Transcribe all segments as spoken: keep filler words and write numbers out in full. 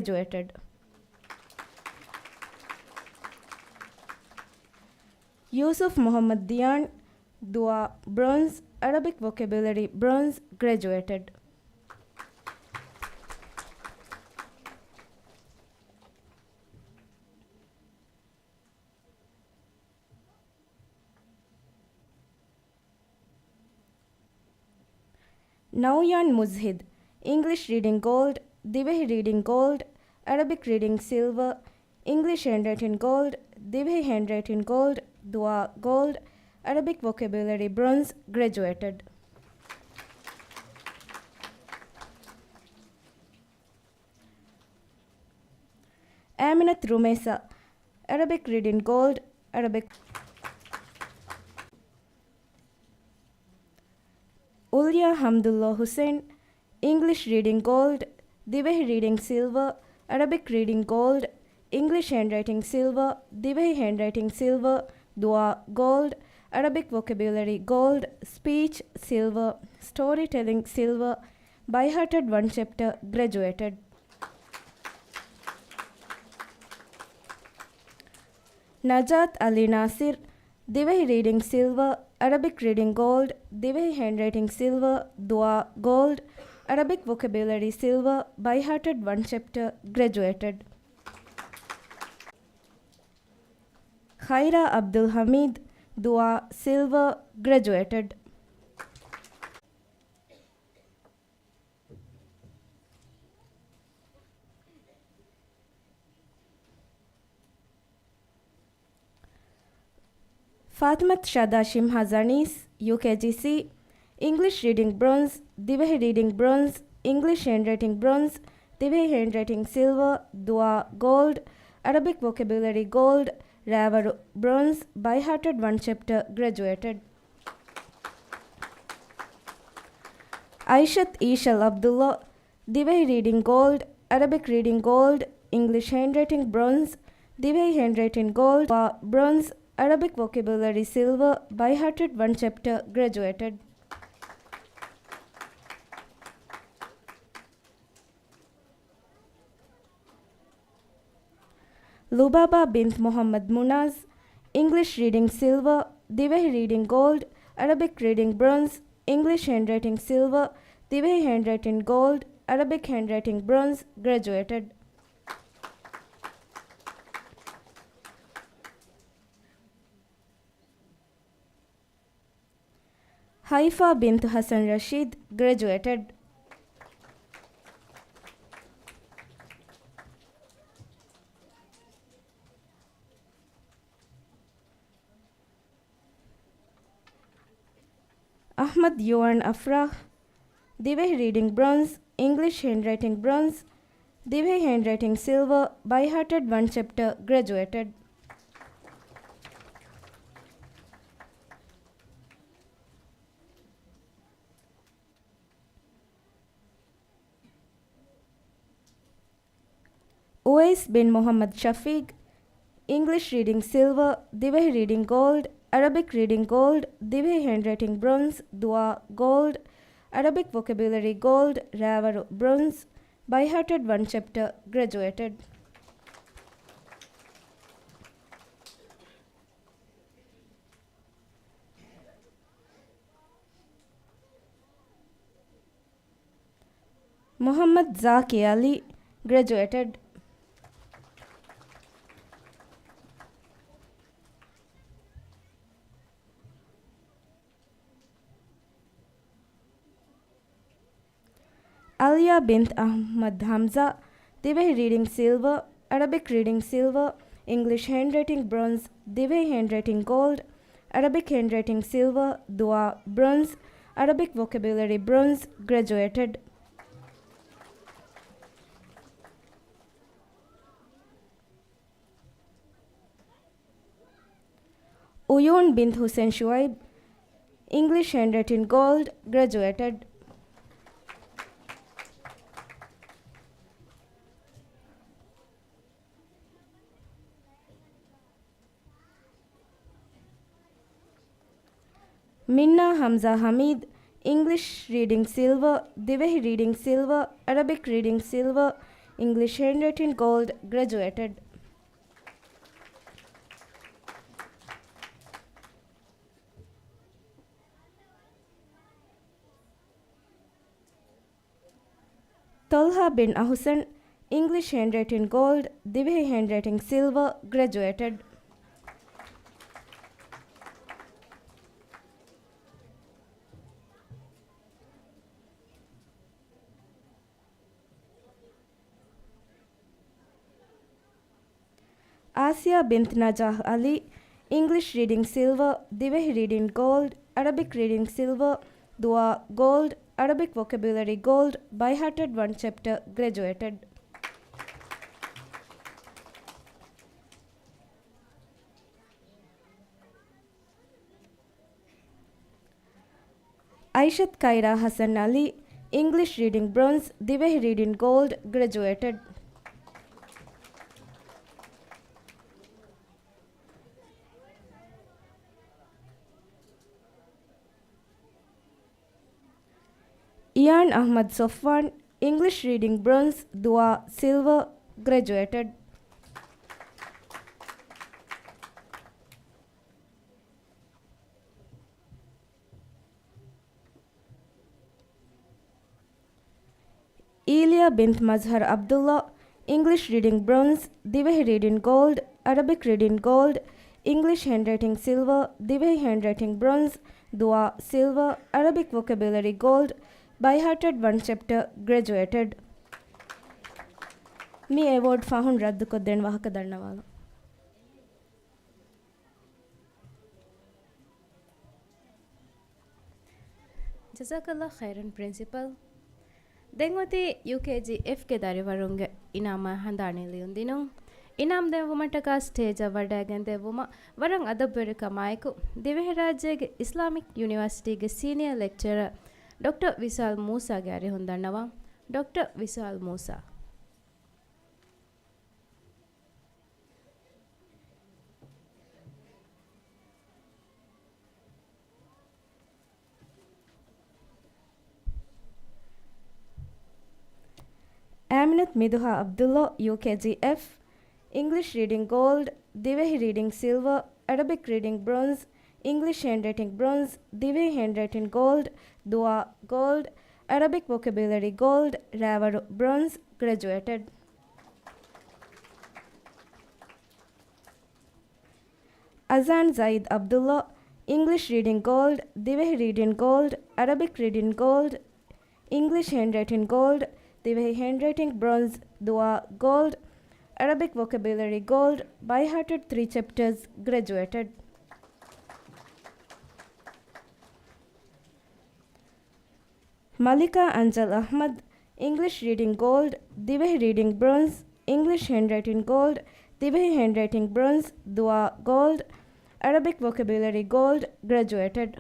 ގްރެޖުއޭޓެޑް. ޔޫސުފް މުޙައްމަދު ދިޔާން، ދުޢާ، ބްރޮންޒް، އަރަބިކް ވޮކެބިއުލަރީ، ބްރޮންޒް، ގްރެޖުއޭޓެޑް. ނައުޔާން މުޒްހިދު، އިންގްލިޝް ރީޑިންގ ގޯލްޑް، ދިވެހި ރީޑިންގ ގޯލްޑް، އަރަބިކް ރީޑިންގ ސިލްވަރ، އިންގްލިޝް ހޭންޑްރައިޓިންގ ގޯލްޑް، ދިވެހި ހޭންޑްރައިޓިންގ ގޯލްޑް، ދުޢާ ގޯލްޑް، އަރަބިކް ވޮކެބިއުލަރީ ބްރޮންޒް، ގްރެޖުއޭޓެޑް. އާމިނަތު ރުމޭސާ، އަރަބިކް ރީޑިންގ ގޯލްޑް، އަރަބިކް. އުލްޔާ ޙަމްދުﷲ ޙުސައިން، އިންގްލިޝް ރީޑިންގ ގޯލްޑް، ދިވެހި ރީޑިންގ ސިލްވަރ، އަރަބިކް ރީޑިންގ ގޯލްޑް، އިންގްލިޝް ހޭންޑްރައިޓިންގ ސިލްވަރ، ދިވެހި ހޭންޑްރައިޓިންގ ސިލްވަރ، ދުޢާ ގޯލްޑް، އަރަބިކް ވޮކެބިއުލަރީ ގޯލްޑް، ސްޕީޗް ސިލްވަރ، ސްޓޯރީ ޓެލިންގ ސިލްވަރ، ބައިހާޓެޑް ވަން ޗެޕްޓަރ، ގްރެޖުއޭޓެޑް. ނަޖާތް އަލީ ނާސިރު، ދިވެހި ރީޑިންގ ސިލްވަރ، އަރަބިކް ރީޑިންގ ގޯލްޑް، ދިވެހި ހޭންޑްރައިޓިންގ ސިލްވަރ، ދުޢާ ގޯލްޑް، އަރަބިކް ވޮކެބިއުލަރީ ސިލްވަރ، ބައިހާޓެޑް ވަން ޗެޕްޓަރ، ގްރެޖުއޭޓެޑް. ޚައިރާ އަބްދުލް ޙަމީދު، ދުޢާ ސިލްވަރ، ގްރެޖުއޭޓެޑް. ފާތިމަތު ޝަދާ ޝިމްހާ ޒަނީސް، ޔޫކޭޖީސީ، އިންގްލިޝް ރީޑިންގ ބްރޮންޒް، ދިވެހި ރީޑިންގ ބްރޮންޒް، އިންގްލިޝް ހޭންޑްރައިޓިންގ ބްރޮންޒް، ދިވެހި ހޭންޑްރައިޓިންގ ސިލްވަރ، ދުޢާ ގޯލްޑް، އަރަބިކް ވޮކެބިއުލަރީ ގޯލްޑް، ރާވަރު ބްރޮންޒް، ބައިހާޓެޑް ވަން ޗެޕްޓަރ، ގްރެޖުއޭޓެޑް. އައިޝަތު އީޝަލް އަބްދުﷲ، ދިވެހި ރީޑިންގ ގޯލްޑް، އަރަބިކް ރީޑިންގ ގޯލްޑް، އިންގްލިޝް ހޭންޑްރައިޓިންގ ބްރޮންޒް، ދިވެހި ހޭންޑްރައިޓިންގ ގޯލްޑް، ބްރޮންޒް، އަރަބިކް ވޮކެބުލަރީ ސިލްވަރ، ބައިހާޓެޑް ވަން ޗެޕްޓަރ، ގްރެޖުއޭޓެޑް. ލުބާބާ ބިންތު މުޙައްމަދު މުނާޒް، އިންގްލިޝް ރީޑިންގ ސިލްވަރ، ދިވެހި ރީޑިންގ ގޯލްޑް، އަރަބިކް ރީޑިންގ ބްރޮންޒް، އިންގްލިޝް ހޭންޑްރައިޓިންގ ސިލްވަރ، ދިވެހި ހޭންޑްރައިޓިންގ ގޯލްޑް، އަރަބިކް ހޭންޑްރައިޓިންގ ބްރޮންޒް، ގްރެޖުއޭޓެޑް. ހައިފާ ބިންތު ޙަސަން ރަޝީދު، ގްރެޖުއޭޓެޑް. އަޙްމަދު ޔުއާން އަފްރާހް، ދިވެހި ރީޑިންގ ބްރޮންޒް، އިންގްލިޝް ހޭންޑްރައިޓިންގ ބްރޮންޒް، ދިވެހި ހޭންޑްރައިޓިންގ ސިލްވަރ، ބައިހާޓެޑް ވަން ޗެޕްޓަރ، ގްރެޖުއޭޓެޑް. އުވައިސް ބިން މުޙައްމަދު ޝަފީޤް، އިންގްލިޝް ރީޑިންގ ސިލްވަރ، ދިވެހި ރީޑިންގ ގޯލްޑް، އަރަބިކް ރީޑިންގ ގޯލްޑް، ދިވެހި ހޭންޑްރައިޓިންގ ބްރޮންޒް، ދުޢާ ގޯލްޑް، އަރަބިކް ވޮކެބުލަރީ ގޯލްޑް، ރާވަރު ބްރޮންޒް، ބައިހާޓެޑް ވަން ޗެޕްޓަރ، ގްރެޖުއޭޓެޑް. މުޙައްމަދު ޒާކި ޢަލީ، ގްރެޖުއޭޓެޑް. އަލްޔާ ބިންތު އަޙްމަދު ޙަމްޒާ، ދިވެހި ރީޑިންގ ސިލްވަރ، އަރަބިކް ރީޑިންގ ސިލްވަރ، އިންގްލިޝް ހޭންޑްރައިޓިންގ ބްރޮންޒް، ދިވެހި ހޭންޑްރައިޓިންގ ގޯލްޑް، އަރަބިކް ހޭންޑްރައިޓިންގ ސިލްވަރ، ދުޢާ ބްރޮންޒް، އަރަބިކް ވޮކެބުލަރީ ބްރޮންޒް، ގްރެޖުއޭޓެޑް. އުޔޫން ބިންތު ޙުސެން ޝުޢައިބް، އިންގްލިޝް ހޭންޑްރައިޓިންގ ގޯލްޑް، ގްރެޖުއޭޓެޑް. މިންނާ ޙަމްޒާ ޙަމީދު، އިންގްލިޝް ރީޑިންގ ސިލްވަރ، ދިވެހި ރީޑިންގ ސިލްވަރ، އަރަބިކް ރީޑިންގ ސިލްވަރ، English Handwriting Gold, graduated. ޠަލްޙާ ބިން އަޙުސަން، English Handwriting Gold، ދިވެހި Handwriting Silver، graduated. އާސިޔާ ބިންތު ނަޖާޙް ޢަލީ، English Reading Silver، ދިވެހި Reading Gold، Arabic Reading Silver، ދުޢާ Gold، Arabic Vocabulary Gold، By Hearted One Chapter، graduated. އައިޝަތު ކައިރާ ޙަސަން ޢަލީ، English Reading Bronze، ދިވެހި Reading Gold، graduated. އިޔާން އަޙްމަދު ޞަފްވާން، English Reading Bronze، ދުޢާ Silver، graduated. އީލިޔާ ބިންތު މަޒްހަރު ޢަބްދުﷲ، English Reading Bronze، ދިވެހި Reading Gold، Arabic Reading Gold، English Handwriting Silver، ދިވެހި Handwriting Bronze، ދުޢާ Silver، Arabic Vocabulary Gold، By Hearted One Chapter، graduated. މި އެވޯޑް ފަހުން ރައްދުކޮށްދޭން ވާހަކަ ދަންނަވާލަން. ޖަޒާކަﷲ ޚައިރަން ޕްރިންސިޕަލް. ދެން އޮތީ ޔޫކޭޖީ އެފްގެ ދަރިވަރުންގެ އިނާމާ ހަނދާނީ ލިޔުން ދިނުން. އިނާމް ދެއްވުމަށްޓަކާ ސްޓޭޖަށް ވަޑައިގެން ދެއްވުމަށް ވަރަށް އަދަބުވެރިކަމާއެކު، ދިވެހިރާއްޖޭގެ އިސްލާމިކް ޔުނިވާސިޓީގެ ސީނިއަރ ލެކްޗަރަރ ޑޮކްޓަރ ވިސާލް މޫސާގެ އަރިހުން ދަންނަވާ. ޑޮކްޓަރ ވިސާލް މޫސާ. އާމިނަތު މިދުހާ ޢަބްދުﷲ، ޔޫކޭޖީ އެފް، އިންގްލިޝް ރީޑިން ގޯލްޑް، ދިވެހި ރީޑިން ސިލްވަރ، އަރަބިކް ރީޑިން ބްރޮންޒް، އިންގްލިޝް ހޭންޑްރައިޓިން ބްރޮންޒް، ދިވެހި ހޭންޑްރައިޓިން ގޯލްޑް، ދުޢާ ގޯލްޑް، އަރަބިކް ވޮކެބިއުލަރީ ގޯލްޑް، ރާވަރު ބްރޮންޒް، ގްރެޖުއޭޓެޑް. އަޒާން ޒައީދް ޢަބްދުﷲ، އިންގްލިޝް ރީޑިން ގޯލްޑް، ދިވެހި ރީޑިން ގޯލްޑް، އަރަބިކް ރީޑިން ގޯލްޑް، އިންގްލިޝް ހޭންޑްރައިޓިން ގޯލްޑް، ދިވެހި ހޭންޑްރައިޓިން ބްރޮންޒް، ދުޢާ ގޯލްޑް، އަރަބިކް ވޮކެބިއުލަރީ ގޯލްޑް، ބައި ހާޓެޑް ތްރީ ޗެޕްޓަރސް، ގްރެޖުއޭޓެޑް. މަލިކާ އަންޖަލް އަޙްމަދު، އިންގްލިޝް ރީޑިން ގޯލްޑް، ދިވެހި ރީޑިން ބްރޮންޒް، އިންގްލިޝް ހޭންޑްރައިޓިން ގޯލްޑް، ދިވެހި ހޭންޑްރައިޓިން ބްރޮންޒް، ދުޢާ ގޯލްޑް، އަރަބިކް ވޮކެބިއުލަރީ ގޯލްޑް، ގްރެޖުއޭޓެޑް.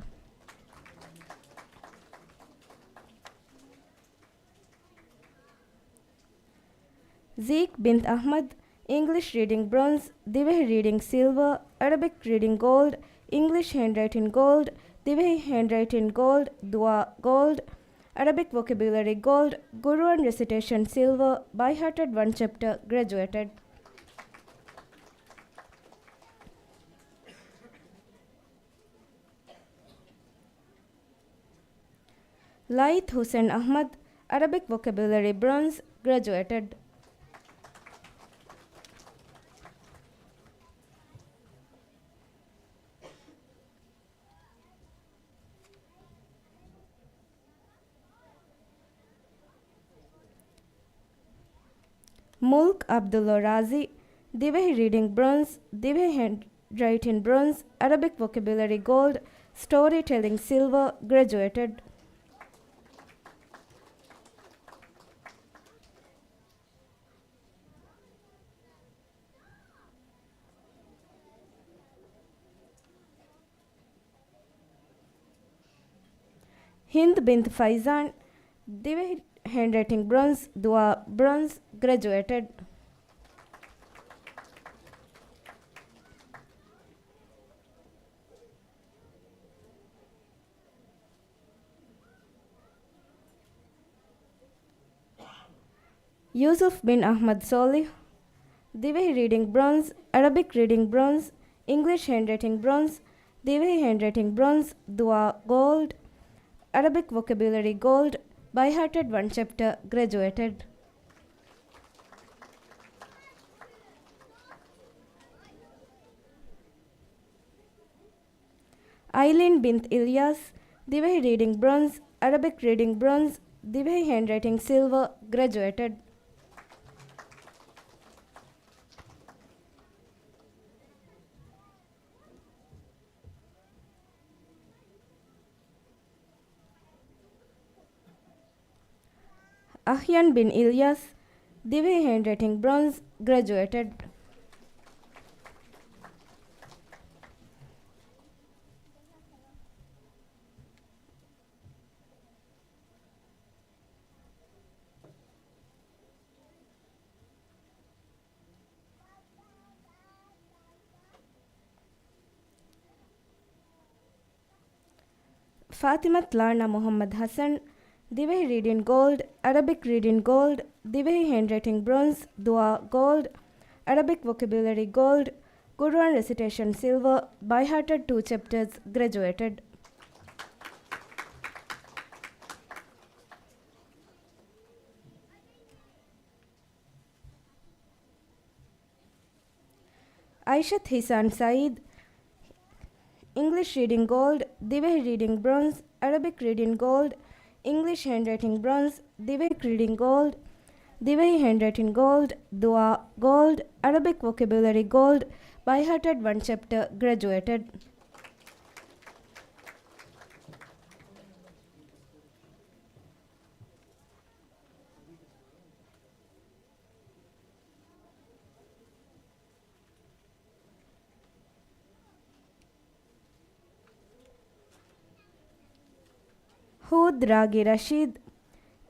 ޒީކް ބިންތު އަޙްމަދު، އިންގްލިޝް ރީޑިން ބްރޮންޒް، ދިވެހި ރީޑިން ސިލްވަރ، އަރަބިކް ރީޑިން ގޯލްޑް، އިންގްލިޝް ހޭންޑްރައިޓިން ގޯލްޑް، ދިވެހި ހޭންޑްރައިޓިން ގޯލްޑް، ދުޢާ ގޯލްޑް، އަރަބިކް ވޮކެބިއުލަރީ ގޯލްޑް، ޤުރުއާން ރެސިޓޭޝަން ސިލްވަރ، ބައި ހާޓެޑް ވަން ޗެޕްޓަރ، ގްރެޖުއޭޓެޑް. ލައިތު ޙުސެން އަޙްމަދު، އަރަބިކް ވޮކެބިއުލަރީ ބްރޮންޒް، ގްރެޖުއޭޓެޑް. މުލްކް ޢަބްދުﷲ ރާޒީ، ދިވެހި ރީޑިން ބްރޮންޒް، ދިވެހި ހޭންޑްރައިޓިން ބްރޮންޒް، އަރަބިކް ވޮކެބިއުލަރީ ގޯލްޑް، ސްޓޯރީ ޓެލިން ސިލްވަރ، ގްރެޖުއޭޓެޑް. ހިންދު ބިންތު ފައިޒާން، ދިވެހި ހޭންޑްރައިޓިން ބްރޮންޒް، ދުޢާ ބްރޮންޒް، ގްރެޖުއޭޓެޑް. ޔޫސުފް ބިން އަޙްމަދު ޞޯލިޙް، ދިވެހި ރީޑިންގ ބްރޮންޒް، އަރަބިކް ރީޑިންގ ބްރޮންޒް، އިންގްލިޝް ހޭންޑްރައިޓިންގ ބްރޮންޒް، ދިވެހި ހޭންޑްރައިޓިންގ ބްރޮންޒް، ދުޢާ ގޯލްޑް، އަރަބިކް ވޮކެބިއުލަރީ ގޯލްޑް، ބައިހާޓެޑް ވަން ޗެޕްޓަ، ގްރެޖުއޭޓެޑް. އައިލީން ބިންތު އިލްޔާސް، ދިވެހި ރީޑިންގ ބްރޮންޒް، އަރަބިކް ރީޑިންގ ބްރޮންޒް، ދިވެހި ހޭންޑްރައިޓިންގ ސިލްވަ، ގްރެޖުއޭޓެޑް. އަޙްޔަން ބިން އިލްޔާސް، ދިވެހި ހޭންޑްރައިޓިންގ ބްރޮންޒް، ގްރެޖުއޭޓެޑް. ފާތިމަތު ލާނާ މުޙައްމަދު ޙަސަން، ދިވެހި ރީޑިންގ ގޯލްޑް، އަރަބިކް ރީޑިންގ ގޯލްޑް، ދިވެހި ހޭންޑްރައިޓިންގ ބްރޮންޒް، ދުޢާ ގޯލްޑް، އަރަބިކް ވޮކެބިއުލަރީ ގޯލްޑް، ޤުރުއާން ރެސިޓޭޝަން ސިލްވަ، ބައިހާޓެޑް ޓޫ ޗެޕްޓަރސް، ގްރެޖުއޭޓެޑް. އައިޝަތު ޙިސާން ސައީދު، އިންގްލިޝް ރީޑިންގ ގޯލްޑް، ދިވެހި ރީޑިންގ ބްރޮންޒް، އަރަބިކް ރީޑިންގ ގޯލްޑް، އިންގްލިޝް ހޭންޑްރައިޓިންގ ބްރޮންޒް، ދިވެހި ރީޑިންގ ގޯލްޑް، ދިވެހި ހޭންޑްރައިޓިންގ ގޯލްޑް، ދުޢާ ގޯލްޑް، އަރަބިކް ވޮކެބިއުލަރީ ގޯލްޑް، ބައިހާޓެޑް ވަން ޗެޕްޓަ، ގްރެޖުއޭޓެޑް. ހޫދް ރާގީ ރަޝީދު،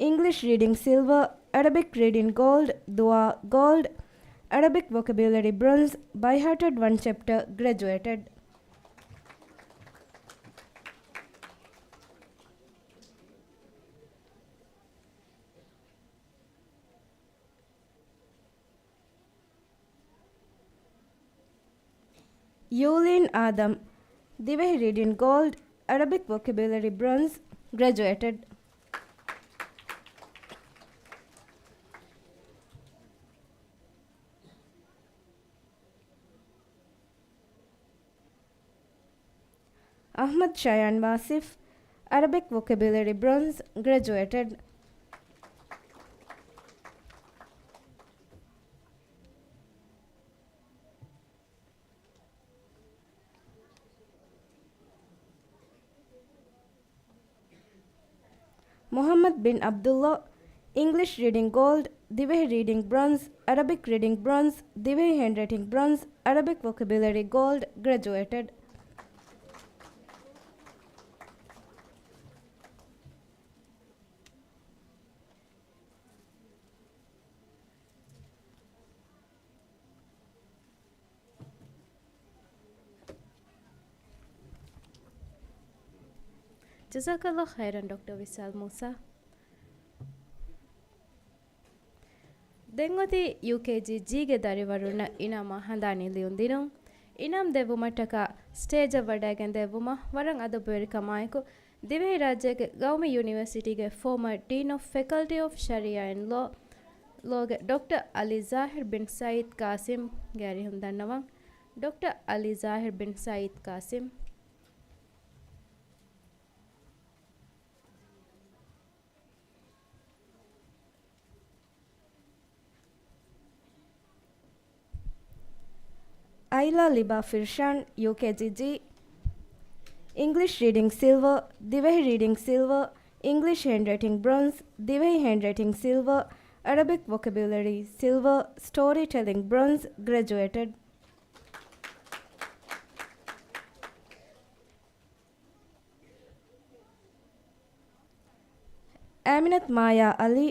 އިންގްލިޝް ރީޑިންގ ސިލްވަ، އަރަބިކް ރީޑިންގ ގޯލްޑް، ދުޢާ ގޯލްޑް، އަރަބިކް ވޮކެބިއުލަރީ ބްރޮންޒް، ބައިހާޓެޑް ވަން ޗެޕްޓަ، ގްރެޖުއޭޓެޑް. ޔޫލީން އާދަމް، ދިވެހި ރީޑިންގ ގޯލްޑް، އަރަބިކް ވޮކެބިއުލަރީ ބްރޮންޒް، ގްރެޖުއޭޓެޑް. އަޙްމަދު ޝަޔާން ވާސިފް، އަރަބިކް ވޮކެބިއުލަރީ ބްރޮންޒް، ގްރެޖުއޭޓެޑް. މުޙައްމަދު ބިން ޢަބްދުﷲ، އިންގްލިޝް ރީޑިންގ ގޯލްޑް، ދިވެހި ރީޑިންގ ބްރޮންޒް، އަރަބިކް ރީޑިންގ ބްރޮންޒް، ދިވެހި ހޭންޑްރައިޓިންގ ބްރޮންޒް، އަރަބިކް ވޮކެބިއުލަރީ ގޯލްޑް، ގްރެޖުއޭޓެޑް. ޖަޒާކަﷲ ޚައިރަން، ޑޮކްޓަރ ވިޝާލް މޫސާ. ދެން އޮތީ ޔޫކޭޖީ ޖީގެ ދަރިވަރުންނަށް އިނާމާ ހަނދާނީ ލިޔުން ދިނުން. އިނާމް ދެއްވުމަށްޓަކާ ސްޓޭޖަށް ވަޑައިގެން ދެއްވުމަށް ވަރަށް އަދަބުވެރިކަމާއެކު، ދިވެހިރާއްޖޭގެ ގައުމީ ޔުނިވަރސިޓީގެ ފޯމަރ ޑީން އޮފް ފެކަލްޓީ އޮފް ޝަރީއާ އެންޑް ލޯ، ލޯގެ ޑޮކްޓަރ އަލީ ޒާހިރް ބިން ސައީދް ޤާސިމްގެ އަރިހުން ދަންނަވަން. ޑޮކްޓަރ އަލީ ޒާހިރް ބިން ސައީދް ޤާސިމް. އައިލާ ލިބާ ފިރްޝާން، ޔޫކޭޖީ ޖީ، އިންގްލިޝް ރީޑިންގ ސިލްވަ، ދިވެހި ރީޑިންގ ސިލްވަ، އިންގްލިޝް ހޭންޑްރައިޓިންގ ބްރޮންޒް، ދިވެހި ހޭންޑްރައިޓިންގ ސިލްވަ، އަރަބިކް ވޮކެބިއުލަރީ ސިލްވަ، ސްޓޯރީ ޓެލިންގ ބްރޮންޒް، ގްރެޖުއޭޓެޑް. އާމިނަތު މާޔާ އަލީ،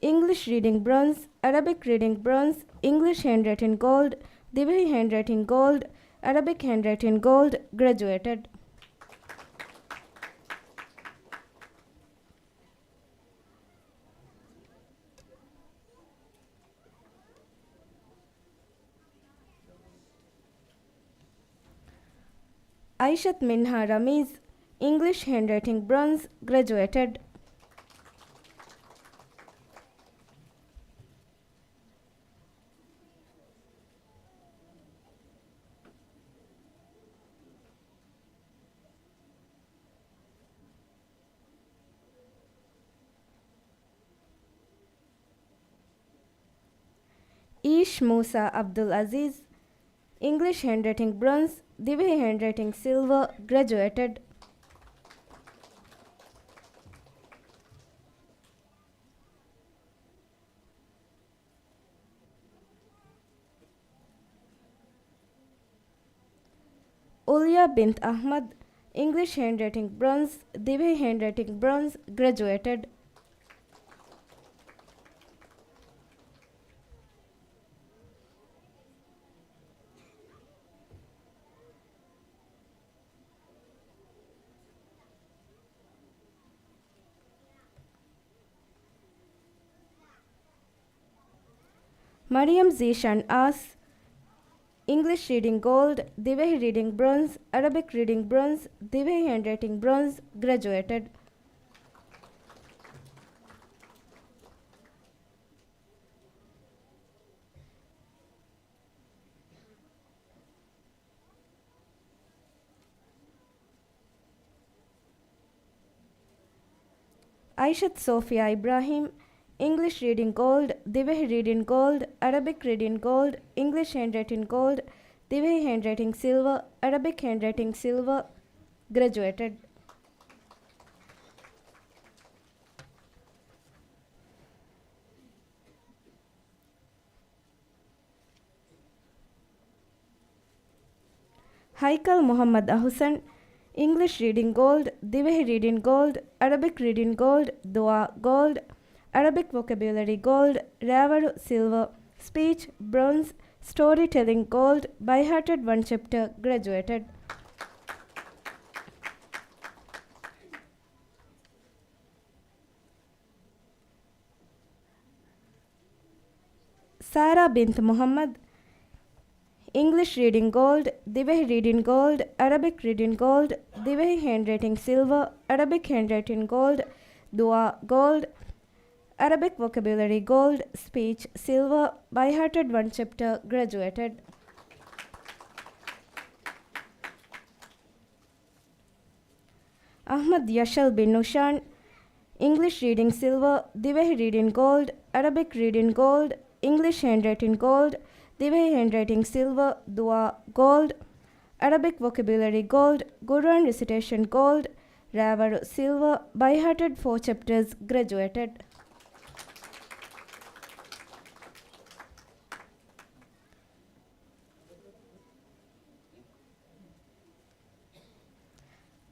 އިންގްލިޝް ރީޑިންގ ބްރޮންޒް، އަރަބިކް ރީޑިންގ ބްރޮންޒް، އިންގްލިޝް ހޭންޑްރައިޓިންގ ގޯލްޑް، ދިވެހި ހޭންޑްރައިޓިންގ ގޯލްޑް، އަރަބިކް ހޭންޑްރައިޓިންގ ގޯލްޑް، ގްރެޖުއޭޓެޑް. އައިޝަތު މިންހާ ރަމީޒް، އިންގްލިޝް ހޭންޑްރައިޓިން ބްރޮންޒް، ގްރެޖުއޭޓެޑް. އީޝް މޫސާ އަބްދުލް އަޒީޒް، އިންގްލިޝް ހޭންޑްރައިޓިން ބްރޮންޒް، ދިވެހި ހޭންޑްރައިޓިން ސިލްވަރ، ގްރެޖުއޭޓެޑް. އުލްޔާ ބިންތު އަޙްމަދު، އިންގްލިޝް ހޭންޑްރައިޓިން ބްރޮންޒް، ދިވެހި ހޭންޑްރައިޓިން ބްރޮންޒް، ގްރެޖުއޭޓެޑް. މަރިޔަމް ޒީޝާން އާސް، އިންގްލިޝް ރީޑިން ގޯލްޑް، ދިވެހި ރީޑިން ބްރޮންޒް، އަރަބިކް ރީޑިން ބްރޮންޒް، ދިވެހި ހޭންޑްރައިޓިން ބްރޮންޒް، ގްރެޖުއޭޓެޑް. އައިޝަތު ސޯފިޔާ އިބްރާހީމް، އިންގްލިޝް ރީޑިން ގޯލްޑް، ދިވެހި ރީޑިން ގޯލްޑް، އަރަބިކް ރީޑިން ގޯލްޑް، އިންގްލިޝް ހޭންޑްރައިޓިން ގޯލްޑް، ދިވެހި ހޭންޑްރައިޓިން ސިލްވަރ، އަރަބިކް ހޭންޑްރައިޓިން ސިލްވަރ، ގްރެޖުއޭޓެޑް. ހައިކަލް މުޙައްމަދު އަޙުސަން، އިންގްލިޝް ރީޑިން ގޯލްޑް، ދިވެހި ރީޑިން ގޯލްޑް، އަރަބިކް ރީޑިން ގޯލްޑް، ދުޢާ ގޯލްޑް، އަރަބިކް ވޮކެބިއުލަރީ ގޯލްޑް، ރާވަރު ސިލްވަރ، ސްޕީޗް ބްރޮންޒް، ސްޓޯރީ ޓެލިން ގޯލްޑް، ބައިހާޓެޑް ވަން ޗެޕްޓަރ، ގްރެޖުއޭޓެޑް. ސާރާ ބިންތު މުޙައްމަދު، އިންގްލިޝް ރީޑިން ގޯލްޑް، ދިވެހި ރީޑިން ގޯލްޑް، އަރަބިކް ރީޑިން ގޯލްޑް، ދިވެހި ހޭންޑްރައިޓިން ސިލްވަރ، އަރަބިކް ހޭންޑްރައިޓިން ގޯލްޑް، ދުޢާ ގޯލްޑް، އަރަބިކް ވޮކެބިއުލަރީ ގޯލްޑް، ސްޕީޗް ސިލްވަރ، ބައިހާޓެޑް ވަން ޗެޕްޓަރ، ގްރެޖުއޭޓެޑް. އަޙްމަދު ޔަޝަލް ބިން އުޝާން، އިންގްލިޝް ރީޑިން ސިލްވަރ، ދިވެހި ރީޑިން ގޯލްޑް، އަރަބިކް ރީޑިން ގޯލްޑް، އިންގްލިޝް ހޭންޑްރައިޓިން ގޯލްޑް، ދިވެހި ހޭންޑްރައިޓިން ސިލްވަރ، ދުޢާ ގޯލްޑް، އަރަބިކް ވޮކެބިއުލަރީ ގޯލްޑް، ޤުރުއާން ރިސިޓޭޝަން ގޯލްޑް، ރާވަރު ސިލްވަރ، ބައިހާޓެޑް ފޯ ޗެޕްޓަރސް، ގްރެޖުއޭޓެޑް.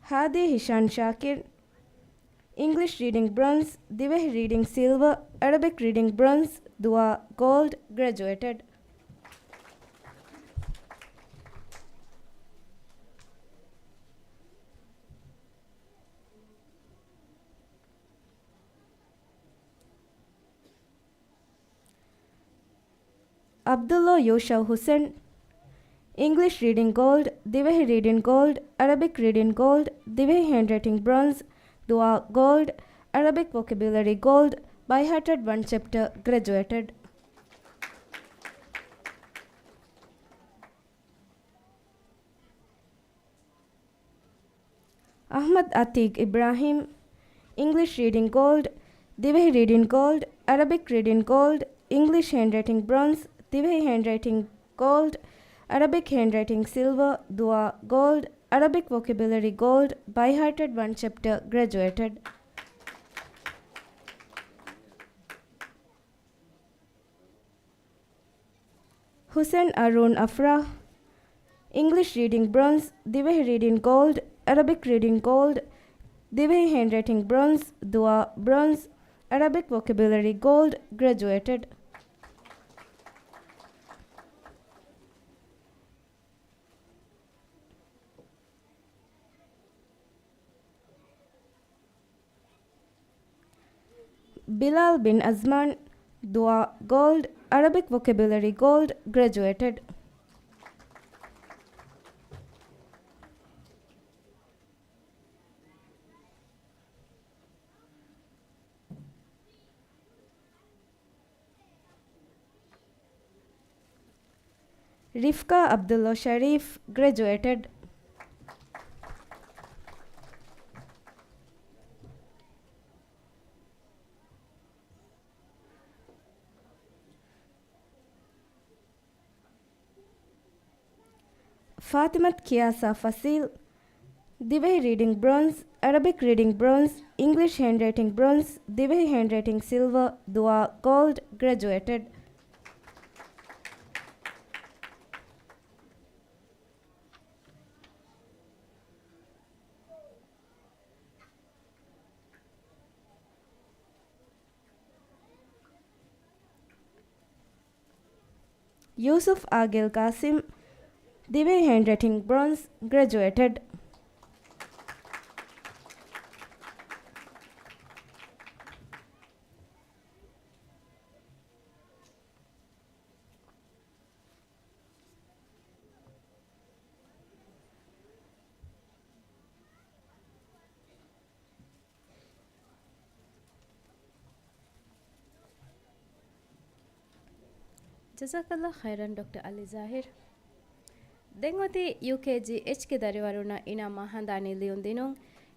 ހާދީ ހިޝާން ޝާކިރު، އިންގްލިޝް ރީޑިން ބްރޮންޒް، ދިވެހި ރީޑިން ސިލްވަރ، އަރަބިކް ރީޑިން ބްރޮންޒް، ދުޢާ ގޯލްޑް، ގްރެޖުއޭޓެޑް. ޢަބްދުﷲ ޔޫޝައު ޙުސެން، އިންގްލިޝް ރީޑިން ގޯލްޑް، ދިވެހި ރީޑިން ގޯލްޑް، އަރަބިކް ރީޑިން ގޯލްޑް، ދިވެހި ހޭންޑްރައިޓިން ބްރޮންޒް، ދުޢާ ގޯލްޑް، އަރަބިކް ވޮކެބިއުލަރީ ގޯލްޑް، ބައިހާޓެޑް ވަން ޗެޕްޓަރ، ގްރެޖުއޭޓެޑް. އަޙްމަދު އަތީޤު އިބްރާހީމް، އިންގްލިޝް ރީޑިން ގޯލްޑް، ދިވެހި ރީޑިން ގޯލްޑް، އަރަބިކް ރީޑިން ގޯލްޑް، އިންގްލިޝް ހޭންޑްރައިޓިން ބްރޮންޒް، ދިވެހި ހޭންޑްރައިޓިން ގޯލްޑް، އަރަބިކް ހޭންޑްރައިޓިން ސިލްވަރ، ދުޢާ ގޯލްޑް، އަރަބިކް ވޮކެބިއުލަރީ ގޯލްޑް، ބައިހާޓެޑް ވަން ޗެޕްޓަރ، ގްރެޖުއޭޓެޑް. ޙުސެން އަރޫން އަފްރާހް، އިންގްލިޝް ރީޑިން ބްރޮންޒް، ދިވެހި ރީޑިން ގޯލްޑް، އަރަބިކް ރީޑިން ގޯލްޑް، ދިވެހި ހޭންޑްރައިޓިން ބްރޮންޒް، ދުޢާ ބްރޮންޒް، އަރަބިކް ވޮކެބިއުލަރީ ގޯލްޑް، ގްރެޖުއޭޓެޑް. ބިލާލް ބިން އަޒްމާން، ދުޢާ ގޯލްޑް، އަރަބިކް ވޮކެބިއުލަރީ ގޯލްޑް، ގްރެޖުއޭޓެޑް. ރިފްކާ ޢަބްދުﷲ ޝަރީފް، ގްރެޖުއޭޓެޑް. ފާތިމަތު ކިޔާސާ ފަސީލް، ދިވެހި ރީޑިންގް ބްރޮންޒް، އަރަބިކް ރީޑިންގް ބްރޮންޒް، އިންގްލިޝް ހޭންޑްރައިޓިންގް ބްރޮންޒް، ދިވެހި ހޭންޑްރައިޓިންގް ސިލްވަ، ދުވާ ގޯލްޑް، ގްރެޖުއޭޓެޑް. ޔޫސުފް އާގިލް ޤާސިމް، ދިވެހި ހޭންޑްރައިޓިންގް ބްރޮންޒް، ގްރެޖުއޭޓެޑް. ޖަޒާކަﷲ ޚައިރަން، ޑޮކްޓަރ ޢަލީ ޒާހިރު. ދެން އޮތީ ޔޫކޭޖީ އެޗްގެ ދަރިވަރުންނަށް އިނާމާ ހަނދާނީ ލިޔުން ދިނުން.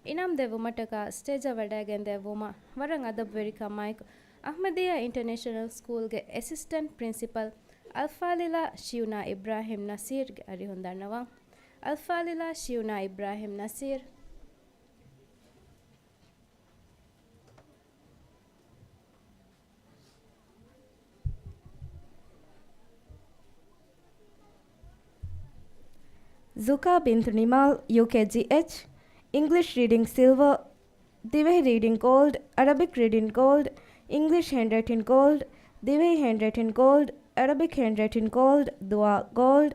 އިނާމް ދެއްވުމަށްޓަކާ ސްޓޭޖަށް ވަޑައިގެން ދެއްވުމަށް ވަރަށް އަދަބުވެރިކަމާއެކު، އަޙްމަދިއްޔާ އިންޓަރނޭޝަނަލް ސްކޫލްގެ އެސިސްޓެންޓް ޕްރިންސިޕަލް އަލްފާޟިލާ ޝިޔުނާ އިބްރާހިމް ނަސީރްގެ އަރިހުން ދަންނަވަން. އަލްފާޟިލާ ޝިޔުނާ އިބްރާހިމް ނަސީރް. ޒުކާ ބިންތު ނިމާލް، ޔޫކޭޖީ އެޗް، އިންގްލިޝް ރީޑިންގް ސިލްވަ، ދިވެހި ރީޑިންގް ގޯލްޑް، އަރަބިކް ރީޑިންގް ގޯލްޑް، އިންގްލިޝް ހޭންޑްރައިޓިންގް ގޯލްޑް، ދިވެހި ހޭންޑްރައިޓިންގް ގޯލްޑް، އަރަބިކް ހޭންޑްރައިޓިންގް ގޯލްޑް، ދުވާ ގޯލްޑް،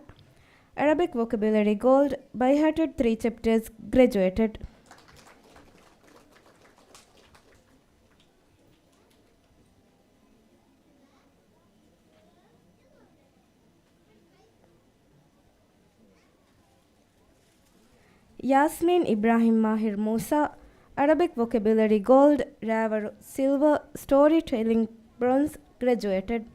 އަރަބިކް ވޮކެބިއުލަރީ ގޯލްޑް، ބައިހާޓެޑް ތްރީ ޗެޕްޓާސް، ގްރެޖުއޭޓެޑް. ޔާސްމީން އިބްރާހިމް މާހިރު މޫސާ، އަރަބިކް ވޮކެބިއުލަރީ ގޯލްޑް، ރައިވަރު ސިލްވަ، ސްޓޯރީ ޓެލިންގް ބްރޮންޒް، ގްރެޖުއޭޓެޑް.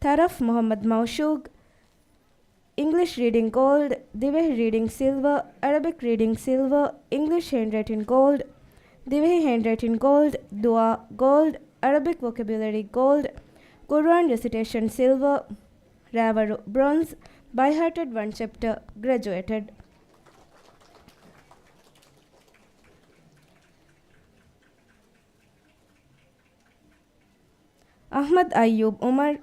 ތަރަފް މުޙައްމަދު މައުޝޫގް، އިންގްލިޝް ރީޑިންގް ގޯލްޑް، ދިވެހި ރީޑިންގް ސިލްވަ، އަރަބިކް ރީޑިންގް ސިލްވަ، އިންގްލިޝް ހޭންޑްރައިޓިންގް ގޯލްޑް، ދިވެހި ހޭންޑްރައިޓިންގް ގޯލްޑް، ދުވާ ގޯލްޑް، އަރަބިކް ވޮކެބިއުލަރީ ގޯލްޑް، ޤުރުއާން ރެސިޓޭޝަން ސިލްވަ، ރައިވަރު ބްރޮންޒް، ބައިހާޓެޑް ވަން ޗެޕްޓާ، ގްރެޖުއޭޓެޑް. އަޙްމަދު އައްޔޫބް ޢުމަރު،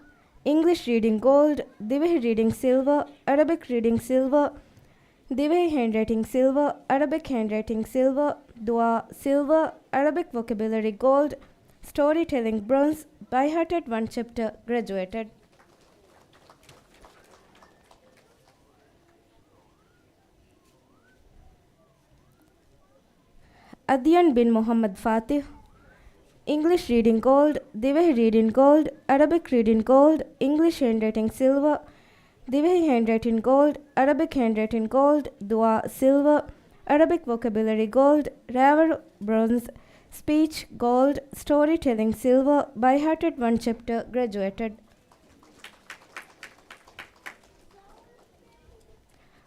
އިންގްލިޝް ރީޑިންގް ގޯލްޑް، ދިވެހި ރީޑިންގް ސިލްވަ، އަރަބިކް ރީޑިންގް ސިލްވަ، ދިވެހި ހޭންޑްރައިޓިންގް ސިލްވަ، އަރަބިކް ހޭންޑްރައިޓިންގް ސިލްވަ، ދުވާ ސިލްވަ، އަރަބިކް ވޮކެބިއުލަރީ ގޯލްޑް، ސްޓޯރީ ޓެލިންގް ބްރޮންޒް، ބައިހާޓެޑް ވަން ޗެޕްޓާ، ގްރެޖުއޭޓެޑް. އަދްޔަން ބިން މުޙައްމަދު ފާތިޙު، އިންގްލިޝް ރީޑިންގް ގޯލްޑް، ދިވެހި ރީޑިންގް ގޯލްޑް، އަރަބިކް ރީޑިންގް ގޯލްޑް، އިންގްލިޝް ހޭންޑްރައިޓިންގް ސިލްވަ، ދިވެހި ހޭންޑްރައިޓިންގް ގޯލްޑް، އަރަބިކް ހޭންޑްރައިޓިންގް ގޯލްޑް، ދުވާ ސިލްވަ، އަރަބިކް ވޮކެބިއުލަރީ ގޯލްޑް، ރައިވަރު ބްރޮންޒް، ސްޕީޗް ގޯލްޑް، ސްޓޯރީ ޓެލިންގް ސިލްވަ، ބައިހާޓެޑް ވަން ޗެޕްޓާ، ގްރެޖުއޭޓެޑް.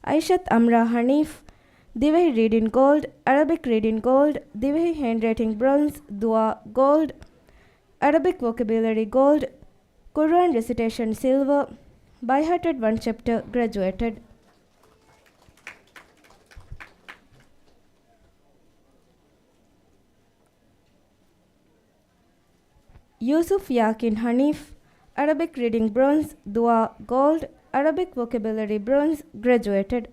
އައިޝަތު އަމްރާ ޙަނީފް، ދިވެހި ރީޑިންގް ގޯލްޑް، އަރަބިކް ރީޑިންގް ގޯލްޑް، ދިވެހި ހޭންޑްރައިޓިންގް ބްރޮންޒް، ދުވާ ގޯލްޑް، އަރަބިކް ވޮކެބިއުލަރީ ގޯލްޑް، ޤުރުއާން ރެސިޓޭޝަން ސިލްވަ، ބައިހާޓެޑް ވަން ޗެޕްޓާ، ގްރެޖުއޭޓެޑް. ޔޫސުފް ޔާޤީން ޙަނީފް، އަރަބިކް ރީޑިންގް ބްރޮންޒް، ދުވާ ގޯލްޑް، އަރަބިކް ވޮކެބިއުލަރީ ބްރޮންޒް، ގްރެޖުއޭޓެޑް.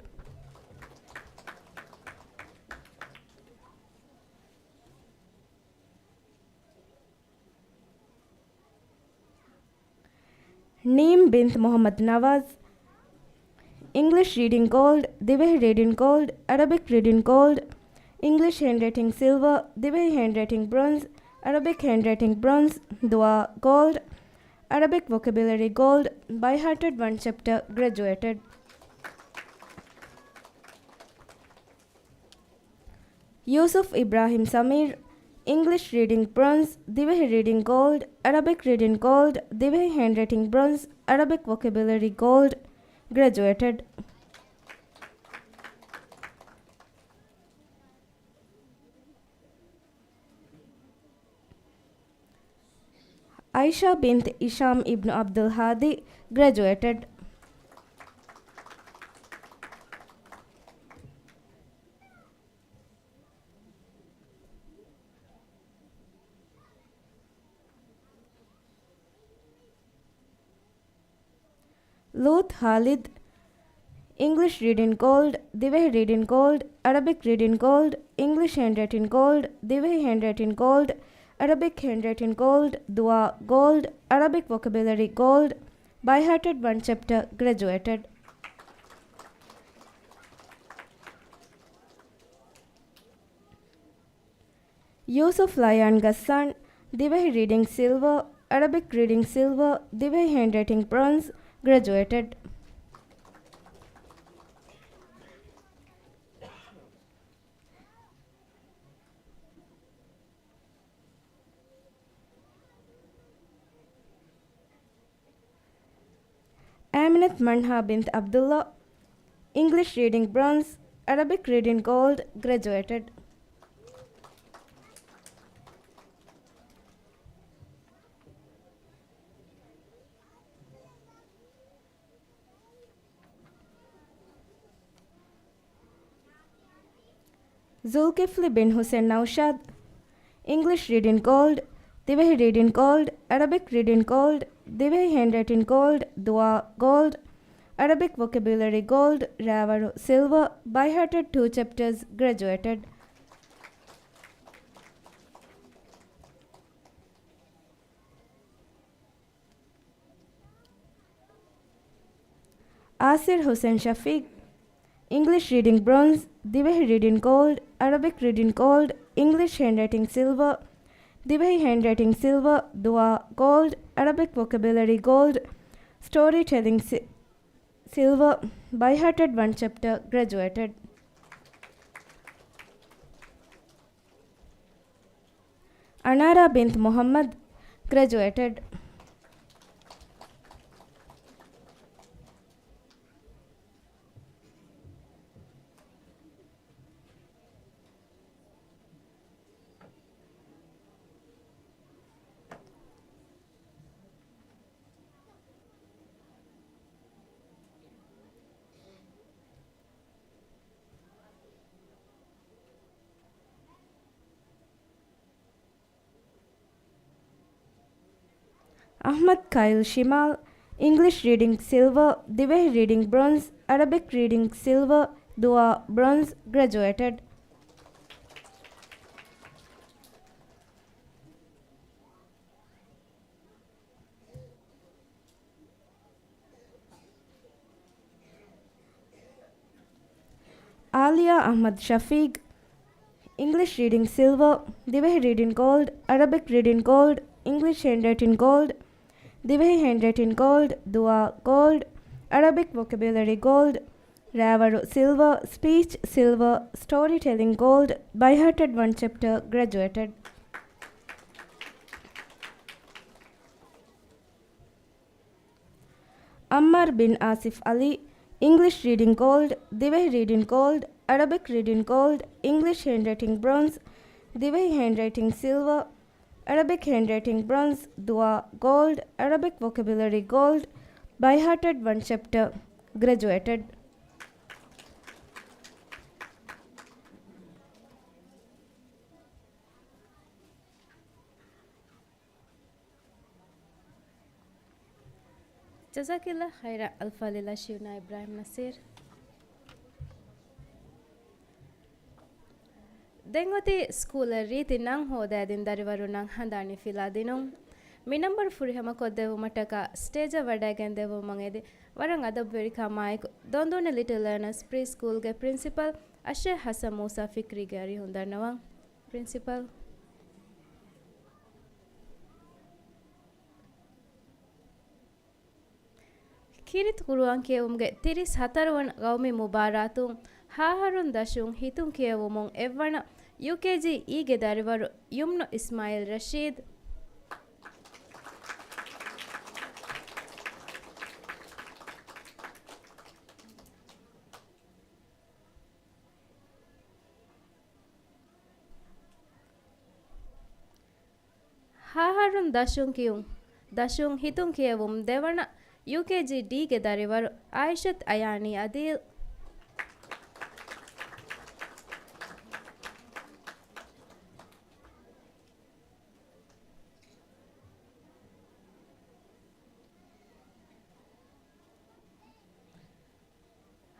ނީމް ބިންތު މުޙައްމަދު ނަވާޒް، އިންގްލިޝް ރީޑިންގް ގޯލްޑް، ދިވެހި ރީޑިންގް ގޯލްޑް، އަރަބިކް ރީޑިންގް ގޯލްޑް، އިންގްލިޝް ހޭންޑްރައިޓިންގް ސިލްވަ، ދިވެހި ހޭންޑްރައިޓިންގް ބްރޮންޒް، އަރަބިކް ހޭންޑްރައިޓިންގް ބްރޮންޒް، ދުވާ ގޯލްޑް، އަރަބިކް ވޮކެބިއުލަރީ ގޯލްޑް، ބައިހާޓެޑް ވަން ޗެޕްޓާ، ގްރެޖުއޭޓެޑް. ޔޫސުފް އިބްރާހިމް ސަމީރް، އިންގްލިޝް ރީޑިންގ ބްރޮންޒް، ދިވެހި ރީޑިންގ ގޯލްޑް، އަރަބިކް ރީޑިންގ ގޯލްޑް، ދިވެހި ހޭންޑްރައިޓިންގ ބްރޮންޒް، އަރަބިކް ވޮކެބިއުލަރީ ގޯލްޑް، ގްރެޖުއޭޓެޑް. އައިޝާ ބިންތު ހިޝާމް އިބްނު ޢަބްދުލް ހާދީ، ގްރެޖުއޭޓެޑް. ލޫތް ހާލިދު، އިންގްލިޝް ރީޑިންގ ގޯލްޑް، ދިވެހި ރީޑިންގ ގޯލްޑް، އަރަބިކް ރީޑިންގ ގޯލްޑް، އިންގްލިޝް ހޭންޑްރައިޓިންގ ގޯލްޑް، ދިވެހި ހޭންޑްރައިޓިންގ ގޯލްޑް، އަރަބިކް ހޭންޑްރައިޓިންގ ގޯލްޑް، ދުޢާ ގޯލްޑް، އަރަބިކް ވޮކެބިއުލަރީ ގޯލްޑް، ބައިހާޓެޑް ވަން ޗެޕްޓަރ، ގްރެޖުއޭޓެޑް. ޔޫސުފް ލަޔާން ޣައްސާން، ދިވެހި ރީޑިންގ ސިލްވަރ، އަރަބިކް ރީޑިންގ ސިލްވަރ، ދިވެހި ހޭންޑްރައިޓިންގ ބްރޮންޒް، ގްރެޖުއޭޓެޑް. އާމިނަތު މަންހާ ބިންތު ޢަބްދުﷲ، އިންގްލިޝް ރީޑިންގ ބްރޮންޒް، އަރަބިކް ރީޑިންގ ގޯލްޑް، ގްރެޖުއޭޓެޑް. ޒުލްކިފްލި ބިން ޙުސެން ނައުޝާދު، އިންގްލިޝް ރީޑިންގ ގޯލްޑް، ދިވެހި ރީޑިންގ ގޯލްޑް، އަރަބިކް ރީޑިންގ ގޯލްޑް، ދިވެހި ހޭންޑްރައިޓިންގ ގޯލްޑް، ދުޢާ ގޯލްޑް، އަރަބިކް ވޮކެބިއުލަރީ ގޯލްޑް، ރާވަރު ސިލްވަރ، ބައިހާޓެޑް ޓޫ ޗެޕްޓަރސް، ގްރެޖުއޭޓެޑް. އާސިރް ޙުސެން ޝަފީޤް، އިންގްލިޝް ރީޑިންގ ބްރޮންޒް، ދިވެހި ރީޑިންގ ގޯލްޑް، އަރަބިކް ރީޑިންގ ގޯލްޑް، އިންގްލިޝް ހޭންޑްރައިޓިންގ ސިލްވަރ، ދިވެހި ހޭންޑްރައިޓިންގ ސިލްވަރ، ދުޢާ ގޯލްޑް، އަރަބިކް ވޮކެބިއުލަރީ ގޯލްޑް، ސްޓޯރީ ޓެލިންގ ސި-، ސިލްވަރ، ބައިހާޓެޑް ވަން ޗެޕްޓަރ، ގްރެޖުއޭޓެޑް. އަނާރާ ބިންތު މުޙައްމަދު، ގްރެޖުއޭޓެޑް. އަޙްމަދު ކައިލް ޝިމާލް، އިންގްލިޝް ރީޑިންގ ސިލްވަރ، ދިވެހި ރީޑިންގ ބްރޮންޒް، އަރަބިކް ރީޑިންގ ސިލްވަރ، ދުޢާ ބްރޮންޒް، ގްރެޖުއޭޓެޑް. އާލިޔާ އަޙްމަދު ޝަފީޤް، އިންގްލިޝް ރީޑިންގ ސިލްވަރ، ދިވެހި ރީޑިންގ ގޯލްޑް، އަރަބިކް ރީޑިންގ ގޯލްޑް، އިންގްލިޝް ހޭންޑްރައިޓިންގ ގޯލްޑް، ދިވެހި ހޭންޑްރައިޓިންގ ގޯލްޑް، ދުޢާ ގޯލްޑް، އަރަބިކް ވޮކެބިއުލަރީ ގޯލްޑް، ރާވަރު ސިލްވަރ، ސްޕީޗް ސިލްވަރ، ސްޓޯރީ ޓެލިންގ ގޯލްޑް، ބައިހާޓެޑް ވަން ޗެޕްޓަރ، ގްރެޖުއޭޓެޑް. އައްމާރު ބިން އާސިފް ޢަލީ، އިންގްލިޝް ރީޑިންގ ގޯލްޑް، ދިވެހި ރީޑިންގ ގޯލްޑް، އަރަބިކް ރީޑިންގ ގޯލްޑް، އިންގްލިޝް ހޭންޑްރައިޓިންގ ބްރޮންޒް، ދިވެހި ހޭންޑްރައިޓިންގ ސިލްވަރ، އަރަބިކް ހޭންޑްރައިޓިންގ ބްރޮންޒް، ދުޢާ ގޯލްޑް، އަރަބިކް ވޮކެބިއުލަރީ ގޯލްޑް، ބައިހާޓެޑް ވަން ޗެޕްޓަރ، ގްރެޖުއޭޓެޑް. ޖަޒާކައްލާހު ޚައިރާ. އަލްފާޟިލާ ޝިޔޫނާ އިބްރާހިމް ނަޞީރު. ދެން އޮތީ ސްކޫލަށް ރީތި ނަން ހޯދައިދިން ދަރިވަރުންނަށް ހަނދާނީ ފިލާދިނުން. މި ނަންބަރު ފުރިހަމަ ކޮށްދެއްވުމަށްޓަކާ ސްޓޭޖަށް ވަޑައިގެންދެއްވުމަށް އެދި ވަރަށް އަދަބުވެރިކަމާއެކު ދޮންދޫނި ލިޓިލް ލަޔަނަރސް ޕްރީ ސްކޫލްގެ ޕްރިންސިޕަލް އައްޝޭޚް ޙަސަން މޫސާ ފިކްރީގެ އަރިހުން ދަންނަވަން. ޕްރިންސިޕަލް. ކީރިތި ޤުރުއާން ކިޔެވުމުގެ ތިރީސް ހަތަރު ވަނަ ޤައުމީ މުބާރާތުން ހަ އަހަރުން ދަށުން ހިތުން ކިޔެވުމުން އެއްވަނަ ޔޫކޭޖީ އީގެ ދަރިވަރު ޔުމްނު އިސްމާއިލް ރަޝީދު. ހަ އަހަރުން ދަށުން ކިޔުން. ދަށުން ހިތުން ކިޔެވުން ދެވަނަ ޔޫކޭޖީ ޑީގެ ދަރިވަރު އާއިޝަތު އަޔާނީ އަދީލް.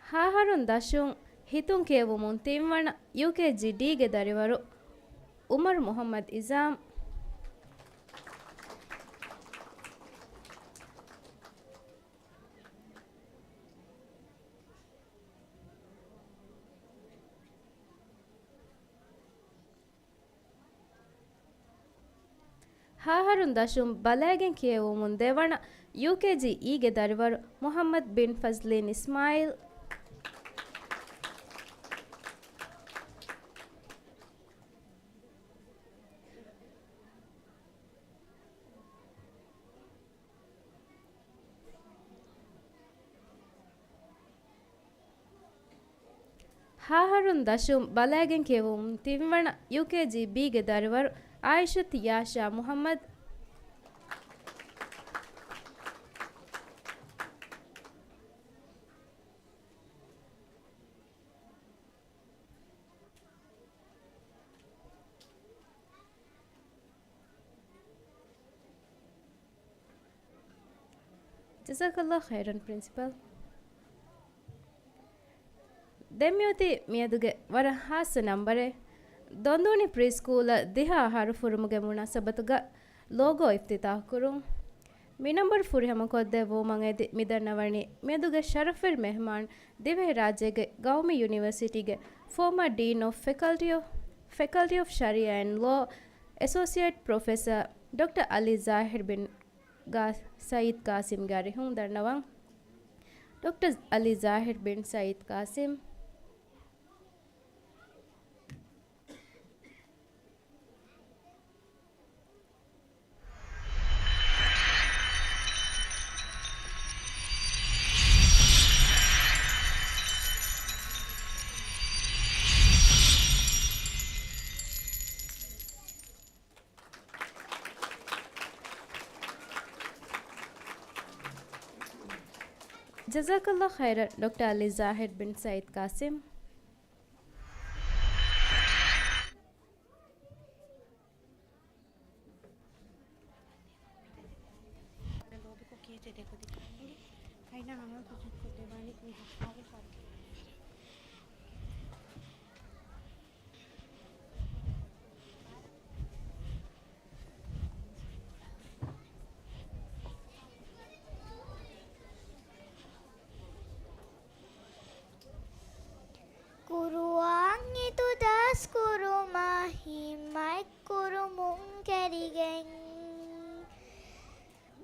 ހަ އަހަރުން ދަށުން ހިތުން ކިޔެވުމުން ތިންވަނަ ޔޫކޭޖީ ޑީގެ ދަރިވަރު އުމަރު މުހައްމަދު އިޒާމް. ހަ އަހަރުން ދަށުން ބަލައިގެން ކިޔެވުމުން ދެވަނަ ޔޫކޭޖީ އީގެ ދަރިވަރު މުހައްމަދު ބިން ފަޒްލީން އިސްމާއިލް. ހަ އަހަރުން ދަށުން ބަލައިގެން ކިޔެވުމުން ތިންވަނަ ޔޫކޭޖީ ބީގެ ދަރިވަރު އާއިޝަތު ޔާޝާ މުހައްމަދު. ޖަޒާކައްލާހު ޚައިރަން ޕްރިންސިޕަލް. ދެން މިއޮތީ މިއަދުގެ ވަރަށް ހާއްސަ ނަންބަރެއް. ދޮންދޫނި ޕްރީ ސްކޫލަށް ދިހަ އަހަރު ފުރުމުގެ މުނާސަބަތުގަ ލޯގޯ އިފްތިތާޙު ކުރުން. މި ނަންބަރު ފުރިހަމަކޮށްދެއްވުމަށް އެދި މިދަންނަވަނީ މިއަދުގެ ޝަރަފްވެރި މެހްމާން ދިވެހިރާއްޖޭގެ ގައުމީ ޔުނިވަރސިޓީގެ ފޯމާ ޑީން އޮފް ފެކަލްޓީ އޮފް، ފެކަލްޓީ އޮފް ޝަރީއާ އެންޑް ލޯ، އެސޯސިއޭޓް ޕްރޮފެސަރ ޑޮކްޓަރ އަލީ ޒާހިރު ބިން ގާ-، ސައީދް ޤާސިމްގެ އަރިހުން ދަންނަވަން. ޑޮކްޓަރ އަލީ ޒާހިރު ބިން ސައީދް ޤާސިމް. ޖަޒާކައްލާހު ޚައިރަން، ޑޮކްޓަރ އަލީ ޒާހިރު ބިން ސައީދް ޤާސިމް. ޤުރުއާން ހިތުދަސް ކުރުމަށް ހިތްމަތް ކުރުމުން ކެރިގެން،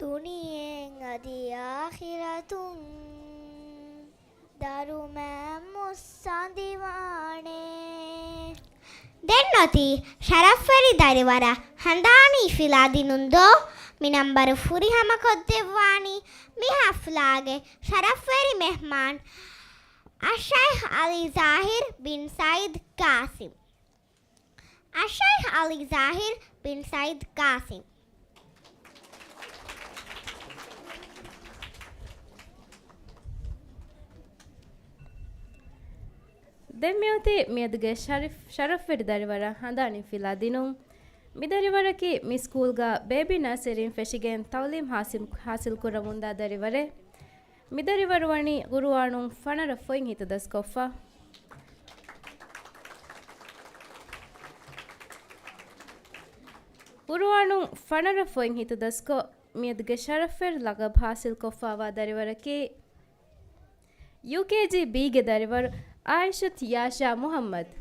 ދުނިޔެއިން އަދި އާޚިރަތުން ދަރުމައެއް މުއްސަނދިވާނެ. ދެން އޮތީ ޝަރަފްވެރި ދަރިވަރަށް ހަނދާނީ ފިލާ ދިނުން ދޯ؟ މި ނަންބަރު ފުރިހަމަކޮށްދެއްވާނީ މި ހަފްލާގެ ޝަރަފްވެރި މެހްމާން އައްޝައިޚް އަލީ ޒާހިރު ބިން ސައީދް ޤާސިމް. އައްޝައިޚް އަލީ ޒާހިރު ބިން ސައީދް ޤާސިމް. ދެން މިއޮތީ މިއަދުގެ ޝަރަފް-، ޝަރަފްވެރި ދަރިވަރަށް ހަނދާނީ ފިލާ ދިނުން. މި ދަރިވަރަކީ މި ސްކޫލްގަ ބޭބީ ނާސިރީން ފެށިގެން ތައުލީމް ހާސިލް-، ހާސިލް ކުރަމުންދާ ދަރިވަރެއް. މި ދަރިވަރު ވަނީ ޤުރުއާނުން ފަނަރަ ފޮތް ހިތުދަސްކޮށްފަ. ޤުރުއާނުން ފަނަރަ ފޮތް ހިތުދަސްކޮށް، މިއަދުގެ ޝަރަފްވެރި ލަޤަބު ހާސިލްކޮށްފައިވާ ދަރިވަރަކީ ޔޫކޭޖީ ބީގެ ދަރިވަރު އާއިޝަތު ޔާޝާ މުޙައްމަދު.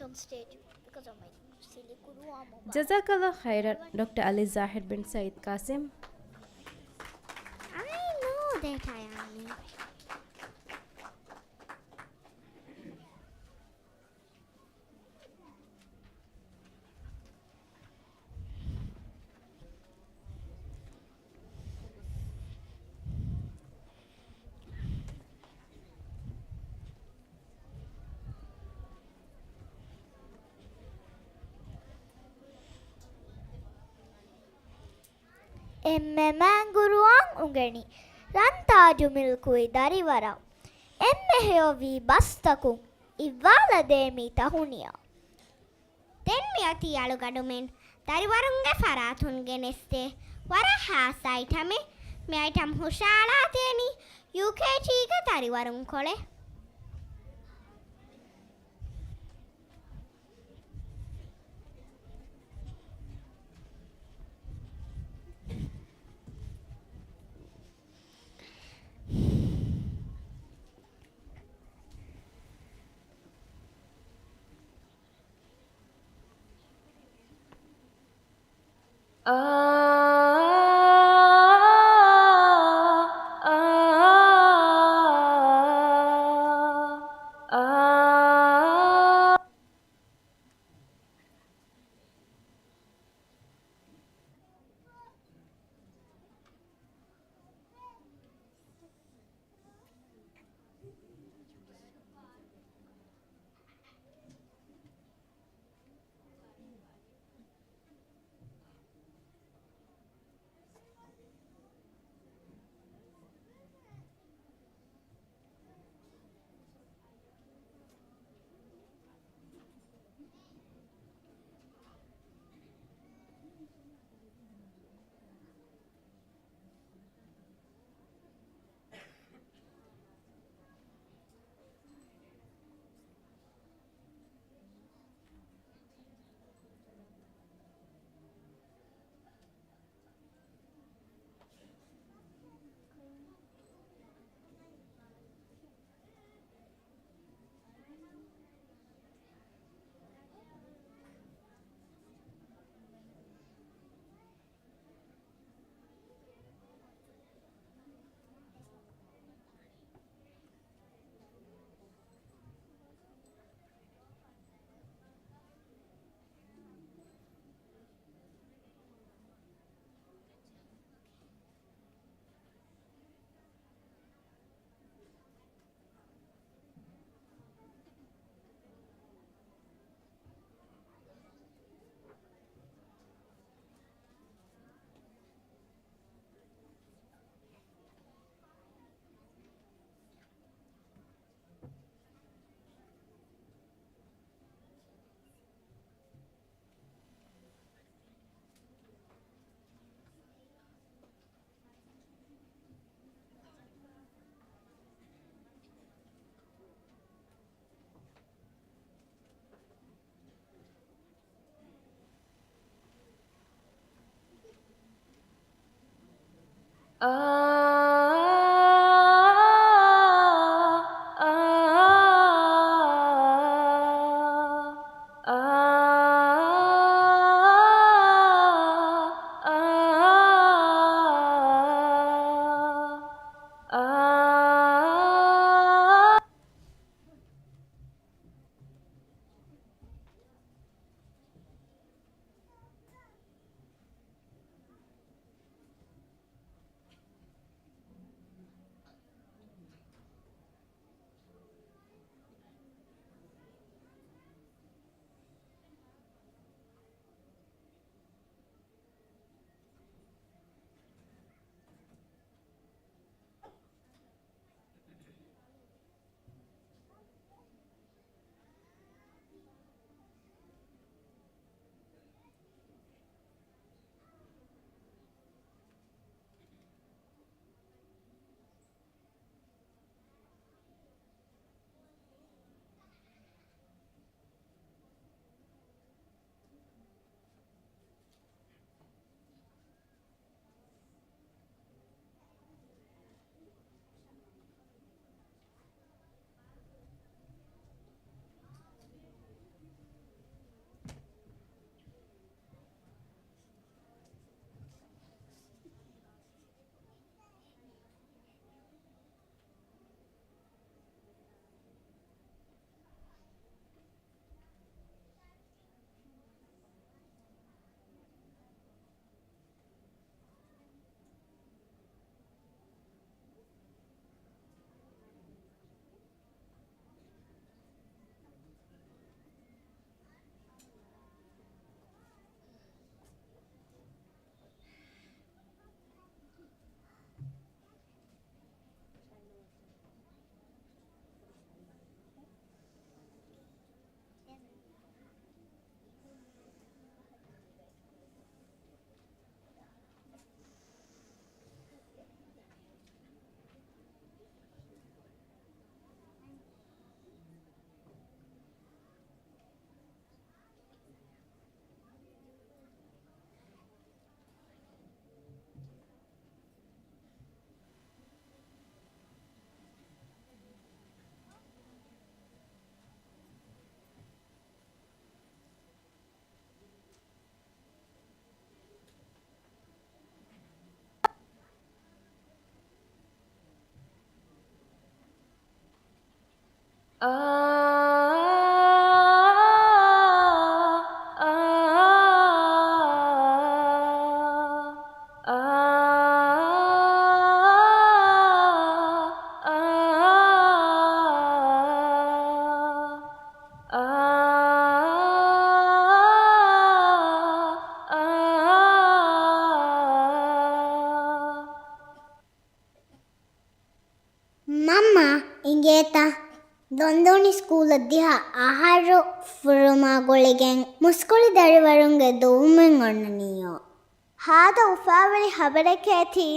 on stage because of my silly Qur'an mobile. ޖަޒާކަﷲ ޚައިރަން، ޑޮކްޓަރ ޢަލީ ޒާހިރް ބިން ސަޢީދު ޤާސިމް. I know that I am me. އެންމެ މާތް ޤުރުއާން އުނގެނި، ރަން ތާޖު މިލްކުވި ދަރިވަރަށް، އެންމެ ހެޔޮވި ބަސްތަކުން އިއްވާލަދޭ މި ތަހުނިޔާ. ދެން މިއޮތީ އަޅުގަޑުމެން ދަރިވަރުންގެ ފަރާތުން ގެނެސްދޭ ވަރަށް ހާއްސަ އައިޓަމެއް. މި އައިޓަމް ހުށައަޅާދޭނީ ޔޫކޭޖީގެ ދަރިވަރުން ކޮޅެއް. މަންމާ އިނގޭތަ؟ ދޮންދޫނި ސްކޫލަށް ދިހަ އަހަރު ފުރުމާ ގުޅިގެން މުސްކުޅި ދަރިވަރުންގެ ދުވުމެއް އޮންނަނީޔޯ. ހާދަ އުފާވެރި ހަބަރެކޭތީ.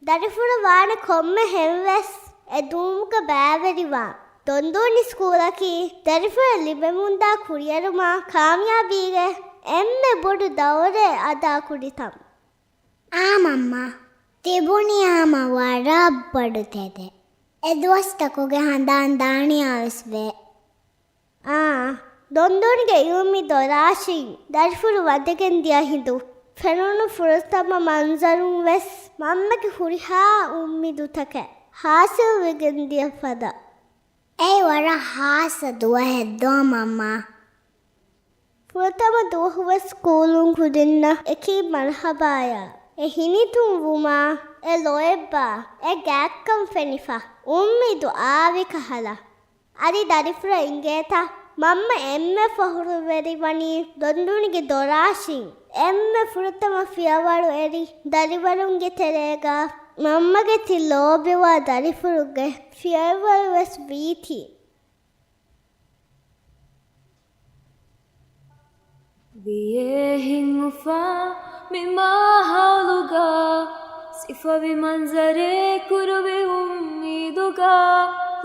ދަރިފުޅަށް ވާނެ ކޮންމެ ހެންވެސް އެ ދުވުމުގަ ބައިވެރިވާން. ދޮންދޫނި ސްކޫލަކީ ދަރިފުޅަށް ލިބެމުންދާ ކުރިއެރުމާ ކާމިޔާބީގެ އެންމެ ބޮޑު ދައުރެއް އަދާކުރި ތަން. އާ މަންމާ، ތިބުނީ ހަމަ ވަރަށް ބޮޑު ތެދެއް. އެ ދުވަސްތަކުގެ ހަނދާން ދާނިޔާވެސް ވޭ. އާ، ދޮންދޫނިގެ އިލްމީ ދޮރާށިން ދަރިފުޅު ވަދެގެން ދިޔަ ހިނދު ފެނުނު ފުރަތަމަ މަންޒަރުން ވެސް މަންމަގެ ހުރިހާ އުއްމީދުތަކެއް ހާސިލްވެގެން ދިޔަ ފަދަ. އެއީ ވަރަށް ހާއްސަ ދުވަހެއް ދޯ މަންމާ؟ ފުރަތަމަ ދުވަހުވެސް ސްކޫލުން ކުދިންނަށް އެކީ މަރުޙަބާޔާ، އެ ހިނިތުންވުމާ، އެ ލޯތްބާ، އެ ގާތްކަން ފެނިފަ، އުއްމީދު އާވި ކަހަލަ. އަދި ދަރިފުޅަށް އިނގޭތަ؟ މަންމަ އެންމެ ފަހުރުވެރިވަނީ ދޮންދޫނިގެ ދޮރާށިން އެންމެ ފުރަތަމަ ފިޔަވަޅު އެރި ދަރިވަރުންގެ ތެރޭގަ މަންމަގެ ތި ލޯބިވާ ދަރިފުޅުގެ ފިޔަވަޅުވެސް ވީތީ. ވިޔޭ ހިތް އުފާ މި މާހައުލުގަ، ސިފަވި މަންޒަރެއް ކުރުވި އުއްމީދުގަ،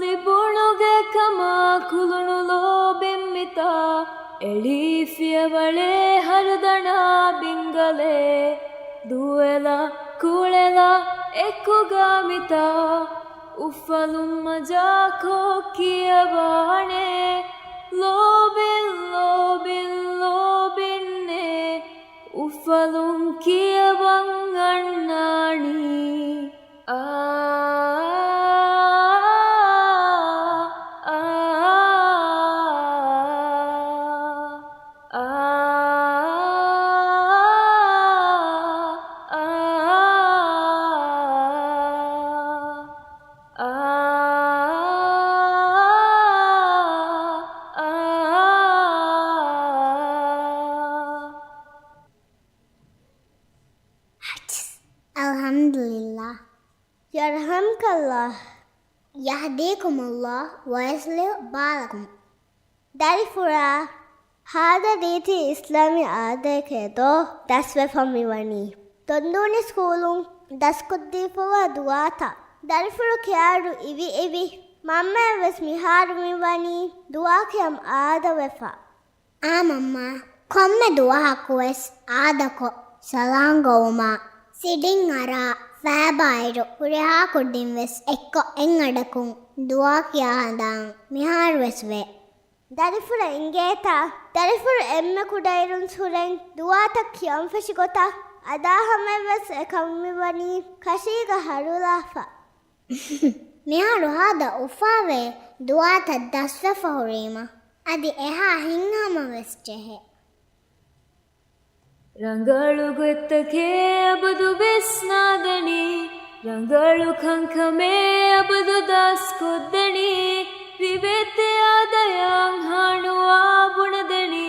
ލިބުނުގެ ކަމާ ކުލުނު ލޯބިން މިތާ، އެޅީ ފިޔަވަޅެއް ހަރުދަނާ ބިންގަލެއް، ދުވެލާ ކުޅެލާ އެކުގަ މިތާ، އުފަލުން މަޖާކޮށް ކިޔަވާނެ، ލޯބިން، ލޯބިން، ލޯބިންނޭ، އުފަލުން ކިޔަވަން އަންނާނީ. އާ، އާ، އާ، އާ، އާ. އަލްޙަމްދުލިއްލާހް. ޔަރްޙަމްކައްލާހް. ޔަހްދީކުމުއްލާހް ވަޔުޞްލިޙު ބާލަކުމް. ދަރިފުޅާ، ހާދަ ރީތި އިސްލާމީ އާދައެކޭ ދޯ ދަސްވެފަ މިވަނީ. ދޮންދޫނި ސްކޫލުން ދަސްކޮށްދީފަވާ ދުޢާތައް ދަރިފުޅު ކިޔާއިރު އިވި އިވި މަންމައަށް ވެސް މިހާރު މިވަނީ ދުޢާ ކިޔަން އާދަވެފަ. އާ މަންމާ، ކޮންމެ ދުވަހަކުވެސް އާދަކޮށް ސަލާން ގޮވުމާ، ސިޑިން އަރާ ފައިބާއިރު ހުރިހާ ކުދިންވެސް އެއްކޮށް އެއްއަޑަކުން ދުޢާ ކިޔާ ހަނދާން މިހާރުވެސް ވޭ. ދަރިފުޅަށް އިނގޭތަ؟ ދަރިފުޅު އެންމެ ކުޑައިރުންސުރެން ދުޢާތައް ކިޔަން ފެށި ގޮތަށް އަދާ ހަމަޔަށްވެސް އެކަން މިވަނީ ކަށީގަ ހަރުލާފަ. މިހާރު ހާދަ އުފާވޭ ދުޢާތައް ދަސްވެފަ ހުރީމަ، އަދި އެހާ ހިތްހަމަވެސް ޖެހޭ. ރަނގަޅު ގޮތްތަކެއް އަބަދު ވިސްނާދެނީ، ރަނގަޅު ކަންކަމެއް އަބަދު ދަސްކޮށްދެނީ، ރިވެތި އާދަޔަށް ހާނުވާ ބުނެދެނީ،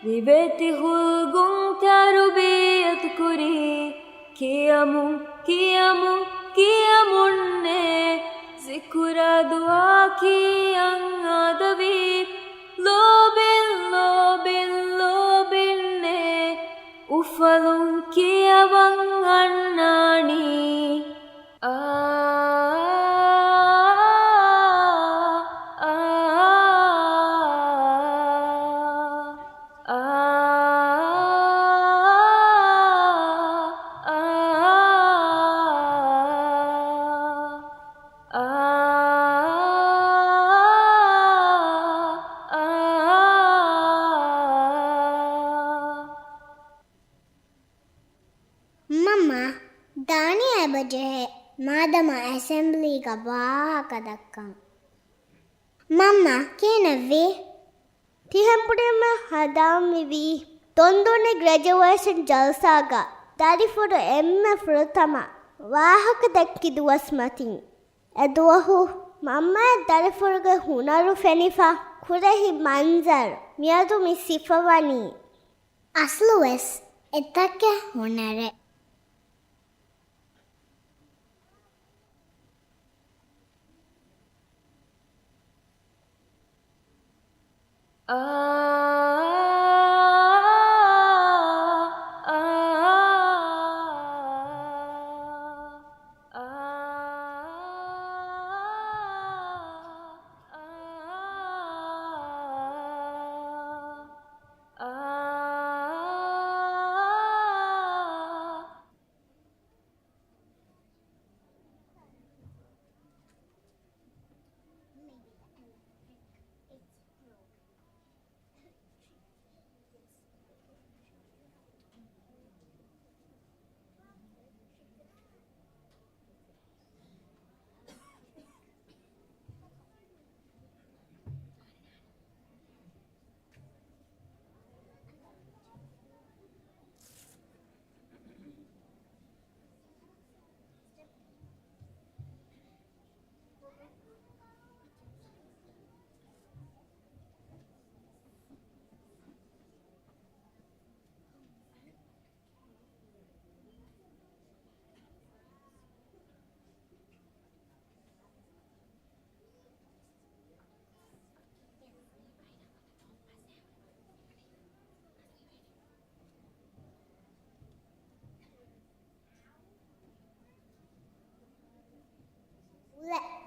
ރިވެތި ހުލްގުން ތަރުބިޔަތުކުރީ، ކިޔަމުން، ކިޔަމުން، ކިޔަމުންނޭ، ޒިކުރާ ދުޢާ ކިޔަން އާދަވީ، ލޯބިން، ލޯބިން، ލޯބިންނޭ، އުފަލުން ކިޔަވަން އަންނާނީ. އާ، އާ، އާ، އާ، އާ، އާ، އާ. މަންމާ، ދާނިޔާ އެބަޖެހޭ މާދަމާ އެސެމްބްލީގަ ވާހަކަ ދައްކަން. މަންމާ ކިހިނެއްވީ؟ ތިހެން ބުނީމަ ހަނދާން މިވީ ދޮންދޫނި ގްރެޖުއޭޝަން ޖަލްސާގަ ދަރިފުޅު އެންމެ ފުރަތަމަ ވާހަކަ ދެއްކި ދުވަސް މަތިން. އެދުވަހު މަންމައަށް ދަރިފުޅުގެ ހުނަރު ފެނިފަ ކުރެހި މަންޒަރު މިއަދު މި ސިފަވަނީ. އަސްލުވެސް އެތަކެއް ހުނަރެއް.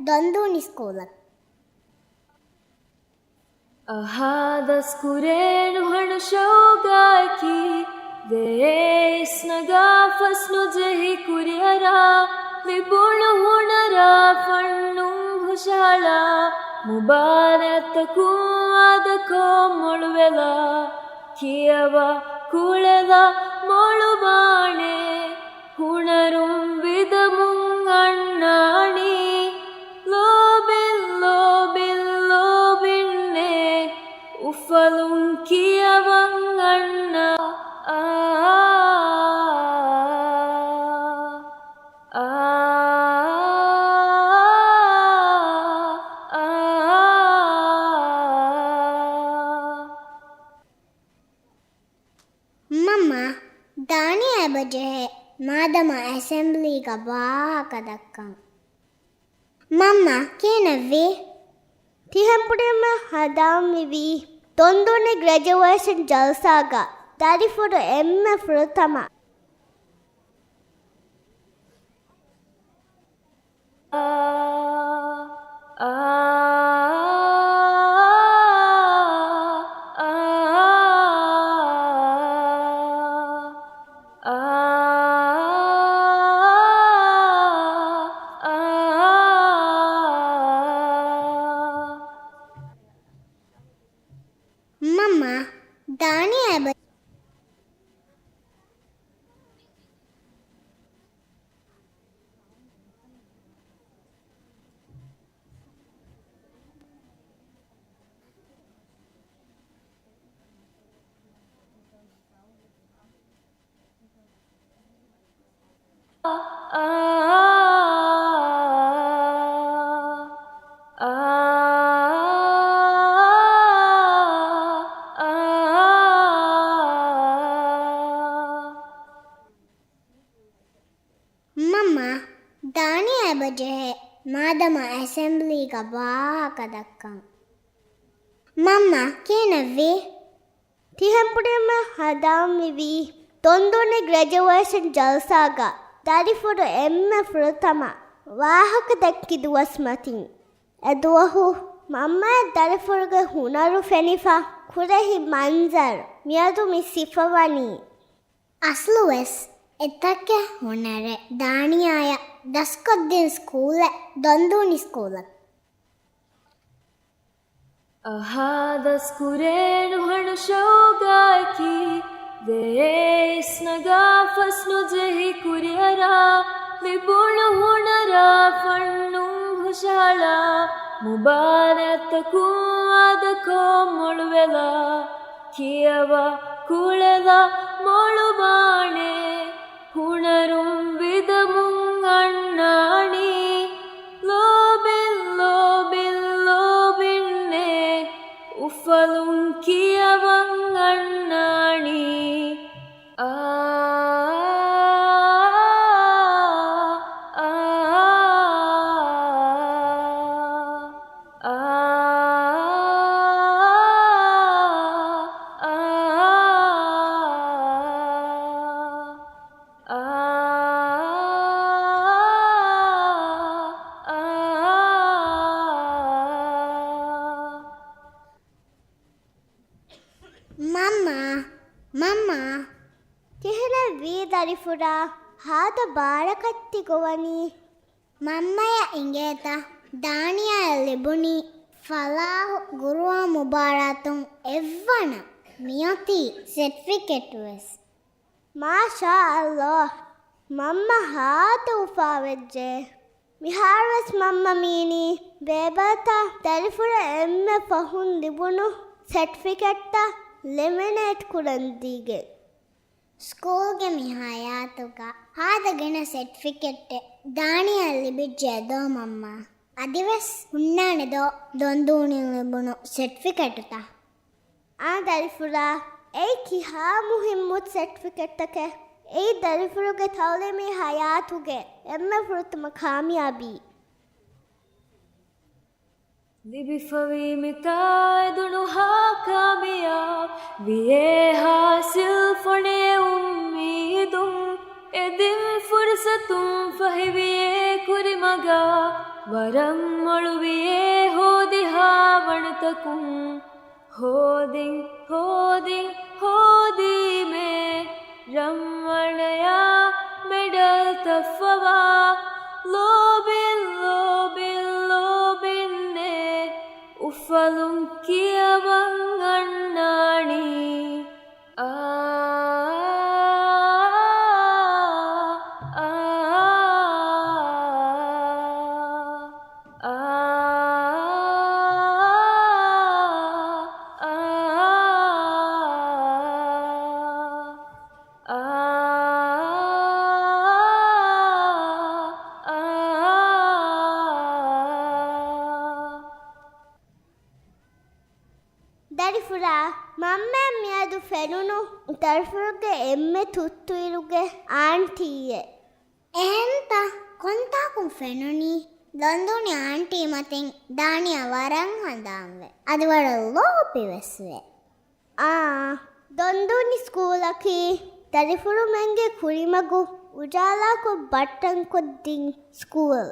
ދޮންދޫނި ސްކޫލަށް. އަހާ ދަސްކުރޭ ނުހަނު ޝައުގާއަކީ، ދޭ އިސްނަގާ ފަސް ނުޖެހި ކުރިއަރާ، ލިބުނު ހުނަރާ ފަންނުން ހުށަހަޅާ، މުބާރާތްތަކުން ވާދަކޮށް މޮޅުވެލާ، ކިޔަވާ ކުޅެލާ މޮޅުވާނެ، ހުނަރުން ވިދަމުން އަންނާނީ، ލޯބިން، ލޯބިން، ލޯބިންނޭ، އުފަލުން ކިޔަވަން އަންނާ، އާ، އާ، އާ. މަންމާ، ދާނިޔާ އެބަޖެހޭ މާދަމާ އެސެމްބްލީގަ ވާހަކަ ދައްކަން. މަންމާ ކިހިނެއްވީ؟ ތިހެން ބުނީމަ ހަނދާން މިވީ ދޮންދޫނި ގްރެޖުއޭޝަން ޖަލްސާގަ ދަރިފުޅު އެންމެ ފުރަތަމަ. މަންމާ، ދާނިޔާ އެބަ- މަންމާ، ދާނިޔާ އެބަޖެހޭ މާދަމާ އެސެމްބްލީގަ ވާހަކަ ދައްކަން. މަންމާ ކިހިނެއްވީ؟ ތިހެން ބުނީމަ ހަނދާން މިވީ ދޮންދޫނި ގްރެޖުއޭޝަން ޖަލްސާގަ ދަރިފުޅު އެންމެ ފުރަތަމަ ވާހަކަ ދެއްކި ދުވަސް މަތިން. އެދުވަހު މަންމައަށް ދަރިފުޅުގެ ހުނަރު ފެނިފަ ކުރެހި މަންޒަރު މިއަދު މި ސިފަވަނީ. އަސްލުވެސް އެތަކެއް ހުނަރެއް. ދާނިޔާއަށް ދަސްކޮށްދިން ސްކޫލެއް ދޮންދޫނި ސްކޫލަށް. އަހާ ދަސްކުރޭ ނުހަނު ޝައުގާއަކީ، ދޭ އިސްނަގާ ފަސް ނުޖެހި ކުރިއަރާ، ލިބުނު ހުނަރާ ފަންނުން ހުށަހަޅާ، މުބާރާތަކުން ވާދަކޮށް މޮޅުވެލާ، ކިޔަވާ ކުޅެލާ މޮޅުވާނެ، ހުނަރުން ވިދަމުން އަންނާނީ. ލޯބިން، ލޯބިން، ލޯބިންނޭ، އުފަލުން ކިޔަވަން އަންނާނީ. މަންމާ، މަންމާ، ކިހިނެއްވީ ދަރިފުރާ؟ ހާދަ ބާރަކަށް ތި ގޮވަނީ؟ މަންމަޔަށް އިނގޭތަ ދާނިޔާއަށް ލިބުނީ ފަލާހު ގުރުއާން މުބާރާތުން އެއްވަނަ މިއޮތީ ސެޓްފިކެޓްވެސް. މާޝާ ﷲ، މަންމަ ހާދަ އުފާވެއްޖެ. މިހާރުވެސް މަންމަ މީނީ ބޭބައަތާ ދަރިފުރަށް އެންމެ ފަހުން ލިބުނު ސެޓްފިކެޓްތައް ލެމިނޭޓް ކުރަން ދީގެން. ސްކޫލްގެ މި ހަޔާތުގަ ހާދަ ގިނަ ސެޓްފިކެޓެއް ދާނިޔާއަށް ލިބިއްޖެ ދޯ މަންމާ؟ އަދިވެސް ހުންނާނެ ދޯ ދޮންދޫނިން ލިބުނު ސެޓްފިކެޓުތައް؟ އާ ދަރިފުރާ، އެއީ ކިހާ މުހިއްމު ސެޓްފިކެޓްތަކެއް؟ އެއީ ދަރިފުރުގެ ތައުލީމީ ހަޔާތުގެ އެންމެ ފުރަތަމަ ކާމިޔާބީ. ލިބިފަވީ މިތާ އެދުނުހާ ކާމިޔާބު ވިޔޭ ހާސިލް ފޮނޭ އުއްމީދުން. އެދިން ފުރުސަތުން ފަހިވިޔޭ ކުރިމަގާ، ވަރަށް މޮޅުވިޔޭ ހޯދިހާ ވަނަތަކުން. ހޯދިން، ހޯދިން، ހޯދީމޭ ރަންވަނަޔާ މެޑަލް ތައްފަވާ. ލޯބިން، ލޯބިން، ލޯބިންނޭ އުފަލުން ކިޔަވަން އަންނާނީ. އާ، އާ، އާ، އާ، އާ، އާ. ދަރިފުރާ، މަންމައަށް މިއަދު ފެނުނު ދަރިފުރުގެ އެންމެ ތުއްތުއިރުގެ އާންޓީއެއް. އެހެންތަ؟ ކޮންތާކުން ފެނުނީ؟ ދޮންދޫނި އާންޓީ މަތިން ދާނިޔާ ވަރަށް ހަނދާންވޭ. އަދި ވަރަށް ލޯބިވެސްވޭ. އާ، ދޮންދޫނި ސްކޫލަކީ ދަރިފުޅުމެންގެ ކުރިމަގު އުޖާލާކޮށް ބައްޓަންކޮށްދިން ސްކޫލް.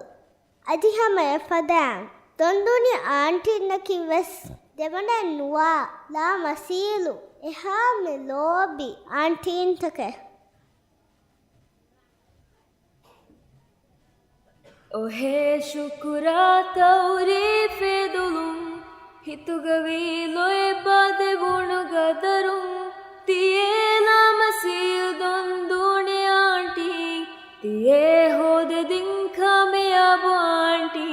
އަދި ހަމަ އެފަދައިން ދޮންދޫނި އާންޓީންނަކީ ވެސް ދެވަނައެއް ނުވާ، ލާމަސީލު އެހާމެ ލޯބި އާންޓީންތަކެއް. އޮހޭ ޝުކުރާ ތައުރީފް އެދުލުން، ހިތުގަވީ ލޯތްބާ ދެވުނު ގަދަރުން، ތިޔޭ ލާމަސީލް ދޮންދޫނި އާންޓީ، ތިޔޭ ހޯދަދިން ކާމިޔާބު އާންޓީ.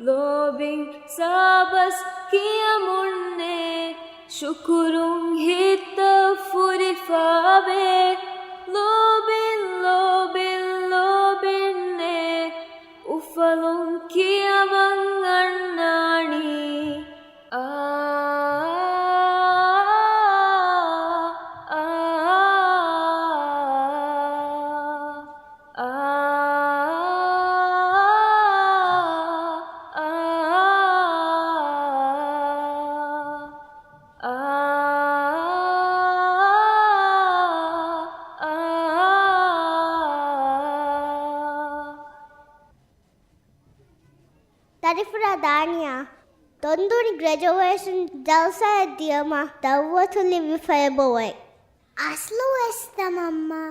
ލޯބިން ސާބަސް ކިޔަމުންނޭ، ޝުކުރުން ހިތްތައް ފުރިފާވޭ. ލޯބިން، ލޯބިން، ލޯބިންނޭ، އުފަލުން ކިޔަވަން އަންނާނީ. އާ، އާ، އާ، އާ، އާ، އާ. ދަރިފުޅާ ދާނިޔާ، ދޮންދޫނި ގްރެޖުއޭޝަން ޖަލްސާއަށް ދިޔަމަ ދައުވަތު ލިބިފައިބަ އޮތް. އަސްލުވެސްތަ މަންމާ؟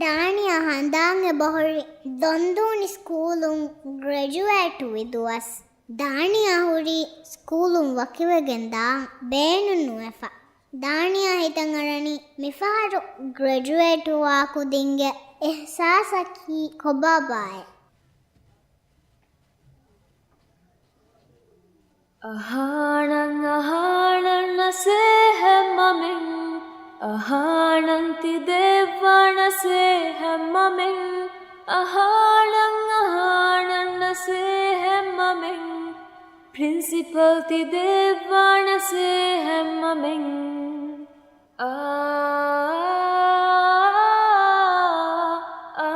ދާނިޔާ ހަނދާން އެބަހުރި ދޮންދޫނި ސްކޫލުން ގްރެޖުއޭޓްވި ދުވަސް. ދާނިޔާ ހުރީ ސްކޫލުން ވަކިވެގެން ދާން ބޭނުން ނުވެފަ. ދާނިޔާ ހިތަށް އަރަނީ މިފަހަރު ގްރެޖުއޭޓްވާ ކުދިންގެ އިހްސާސަކީ ކޮބާބާއޭ؟ އަހާނަން އަހާނަން ނަސޭހަތް މަމެން، އަހާނަން ތި ދެއްވާ ނަސޭހަތް މަމެން، އަހާނަން އަހާނަން ނަސޭހަތް މަމެން، ޕްރިންސިޕަލް ތި ދެއްވާ ނަސޭހަތް މަމެން. އާ، އާ،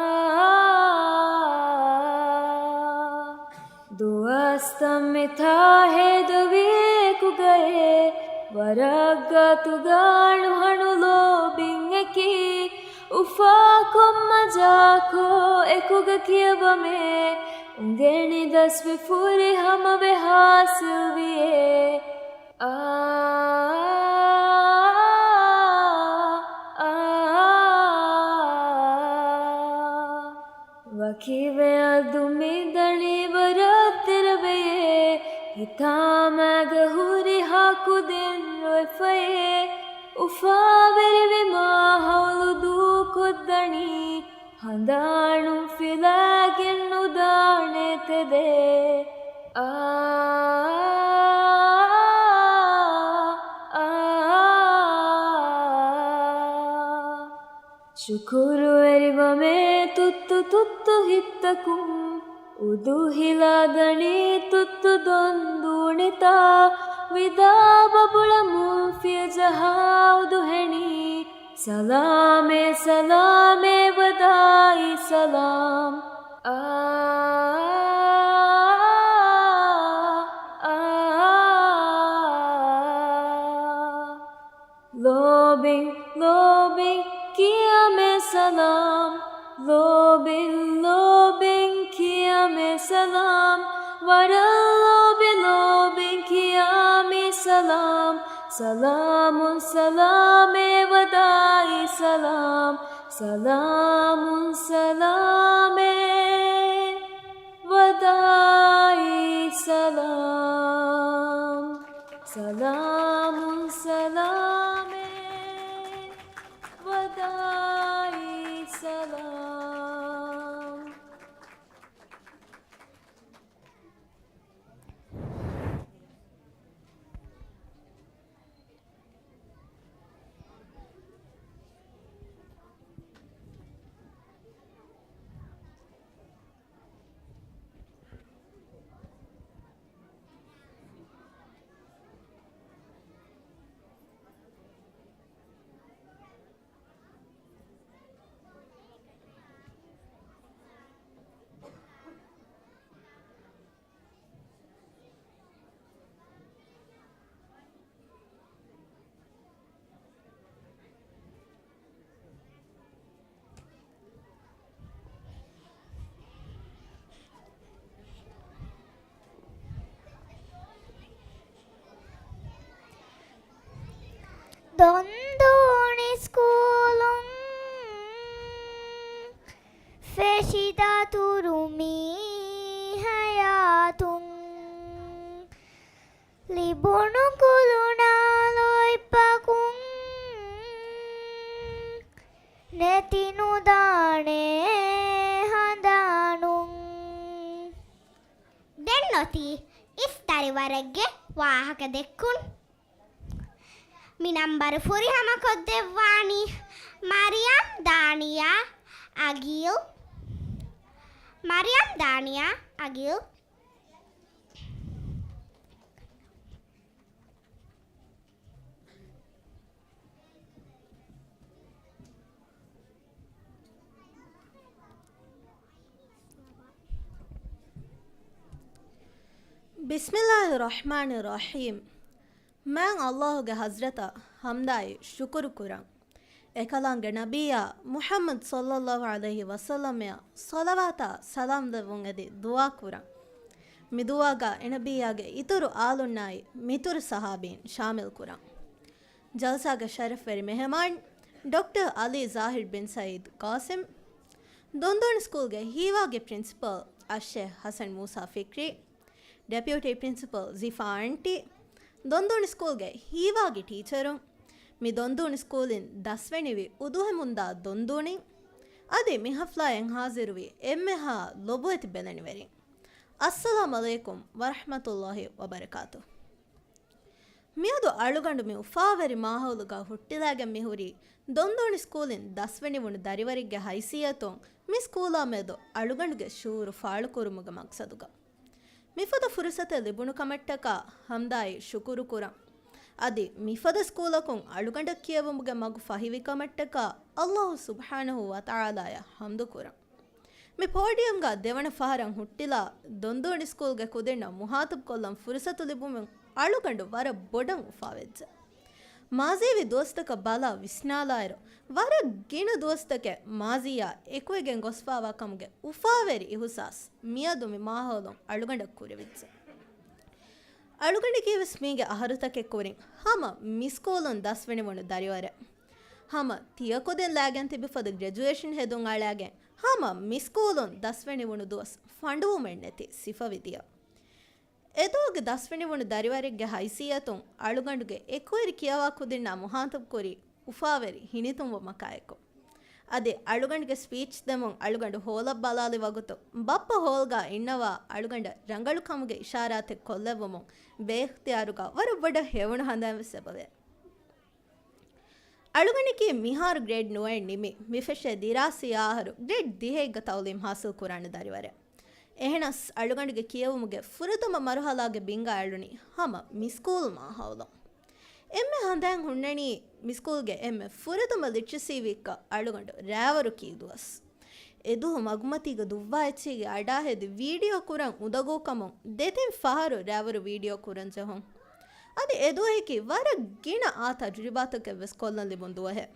ދުވަސްތައް މިތާ ހޭދަވި އެކުގައޭ، ވަރަށް ގާތުގަ ނުހަނު ލޯބިން އެކީ، އުފާކޮށް މަޖާކޮށް އެކުގަ ކިޔަވަމޭ، އުނގެނި ދަސްވެ ފުރިހަމަވެ ހާސިލްވިއޭ. އާ، އާ، ވަކިވެ އަދު މިދަނީ ވަރަށް ދެރަވެޔޭ، ހިތާމައިގަ ހުރިހާ ކުދިން ރޮއެފައޭ، އުފާވެރިވި މާހައުލު ދޫކޮށްދަނީ، ހަނދާނުން ފިލާގެން ނުދާނެ ތެދޭ. އާ، އާ، ޝުކުރުވެރިވަމޭ ތުއްތު ތުއްތު ހިތްތަކުން، އުދުހިލާ ދަނީ ތުއްތު ދޮންދޫނިތާ، ވިދާ ބަބުޅަމުން ފިޔަޖަހާ އުދުހެނީ، ސަލާމޭ ސަލާމޭ ވަދާއީ ސަލާމް. އާ، އާ، އާ، ލޯބިން ލޯބިން ކިޔަމޭ ސަލާމް، ލޯބިން ލޯބިން ކިޔަމޭ ސަލާމް، ވަރަށް ލޯބި ލޯބިން ކިޔާމީ ސަލާމް، ސަލާމުން ސަލާމޭ ވަދާއީ ސަލާމް، ސަލާމުން ސަލާމޭ ވަދާއީ ސަލާމް، ސަލާމުން ސަލާމޭ ވަދާއީ ސަލާމް. ދޮންދޫނި ސްކޫލުން ފެށި ދަތުރު މި ހަޔާތުން، ލިބުނު ކުލުނާ ލޯތްބަކުން ނެތި ނުދާނެ ހަނދާނުން. ދެން އޮތީ އިސް ދަރިވަރެއްގެ ވާހަކަ ދެއްކުން. މި ނަންބަރު ފުރިހަމަކޮށްދެއްވާނީ މަރިޔަމް ދާނިޔާ އަގިލް. މަރިޔަމް ދާނިޔާ އަގިލް. ބިސްމިއްލާހި ރަޙްމާނި ރަޙީމް. މާތް ﷲ ގެ ޙަޟްރަތަށް ޙަމްދާއި ޝުކުރު ކުރަން. އެކަލާނގެ ނަބިއްޔާ މުޙައްމަދު ޞައްލައްލާހު ޢަލައިހި ވަސައްލަމަށް ޞަލަވާތާ ސަލާމް ދެއްވުން އެދި ދުޢާ ކުރަން. މި ދުޢާގަ އެނަބިއްޔާގެ އިތުރު އާލުންނާއި މިތުރު ޞަޙާބީން ޝާމިލް ކުރަން. ޖަލްސާގެ ޝަރަފްވެރި މެހެމާން ޑޮކްޓަރ ޢަލީ ޒާހިރް ބިން ސަޢީދު ޤާސިމް، ދޮންދޫނި ސްކޫލްގެ ހީވާގި ޕްރިންސިޕަލް އައްޝޭޚް ޙަސަން މޫސާ ފިކްރީ، ޑެޕިއުޓީ ޕްރިންސިޕަލް ޒިފާ އަންޓީ، ދޮންދޫނި ސްކޫލްގެ ހީވާގި ޓީޗަރުން، މި ދޮންދޫނި ސްކޫލިން ދަސްވެނިވި އުދުހެމުންދާ ދޮންދޫނިން، އަދި މި ޙަފްލާއިން ޙާޟިރުވި އެންމެހާ ލޮބުވެތި ބެލެނިވެރިން. އައްސަލާމް ޢަލައިކުމް ވަރަޙްމަތުﷲ ވަބަރަކާތުހު. މިއަދު އަޅުގަނޑު މި އުފާވެރި މާހައުލުގަ ހުއްޓިލާގެން މިހުރީ ދޮންދޫނި ސްކޫލިން ދަސްވެނިވުނު ދަރިވަރެއްގެ ހައިސިއްޔަތުން މި ސްކޫލާ މެދު އަޅުގަނޑުގެ ޝުޢޫރު ފާޅުކުރުމުގެ މަޤްޞަދުގަ. މިފަދަ ފުރުޞަތެއް ލިބުނު ކަމަށްޓަކާ ޙަމްދާއި ޝުކުރު ކުރަން. އަދި މިފަދަ ސްކޫލަކުން އަޅުގަނޑަށް ކިޔެވުމުގެ މަގު ފަހިވި ކަމަށްޓަކާ ﷲ ސުބްޙާނަހޫ ވަތަޢާލާޔަށް ޙަމްދު ކުރަން. މި ޕޯޑިއަމްގަ ދެވަނަ ފަހަރަށް ހުއްޓިލާ ދޮންދޫނި ސްކޫލްގެ ކުދިންނަށް މުހާތަބް ކޮށްލަން ފުރުޞަތު ލިބުމުން އަޅުގަނޑު ވަރަށް ބޮޑަށް އުފާވެއްޖެ. މާޒީވި ދުވަސްތަކަށް ބަލާ ވިސްނާލާއިރު، ވަރަށް ގިނަ ދުވަސްތަކެއް މާޒީއާ އެކުވެގެން ގޮސްފާވާ ކަމުގެ އުފާވެރި އިހުސާސް މިއަދު މި މާހައުލުން އަޅުގަނޑަށް ކުރެވިއްޖެ. އަޅުގަނޑަކީވެސް މީގެ އަހަރުތަކެއް ކުރިން ހަމަ މި ސްކޫލުން ދަސްވެނިވުނު ދަރިވަރެއް. ހަމަ ތިޔަކުދިން ލާގެން ތިބި ފަދަ ގްރެޖުއޭޝަން ހެދުން އަޅާގެން ހަމަ މި ސްކޫލުން ދަސްވެނިވުނު ދުވަސް ފަނޑުވުމެއް ނެތި ސިފަވި ދިޔަ. އެދުވަހުގެ ދަސްވެނިވުނު ދަރިވަރެއްގެ ހައިސިއްޔަތުން އަޅުގަނޑުގެ އެކުވެރި ކިޔަވާ ކުދިންނާ މުހާތަބް ކުރީ އުފާވެރި ހިނިތުންވުމަކާއެކު. އަދި އަޅުގަނޑުގެ ސްޕީޗް ދެމުން އަޅުގަނޑު ހޯލަށް ބަލާލި ވަގުތު ބައްޕަ ހޯލްގަ އިންނަވާ އަޅުގަނޑަށް ރަނގަޅު ކަމުގެ އިޝާރާތެއް ކޮށްލެއްވުމުން ބޭއިޚްތިޔާރުގަ ވަރަށް ބޮޑަށް ހެވުނު ހަނދާން ވެސް އެބަވޭ. އަޅުގަނޑަކީ މިހާރު ގްރޭޑް ނުވައެއް ނިމި، މިފެށޭ ދިރާސީ އަހަރު ގްރޭޑް ދިހައެއްގަ ތައުލީމް ހާސިލް ކުރާނެ ދަރިވަރެއް. އެހެނަސް އަޅުގަނޑުގެ ކިޔެވުމުގެ ފުރަތަމަ މަރުހަލާގެ ބިންގަ އެޅުނީ ހަމަ މި ސްކޫލް މާހައުލުން. އެންމެ ހަނދާން ހުންނަނީ މި ސްކޫލްގެ އެންމެ ފުރަތަމަ ލިޓްރަސީ ވީކަށް އަޅުގަނޑު ރާވަރު ކީ ދުވަސް. އެދުވަހު މަގުމަތީގަ ދުއްވާ އެއްޗީގެ އަޑާ ހެދި ވީޑިއޯ ކުރަން އުނދަގޫ ކަމުން ދެތިން ފަހަރު ރާވަރު ވީޑިއޯ ކުރަން ޖެހުން. އަދި އެދުވަހަކީ ވަރަށް ގިނަ އާ ތަޖުރިބާތަކެއް ވެސް ކޮށްލަން ލިބުނު ދުވަހެއް.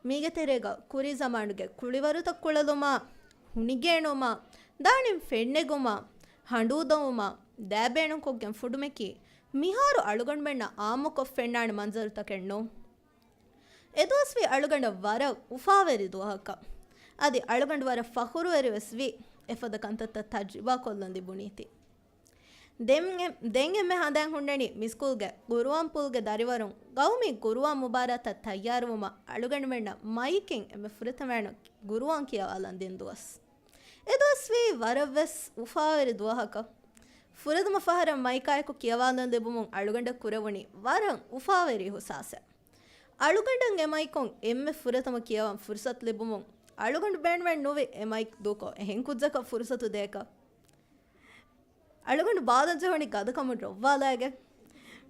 މީގެ ތެރޭގަ ކުރީ ޒަމާނުގެ ކުޅިވަރުތައް ކުޅެލުމާ، ހުނިގޭނުމާ، ދާނިން ފެންނެގުމާ، ހަނޑޫދޮވުމާ، ދާބޭނުންކޮށްގެން ފުޑުމަކީ މިހާރު އަޅުގަނޑުމެންނަށް އާއްމުކޮށް ފެންނާނެ މަންޒަރުތަކެއް ނޫން. އެދުވަސްވީ އަޅުގަނޑަށް ވަރަށް އުފާވެރި ދުވަހަކަށް. އަދި އަޅުގަނޑު ވަރަށް ފަޚުރުވެރިވެސް ވީ، އެފަދަ ކަންތައްތައް ތަޖްރިބާ ކޮށްލަން ލިބުނީތީ. ދެން އެ-، ދެން އެންމެ ހަނދާން ހުންނަނީ މި ސްކޫލްގެ ގުރުއާން ޕޫލްގެ ދަރިވަރުން ގައުމީ ގުރުއާން މުބާރާތަށް ތައްޔާރުވުމަށް އަޅުގަނޑުމެންނަށް މައިކިން އެންމެ ފުރަތަމައިނު ގުރުއާން ކިޔަވާލަން ދިން ދުވަސް. އެދުވަސްވީ ވަރަށްވެސް އުފާވެރި ދުވަހަކަށް. ފުރަތަމަ ފަހަރަށް މައިކާއެކު ކިޔަވާލަން ލިބުމުން އަޅުގަނޑަށް ކުރެވުނީ ވަރަށް އުފާވެރި އިހުސާސެއް. އަޅުގަނޑަށް އެ މައިކުން އެންމެ ފުރަތަމަ ކިޔަވަން ފުރުސަތު ލިބުމުން އަޅުގަނޑު ބޭނުމެއް ނުވި އެ މައިކް ދޫކޮށް އެހެން ކުއްޖަކަށް ފުރުސަތު ދޭކަށް. އަޅުގަނޑު ބާލަން ޖެހުނީ ގަދަކަމުން ރޮއްވާލައިގެން.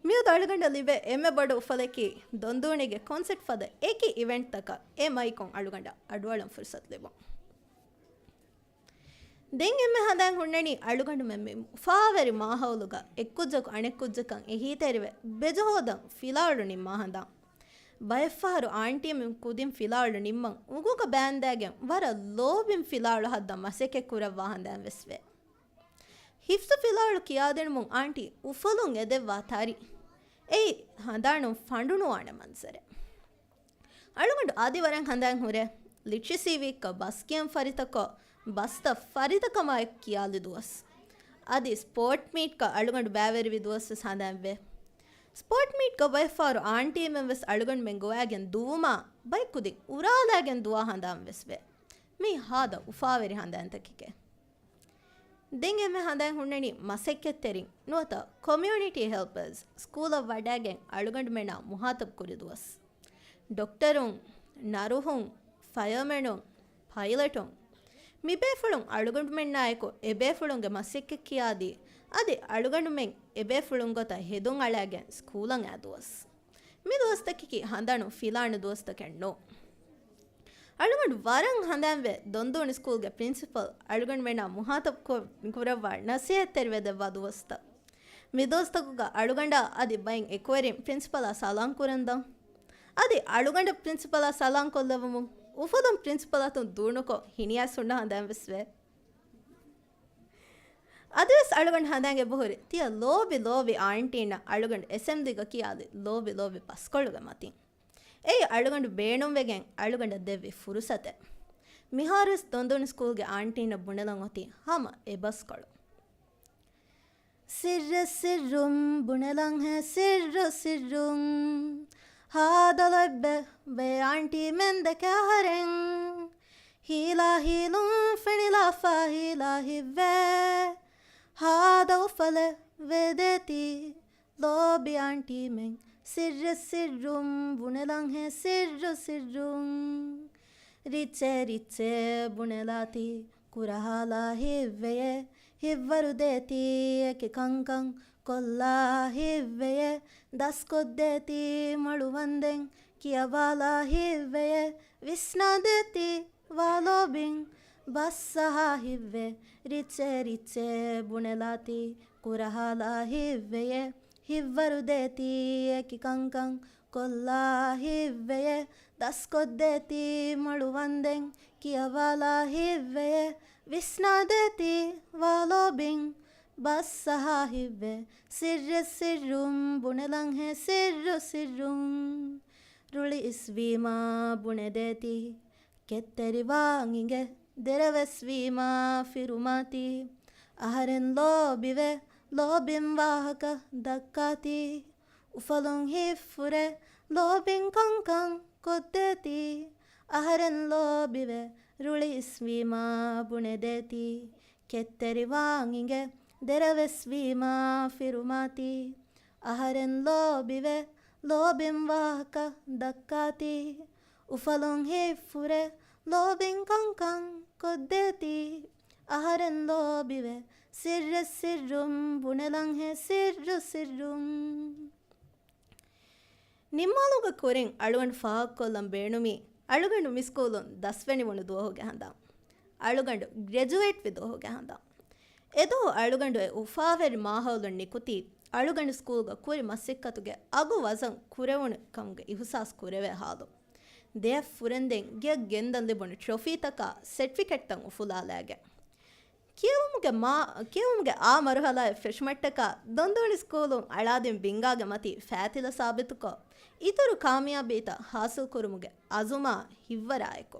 މިއަދު އަޅުގަނޑަށް ލިބޭ އެންމެ ބޮޑު އުފަލަކީ ދޮންދޫނީގެ ކޮންސެޓް ފަދަ އެކި އިވެންޓްތަކަށް އެ މައިކުން އަޅުގަނޑަށް އަޑުއަޅަން ފުރުސަތު ލިބުން. ދެން އެންމެ ހަނދާން ހުންނަނީ އަޅުގަނޑުމެން މި އުފާވެރި މާހައުލުގަ އެއްކުއްޖަކު އަނެއްކުއްޖަކަށް އެހީތެރިވެ ބެޖަހޯދަން ފިލާވަޅު ނިންމާ ހަނދާން. ބައެއްފަހަރު އާންޓީމެން ކުދިން ފިލާވަޅު ނިންމަން އުނގޫގަ ބާންދާގެން ވަރަށް ލޯބިން ފިލާވަޅު ހައްދަން މަސައްކަތް ކުރައްވާ ހަނދާން ވެސް ވޭ. ހިފްޒު ފިލާވަޅު ކިޔާދިނުމުން އާންޓީ އުފުލުން އެދެއްވާ ތަރި. އެއީ ހަނދާނުން ފަނޑުނުވާނެ މަންޒަރެއް. އަޅުގަނޑު އަދި ވަރަށް ހަނދާން ހުރޭ. ލިޓްރަސީ ވީކަށް ބަސް ކިޔަން ފަރިތަކޮށް، ބަސްތައް ފަރިތަކަމާއެކު ކިޔާލި ދުވަސް. އަދި ސްޕޯޓް މީޓްގަ އަޅުގަނޑު ބައިވެރިވި ދުވަސް ވެސް ހަނދާންވޭ. ސްޕޯޓް މީޓްގަ ބައެއްފަހަރު އާންޓީމެން ވެސް އަޅުގަނޑުމެން ގޮވާގެން ދުވުމާ، ބައެއް ކުދިން އުރާލާގެން ދުވާ ހަނދާން ވެސް ވޭ. މީ ހާދަ އުފާވެރި ހަނދާންތަކެކޭ. ދެން އެންމެ ހަނދާން ހުންނަނީ މަސައްކަތްތެރިން ނުވަތަ ކޮމިއުނިޓީ ހެލްޕަރސް ސްކޫލަށް ވަޑައިގެން އަޅުގަނޑުމެންނާ މުހާތަބް ކުރި ދުވަސް. ޑޮކްޓަރުން، ނަރުހުން، ފަޔަރމެނުން، ޕައިލެޓުން، މިބޭފުޅުން އަޅުގަނޑުމެންނާއެކު އެބޭފުޅުންގެ މަސައްކަތް ކިޔާދީ، އަދި އަޅުގަނޑުމެން އެބޭފުޅުން ގޮތަށް ހެދުން އަޅާގެން ސްކޫލަށް އައި ދުވަސް. މި ދުވަސްތަކަކީ ހަނދާނުން ފިލާނެ ދުވަސްތަކެއް ނޫން. އަޅުގަނޑު ވަރަށް ހަނދާންވޭ ދޮންދޫނި ސްކޫލްގެ ޕްރިންސިޕަލް އަޅުގަނޑުމެންނާ މުހާތަބް ކު-، ކުރައްވާ ނަސޭހަތްތެރިވެދެއްވާ ދުވަސްތައް. މި ދުވަސްތަކުގަ އަޅުގަނޑާ އަދި ބައެއް އެކުވެރިން ޕްރިންސިޕަލާ ސަލާން ކުރަން ދަން. އަދި އަޅުގަނޑަށް ޕްރިންސިޕަލާ ސަލާން ކޮށްލެވުމުން އުފުލުން ޕްރިންސިޕަލް އަތުން ދޫނުކޮށް ހިނިއައިސް ހުންނަ ހަނދާން ވެސް ވޭ. އަދިވެސް އަޅުގަނޑު ހަނދާން އެބަހުރި، ތިޔަ ލޯބި ލޯބި އާންޓީންނަށް އަޅުގަނޑު އެސެމްބްލީގަ ކިޔާލި ލޯބި ލޯބި ބަސްކޮޅުގެ މަތިން. އެއީ އަޅުގަނޑު ބޭނުންވެގެން އަޅުގަނޑަށް ދެއްވި ފުރުސަތެއް. މިހާރުވެސް ދޮންދޫނި ސްކޫލްގެ އާންޓީންނަށް ބުނެލަން އޮތީ ހަމަ އެ ބަސްކޮޅު. ސިއްރެއް ސިއްރުން ބުނެލަންހޭ ސިއްރު ސިއްރުން. ހާދަ ލޯތްބެއް ވޭ އާންޓީމެން ދެކެ އަހަރެން. ހީލާ ހީލުން ފެނިލާފާ ހީލާ ހިތްވޭ. ހާދަ އުފަލެއް ވެދޭތީ ލޯބި އާންޓީމެން ސިއްރެއް ސިއްރުން ބުނެލަންހޭ ސިއްރު ސިއްރުން. ރިއްޗޭ ރިއްޗޭ ބުނެލާތީ ކުރަހާލާ ހިތްވެޔޭ. ހިތްވަރު ދޭތީ އެކި ކަންކަން ކޮށްލާ ހިތްވެޔޭ. ދަސްކޮށްދޭތީ މޮޅު ވަންދެން ކިޔަވާލާ ހިތްވެޔޭ. ވިސްނާދޭތީ ވާ ލޯބިން ބަސް އަހާ ހިތްވޭ. ރިއްޗޭ ރިއްޗޭ ބުނެލާތީ ކުރަހާލާ ހިތްވެޔޭ. ހިތްވަރު ދޭތީ އެކި ކަންކަން ކޮށްލާ ހިތްވެޔޭ. ދަސްކޮށްދޭތީ މޮޅު ވަންދެން ކިޔަވާލާ ހިތްވެޔޭ. ވިސްނާދޭތީ ވާ ލޯބިން ބަސް އަހާ ހިތްވޭ. ސިއްރެއް ސިއްރުން ބުނެލަންހޭ ސިއްރު ސިއްރުން. ރުޅި އިސްވީމާ ބުނެދޭތީ ކެތްތެރިވާން އިނގޭ. ދެރަވެސް ވީމާ ފިރުމާތީ އަހަރެން ލޯބިވޭ. ލޯބިން ވާހަކަ ދައްކާތީ އުފަލުން ހިތްފުރޭ. ލޯބިން ކަންކަން ކޮށްދޭތީ އަހަރެން ލޯބިވޭ. ރުޅި އިސްވީމާ ބުނެދޭތީ ކެތްތެރިވާން އިނގޭ. ދެރަވެސް ވީމާ ފިރުމާތީ އަހަރެން ލޯބިވޭ. ލޯބިން ވާހަކަ ދައްކާތީ އުފަލުން ހިތްފުރޭ. ލޯބިން ކަންކަން ކޮށްދޭތީ އަހަރެން ލޯބިވޭ. ސިއްރެއް ސިއްރުން ބުނެލަންހޭ ސިއްރު ސިއްރުން. ނިންމާލުމުގެ ކުރިން އަޅުގަނޑު ފާހަގަކޮށްލަން ބޭނުމީ، އަޅުގަނޑު މި ސްކޫލުން ދަސްވެނިވުނު ދުވަހުގެ ހަނދާން. އަޅުގަނޑު ގްރެޖުއޭޓްވި ދުވަހުގެ ހަނދާން. އެދުވަހު އަޅުގަނޑު އެ އުފާވެރި މާހައުލުން ނިކުތީ، އަޅުގަނޑު ސްކޫލްގަ ކުރި މަސައްކަތުގެ އަގު ވަޒަން ކުރެވުނު ކަމުގެ އިހުސާސް ކުރެވޭ ހާލު. ދެއަތް ފުރެންދެން ގެއަށް ގެންދަން ލިބުނު ޓްރޮފީތަކާ ސެޓްފިކެޓްތައް އުފުލާލައިގެން. ކިޔެވުމުގެ މާ-، ކިޔެވުމުގެ އާ މަރުހަލާއެއް ފެށުމަށްޓަކާ ދޮންދޫނި ސްކޫލުން އަޅާދިން ބިންގާގެ މަތީ ފައިތިލަ ސާބިތުކޮށް، އިތުރު ކާމިޔާބީތައް ހާސިލްކުރުމުގެ އަޒުމާ ހިތްވަރާއެކު،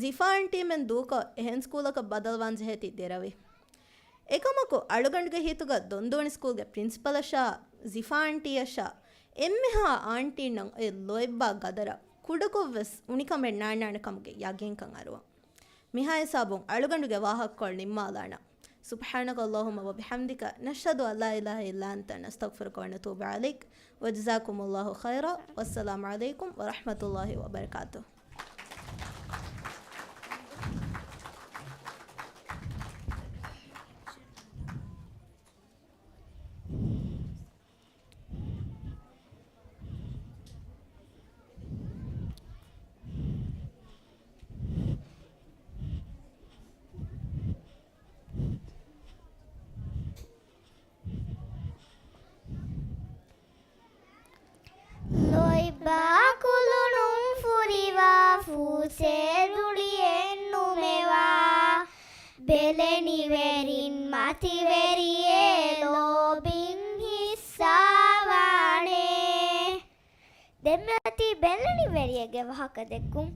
ޒިފާ އަންޓީމެން ދޫކޮށް، އެހެން ސްކޫލަކަށް ބަދަލުވާންޖެހޭތީ ދެރަވި. އެކަމަކު، އަޅުގަނޑުގެ ހިތުގަ ދޮންދޫނި ސްކޫލްގެ ޕްރިންސިޕަލަށާ، ޒިފާ އަންޓީއަށާ، އެންމެހާ އާންޓީންނަށް އޮތް ލޯތްބާ ގަދަރަށް ކުޑަކޮށްވެސް އުނިކަމެއް ނާންނާނެ ކަމުގެ ޔަގީންކަން އަރުވަން. މިހާ ހިސާބުން އަޅުގަނޑުގެ ވާހަކަކޮޅު ނިންމާލާނަން. سبحانك اللهم وبحمدك، نشهد أن لا إله إلا أنت، نستغفرك ونتوب إليك، وجزاكم الله خيرا، والسلام عليكم ورحمة الله وبركاته. ލޯތްބާ ކުލުނުން ފުރިވާ ފޫސޭ ރުޅިއެއް ނުމެވާ. ބެލެނިވެރިން މަތިވެރިއެއް ލޯބިން ހިއްސާވާނެ. ދެންމެ އޮތީ ބެލެނިވެރިއެއްގެ ވާހަކަ ދެއްކުން.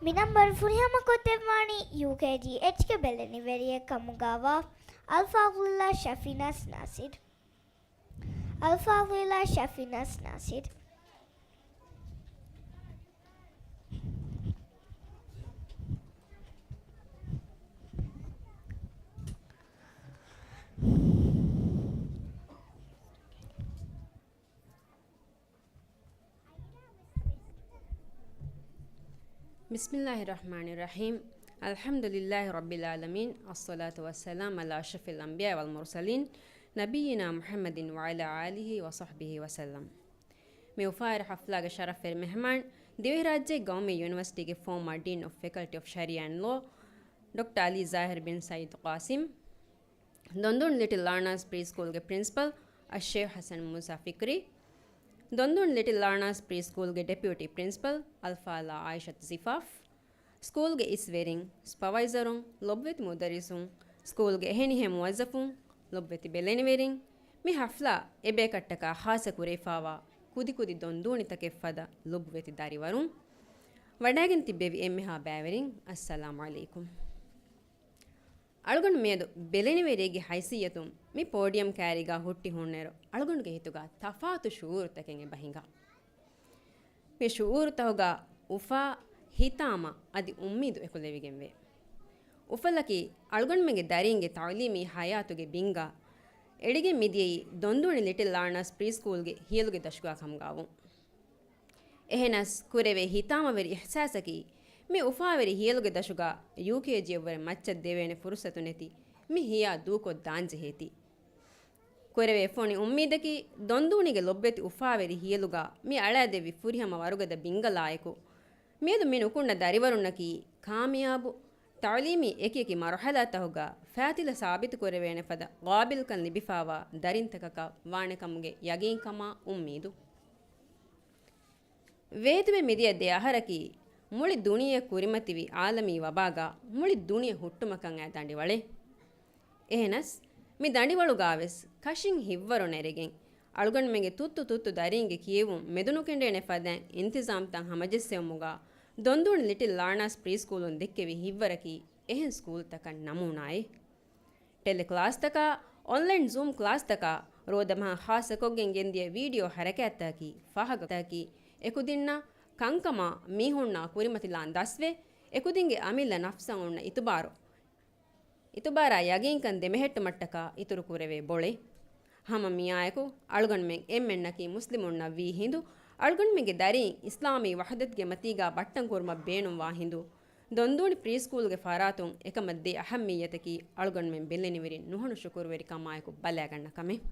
މި ނަންބަރު ފުރިހަމަކޮށްދެއްވާނީ ޔޫކޭޖީ އެޗްގެ ބެލެނިވެރިއެއް ކަމުގައިވާ އަލްފާޟިލާ ޝަފީނާސް ނާސިރް. އަލްފާޟިލާ ޝަފީނާސް ނާސިރް. بسم الله الرحمن الرحيم. الحمد لله رب العالمين، الصلاة والسلام على أشرف الأنبياء والمرسلين، نبينا محمد وعلى آله وصحبه وسلم. މި އުފާވެރި ޙަފްލާގެ ޝަރަފްވެރި މެހެމާން، ދިވެހިރާއްޖޭގެ ގައުމީ ޔުނިވަރސިޓީގެ ފޯމާ ޑީން އޮފް ފެކަލްޓީ އޮފް ޝަރީޢާ އެންޑް ލޯ، ޑޮކްޓަރ ޢަލީ ޒާހިރު ބިން ސަޢީދު ޤާސިމް، ދޮންދޫން ލިޓިލް ލާނާސް ޕްރީ ސްކޫލްގެ ޕްރިންސިޕަލް އައްޝޭޚް ޙަސަން މޫސާ ފިކްރީ، ދޮންދޫން ލިޓިލް ލާނާސް ޕްރީ ސްކޫލްގެ ޑެޕިއުޓީ ޕްރިންސިޕަލް އަލްފާޟިލާ ޢާއިޝަތު ޒިފާފް، ސްކޫލްގެ އިސްވެރިން، ސުޕަވައިޒަރުން، ލޮބުވެތި މުދައްރިސުން، ސްކޫލްގެ އެހެނިހެން މުވައްޒަފުން، ލޮބުވެތި ބެލެނިވެރިން، މި ޙަފްލާ އެބޭކަށްޓަކާ ޚާއްޞަ ކުރެވިފާވާ ކުދިކުދި ދޮންދޫނިތަކެއްފަދަ ލޮބުވެތި ދަރިވަރުން، ވަޑައިގެން ތިއްބެވި އެންމެހާ ބައިވެރިން، އައްސަލާމު ޢަލައިކުމް. އަޅުގަނޑު މިއަދު ބެލެނިވެރިއެއްގެ ހައިސިއްޔަތުން މި ޕޯޑިއަމް ކައިރީގަ ހުއްޓި ހުންނައިރު، އަޅުގަނޑުގެ ހިތުގަ ތަފާތު ޝުޢޫރުތަކެއް އެބަ ހިނގާ. މި ޝުޢޫރުތަކުގަ އުފާ، ހިތާމަ އަދި އުއްމީދު އެކުލެވިގެންވޭ. އުފަލަކީ، އަޅުގަނޑުމެންގެ ދަރީންގެ ތަޢުލީމީ ޙަޔާތުގެ ބިންގަ އެޅިގެން މިދިޔައީ ދޮންދޫނި ލިޓިލް ލާނާސް ޕްރީސްކޫލްގެ ހިޔަލުގެ ދަށުގާ ކަމުގާވުން. އެހެނަސް ކުރެވޭ ހިތާމަވެރި އިޙްސާސަކީ، މި އުފާވެރި ހިޔަލުގެ ދަށުގާ ޔޫކޭޖީއަށްވުރެ މައްޗަށް ދެވޭނެ ފުރުސަތު ނެތި މި ހިޔާ ދޫކޮށްދާންޖެހޭތީ. ކުރެވޭ ފޮނި އުއްމީދަކީ، ދޮންދޫނިގެ ލޮބުވެތި އުފާވެރި ހިޔަލުގާ މި އަޅާދެއްވި ފުރިހަމަ ވަރުގަދަ ބިންގަލާއެކު، މިއަދު މި ނުކުންނަ ދަރިވަރުންނަކީ، ކާމިޔާބު ތަޢުލީމީ އެކިއެކި މަރުޙަލާތަކުގާ ފާތިލަ ސާބިތުކުރެވޭނެ ފަދަ ގާބިލްކަން ލިބިފާވާ ދަރިންތަކަކަށް ވާނެ ކަމުގެ ޔަގީންކަމާ އުއްމީދު. ވޭތުވެ މިދިޔަ ދެ އަހަރަކީ، މުޅި ދުނިޔެ ކުރިމަތިވި ޢާލަމީ ވަބާގާ މުޅި ދުނިޔެ ހުއްޓުމަކަށް އައި ދަނޑިވަޅެއް. އެހެނަސް، މި ދަނޑިވަޅުގާވެސް ކަށިން ހިތްވަރު ނެރެގެން، އަޅުގަނޑުމެންގެ ތުއްތު ތުއްތު ދަރީންގެ ކިޔެވުން މެދުނުކެނޑޭނެ ފަދައިން އިންތިޒާމްތައް ހަމަޖެއްސެވުމުގާ، ދޮންދޫނި ލިޓިލް ލާނާސް ޕްރީސްކޫލުން ދެއްކެވި ހިތްވަރަކީ އެހެން ސްކޫލްތަކަށް ނަމޫނާއެއް. ޓެލެ ކްލާސްތަކާ، އޮންލައިން ޒޫމް ކްލާސްތަކާ، ރޯދަމަހަށް ޚާއްޞަކޮށްގެން ގެންދިޔަ ވީޑިއޯ ހަރަކާތްތަކަކީ ފާހަގަތަކީ، އެކުދިންނަށް ކަންކަމާ މީހުންނާ ކުރިމަތިލާން ދަސްވެ، އެކުދިންގެ އަމިއްލަ ނަފްސަށް އޮންނަ އިތުބާރު، އިތުބާރާ ޔަގީންކަން ދެމެހެއްޓުމަށްޓަކާ އިތުރު ކުރެވޭ ބޮޅެއް. ހަމަ މިއާއެކު، އަޅުގަނޑުމެން އެންމެންނަކީ މުސްލިމުންނަށް ވީ ހިނދު، އަޅުގަނޑުމެންގެ ދަރީން އިސްލާމީ ވަޙްދަތުގެ މަތީގާ ބައްޓަން ކުރުމަށް ބޭނުންވާ ހިނދު، ދޮންދޫނި ޕްރީސްކޫލްގެ ފަރާތުން އެކަމަށް ދޭ އަހައްމިއްޔަތަކީ އަޅުގަނޑުމެން ބެލެނިވެރިން ނުހަނު ޝުކުރުވެރިކަމާއެކު ބަލާގަންނަ ކަމެއް.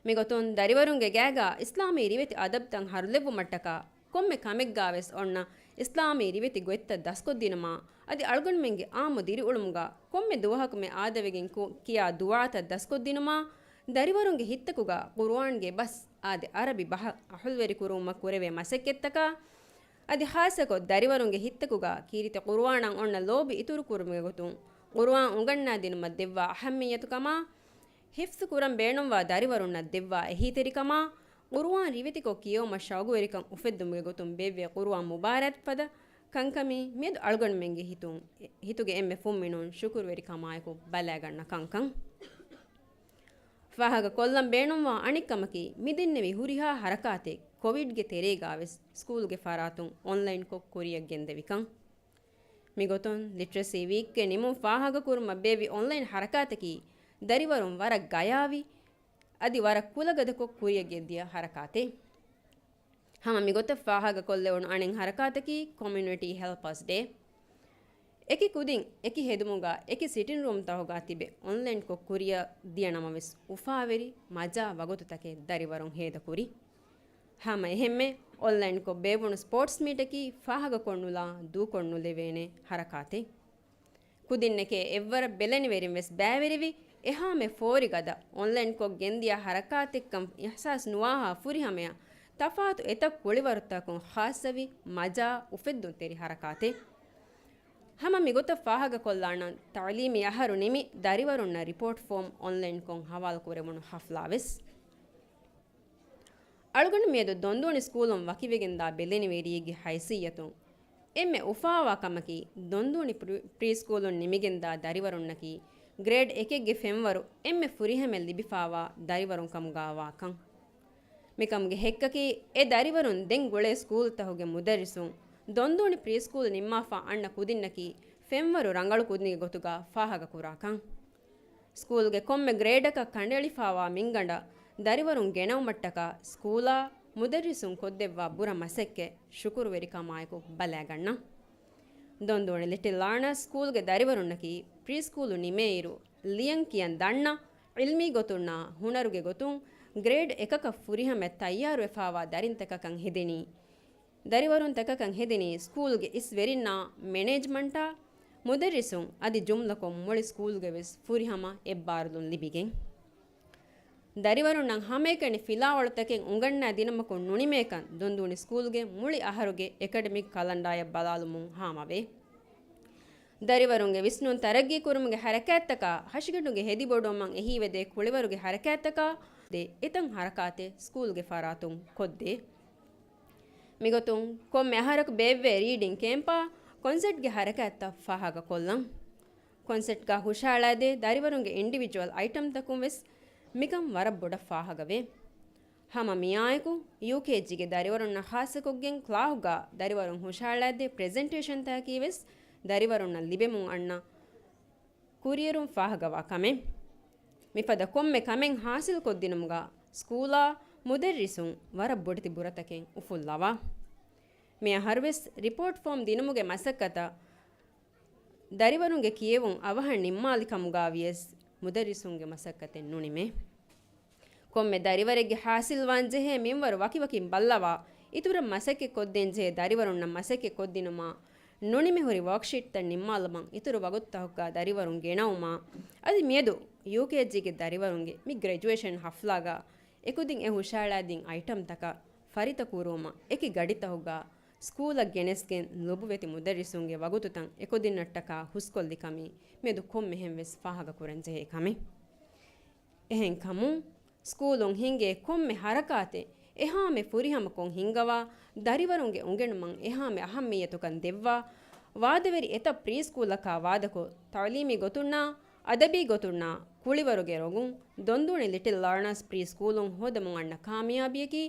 މިގޮތުން ދަރިވަރުންގެ ގާގާ އިސްލާމީ ރިވެތި އަދަބްތައް ހަރުލެއްވުމަށްޓަކާ ކޮންމެ ކަމެއްގާވެސް އޮންނަ އިސްލާމީ ރިވެތި ގޮތްތައް ދަސްކޮށްދިނުމާ، އަދި އަޅުގަނޑުމެންގެ އާއްމު ދިރިއުޅުމުގާ ކޮންމެ ދުވަހަކު މި އާދަވެގެން ކު-، ކިޔާ ދުޢާތައް ދަސްކޮށްދިނުމާ، ދަރިވަރުންގެ ހިތްތަކުގާ ޤުރުއާންގެ ބަސް އާދެ ޢަރަބި ބަހަށް އަހުލުވެރިކުރުވުމަށް ކުރެވޭ މަސައްކަތްތަކާ، އަދި ޚާއްޞަކޮށް ދަރިވަރުންގެ ހިތްތަކުގާ ކީރިތި ޤުރުއާނަށް އޮންނަ ލޯބި އިތުރުކުރުމުގެ ގޮތުން، ޤުރުއާން އުނގަންނާދިނުމަށް ދެއްވާ އަހައްމިއްޔަތުކަމާ، ޙިފްޒު ކުރަން ބޭނުންވާ ދަރިވަރުންނަށް ދެއްވާ އެހީތެރިކަމާ، ޤުރުއާން ރިވެތިކޮށް ކިޔެވުމަށް ޝައުގުވެރިކަން އުފެއްދުމުގެ ގޮތުން ބޭއްވޭ ޤުރުއާން މުބާރާތް ފަދަ ކަންކަމީ މިއަދު އަޅުގަނޑުމެންގެ ހިތުން، ހިތުގެ އެންމެ ފުންމިނުން ޝުކުރުވެރިކަމާއެކު ބަލާގަންނަ ކަންކަން. ފާހަގަކޮށްލަން ބޭނުންވާ އަނެއްކަމަކީ، މިދެންނެވި ހުރިހާ ހަރަކާތެއް ކޮވިޑްގެ ތެރޭގާވެސް ސްކޫލްގެ ފަރާތުން އޮންލައިންކޮށް ކުރިއަށް ގެންދެވިކަން. މިގޮތުން ލިޓްރެސީ ވީކްގެ ނިމުން ފާހަގަކުރުމަށް ބޭއްވި އޮންލައިން ހަރަކާތަކީ، ދަރިވަރުން ވަރަށް ގަޔާވި، އަދި ވަރަށް ކުލަގަދަކޮށް ކުރިއަށް ގެންދިޔަ ހަރަކާތެއް. ހަމަ މިގޮތަށް ފާހަގަކޮށްލެވުނު އަނެއް ހަރަކާތަކީ ކޮމިއުނިޓީ ހެލްޕާސް ޑޭ. އެކި ކުދިން އެކި ހެދުމުގަ އެކި ސިޓިން ރޫމްތަކުގަ ތިބެ އޮންލައިންކޮށް ކުރިއަށް ދިޔަ ނަމަވެސް އުފާވެރި މަޖާ ވަގުތުތަކެއް ދަރިވަރުން ހޭދަކުރި. ހަމަ އެހެންމެ އޮންލައިންކޮށް ބޭއްވުނު ސްޕޯޓްސް މީޓަކީ ފާހަގަކޮށްނުލާ ދޫކޮށްނުލެވޭނެ ހަރަކާތެއް. ކުދިންނެކޭ އެއްވަރަށް ބެލެނިވެރިން ވެސް ބައިވެރިވި، އެހާމެ ފޯރިގަދަ އޮންލައިންކޮށް ގެންދިޔަ ހަރަކާތެއްކަން އިޙްސާސް ނުވާހާ ފުރިހަމަޔަށް ތަފާތު އެތައް ކުޅިވަރުތަކުން ޚާއްޞަވި މަޖާ އުފެއްދުންތެރި ހަރަކާތެއް. ހަމަ މިގޮތަށް ފާހަގަކޮށްލާނަން ތަޢުލީމީ އަހަރު ނިމި ދަރިވަރުންނަށް ރިޕޯޓް ފޯމް އޮންލައިންކޮށް ހަވާލުކުރެވުނު ހަފްލާވެސް. އަޅުގަނޑު މިއަދު ދޮންދޫނި ސްކޫލުން ވަކިވެގެންދާ ބެލެނިވެރިއެއްގެ ހައިސިއްޔަތުން އެންމެ އުފާވާ ކަމަކީ، ދޮންދޫނި ޕްރީ-، ޕްރީ ސްކޫލުން ނިމިގެންދާ ދަރިވަރުންނަކީ، ގްރޭޑް އެކެއްގެ ފެންވަރު އެންމެ ފުރިހަމަ ލިބިފާވާ ދަރިވަރުން ކަމުގާ ވާކަން. މިކަމުގެ ހެއްކަކީ، އެ ދަރިވަރުން ދެން ގުޅޭ ސްކޫލްތަކުގެ މުދައްރިސުން، ދޮންދޫނި ޕްރީ ސްކޫލް ނިންމާފާ އަންނަ ކުދިންނަކީ، ފެންވަރު ރަނގަޅު ކުދިންގެ ގޮތުގާ ފާހަގަކުރާކަން. ސްކޫލްގެ ކޮންމެ ގްރޭޑަކަށް ކަނޑައެޅިފާވާ މިންގަނޑަށް ދަރިވަރުން ގެނައުމަށްޓަކާ ސްކޫލާ މުދައްރިސުން ކޮށްދެއްވާ ބުރަ މަސައްކަތް ޝުކުރުވެރިކަމާއެކު ބަލާގަންނަން. ދޮންދޫނި ލިޓިލް ލާނާ ސްކޫލްގެ ދަރިވަރުންނަކީ ޕްރީ ސްކޫލު ނިމޭއިރު ލިޔަން ކިޔަން ދަންނަ، ޢިލްމީ ގޮތުންނާ ހުނަރުގެ ގޮތުން ގްރޭޑް އެކަކަށް ފުރިހަމަ ތައްޔާރުވެފާވާ ދަރިންތަކަކަށް ހެދެނީ. ދަރިވަރުންތަކަކަށް ހެދެނީ ސްކޫލްގެ އިސް ވެރިންނާ މެނޭޖްމަންޓާ މުދައްރިސުން އަދި ޖުމްލަކޮށް މުޅި ސްކޫލްގެ ވެސް ފުރިހަމަ އެއްބާރުލުން ލިބިގެން. ދަރިވަރުންނަށް ހަމައެކަނި ފިލާވަޅުތަކެއް އުނގަންނާ ދިނުމަކުން ނުނިމޭކަން ދޮންދޫނި ސްކޫލްގެ މުޅި އަހަރުގެ އެކަޑެމިކް ކަލަންޑާއަށް ބަލާލުމުން ހާމަވޭ. ދަރިވަރުންގެ ވިސްނުން ތަރައްގީ ކުރުމުގެ ހަރަކާތްތަކާ ހަށިގަނޑުގެ ހެދިބޮޑުވުމަށް އެހީވެދޭ ކުޅިވަރުގެ ހަރަކާތްތަކާ ދޭ އެތައް ހަރަކާތެއް ސްކޫލްގެ ފަރާތުން ކޮށްދޭ. މިގޮތުން ކޮންމެ އަހަރަކު ބޭއްވޭ ރީޑިން ކޭމްޕާ ކޮންސެޓްގެ ހަރަކާތްތައް ފާހަގަކޮށްލަން. ކޮންސެޓްގާ ހުށަހަޅާދޭ ދަރިވަރުންގެ އިންޑިވިޖުއަލް އައިޓަމްތަކުން ވެސް މިކަން ވަރަށް ބޮޑަށް ފާހަގަވޭ. ހަމަ މިއާއެކު، ޔޫކޭޖީގެ ދަރިވަރުންނަށް ޚާއްޞަކޮށްގެން ކްލާހުގާ ދަރިވަރުން ހުށަހަޅާދޭ ޕްރެޒެންޓޭޝަންތަކަކީ ވެސް ދަރިވަރުންނަށް ލިބެމުން އަންނަ ކުރިއެރުން ފާހަގަވާ ކަމެއް. މިފަދަ ކޮންމެ ކަމެއް ހާސިލްކޮށްދިނުމުގަ ސްކޫލާ މުދައްރިސުން ވަރަށް ބޮޑެތި ބުރަތަކެއް އުފުއްލަވާ. މި އަހަރުވެސް ރިޕޯޓް ފޯމް ދިނުމުގެ މަސައްކަތަށް ދަރިވަރުންގެ ކިޔެވުން އަވަހަށް ނިންމާލި ކަމުގަ ވިޔަސް މުދައްރިސުންގެ މަސައްކަތެއް ނުނިމޭ. ކޮންމެ ދަރިވަރެއްގެ ހާސިލްވާން ޖެހޭ މިންވަރު ވަކިވަކިން ބައްލަވާ، އިތުރަށް މަސައްކަތް ކޮށްދޭން ޖެހޭ ދަރިވަރުންނަށް މަސައްކަތް ކޮށްދިނުމާ، ނުނިމި ހުރި ވޯކްޝީޓްތައް ނިންމާލުމަށް އިތުރު ވަގުތުތަކުގަ ދަރިވަރުން ގެނައުމާ، އަދި މިއަދު ޔޫކޭޖީގެ ދަރިވަރުންގެ މި ގްރެޖުއޭޝަން ހަފްލާގަ އެކުދިން އެ ހުށައަޅާދިން އައިޓަމްތަކަށް ފަރިތަކުރުވުމަށް އެކި ގަޑިތަކުގަ ސްކޫލަށް ގެނެސްގެން ލޮބުވެތި މުދައްރިސުންގެ ވަގުތުތައް އެކުދިންނަށްޓަކާ ހުސްކޮށްލި ކަމީ މިއަދު ކޮންމެހެން ވެސް ފާހަގަކުރަން ޖެހޭ ކަމެއް. އެހެންކަމުން، ސްކޫލުން ހިންގޭ ކޮންމެ ހަރަކާތެއް އެހާމެ ފުރިހަމަކޮށް ހިންގަވާ، ދަރިވަރުންގެ އުނގެނުމަށް އެހާމެ އަހައްމިއްޔަތުކަން ދެއްވާ، ވާދަވެރި އެތައް ޕްރީ ސްކޫލަކާ ވާދަކޮށް، ތައުލީމީ ގޮތުންނާ، އަދަބީ ގޮތުންނާ، ކުޅިވަރުގެ ރޮގުން، ދޮންދޫނި ލިޓިލް ލާނާސް ޕްރީ ސްކޫލުން ހޯދަމުން އަންނަ ކާމިޔާބީއަކީ،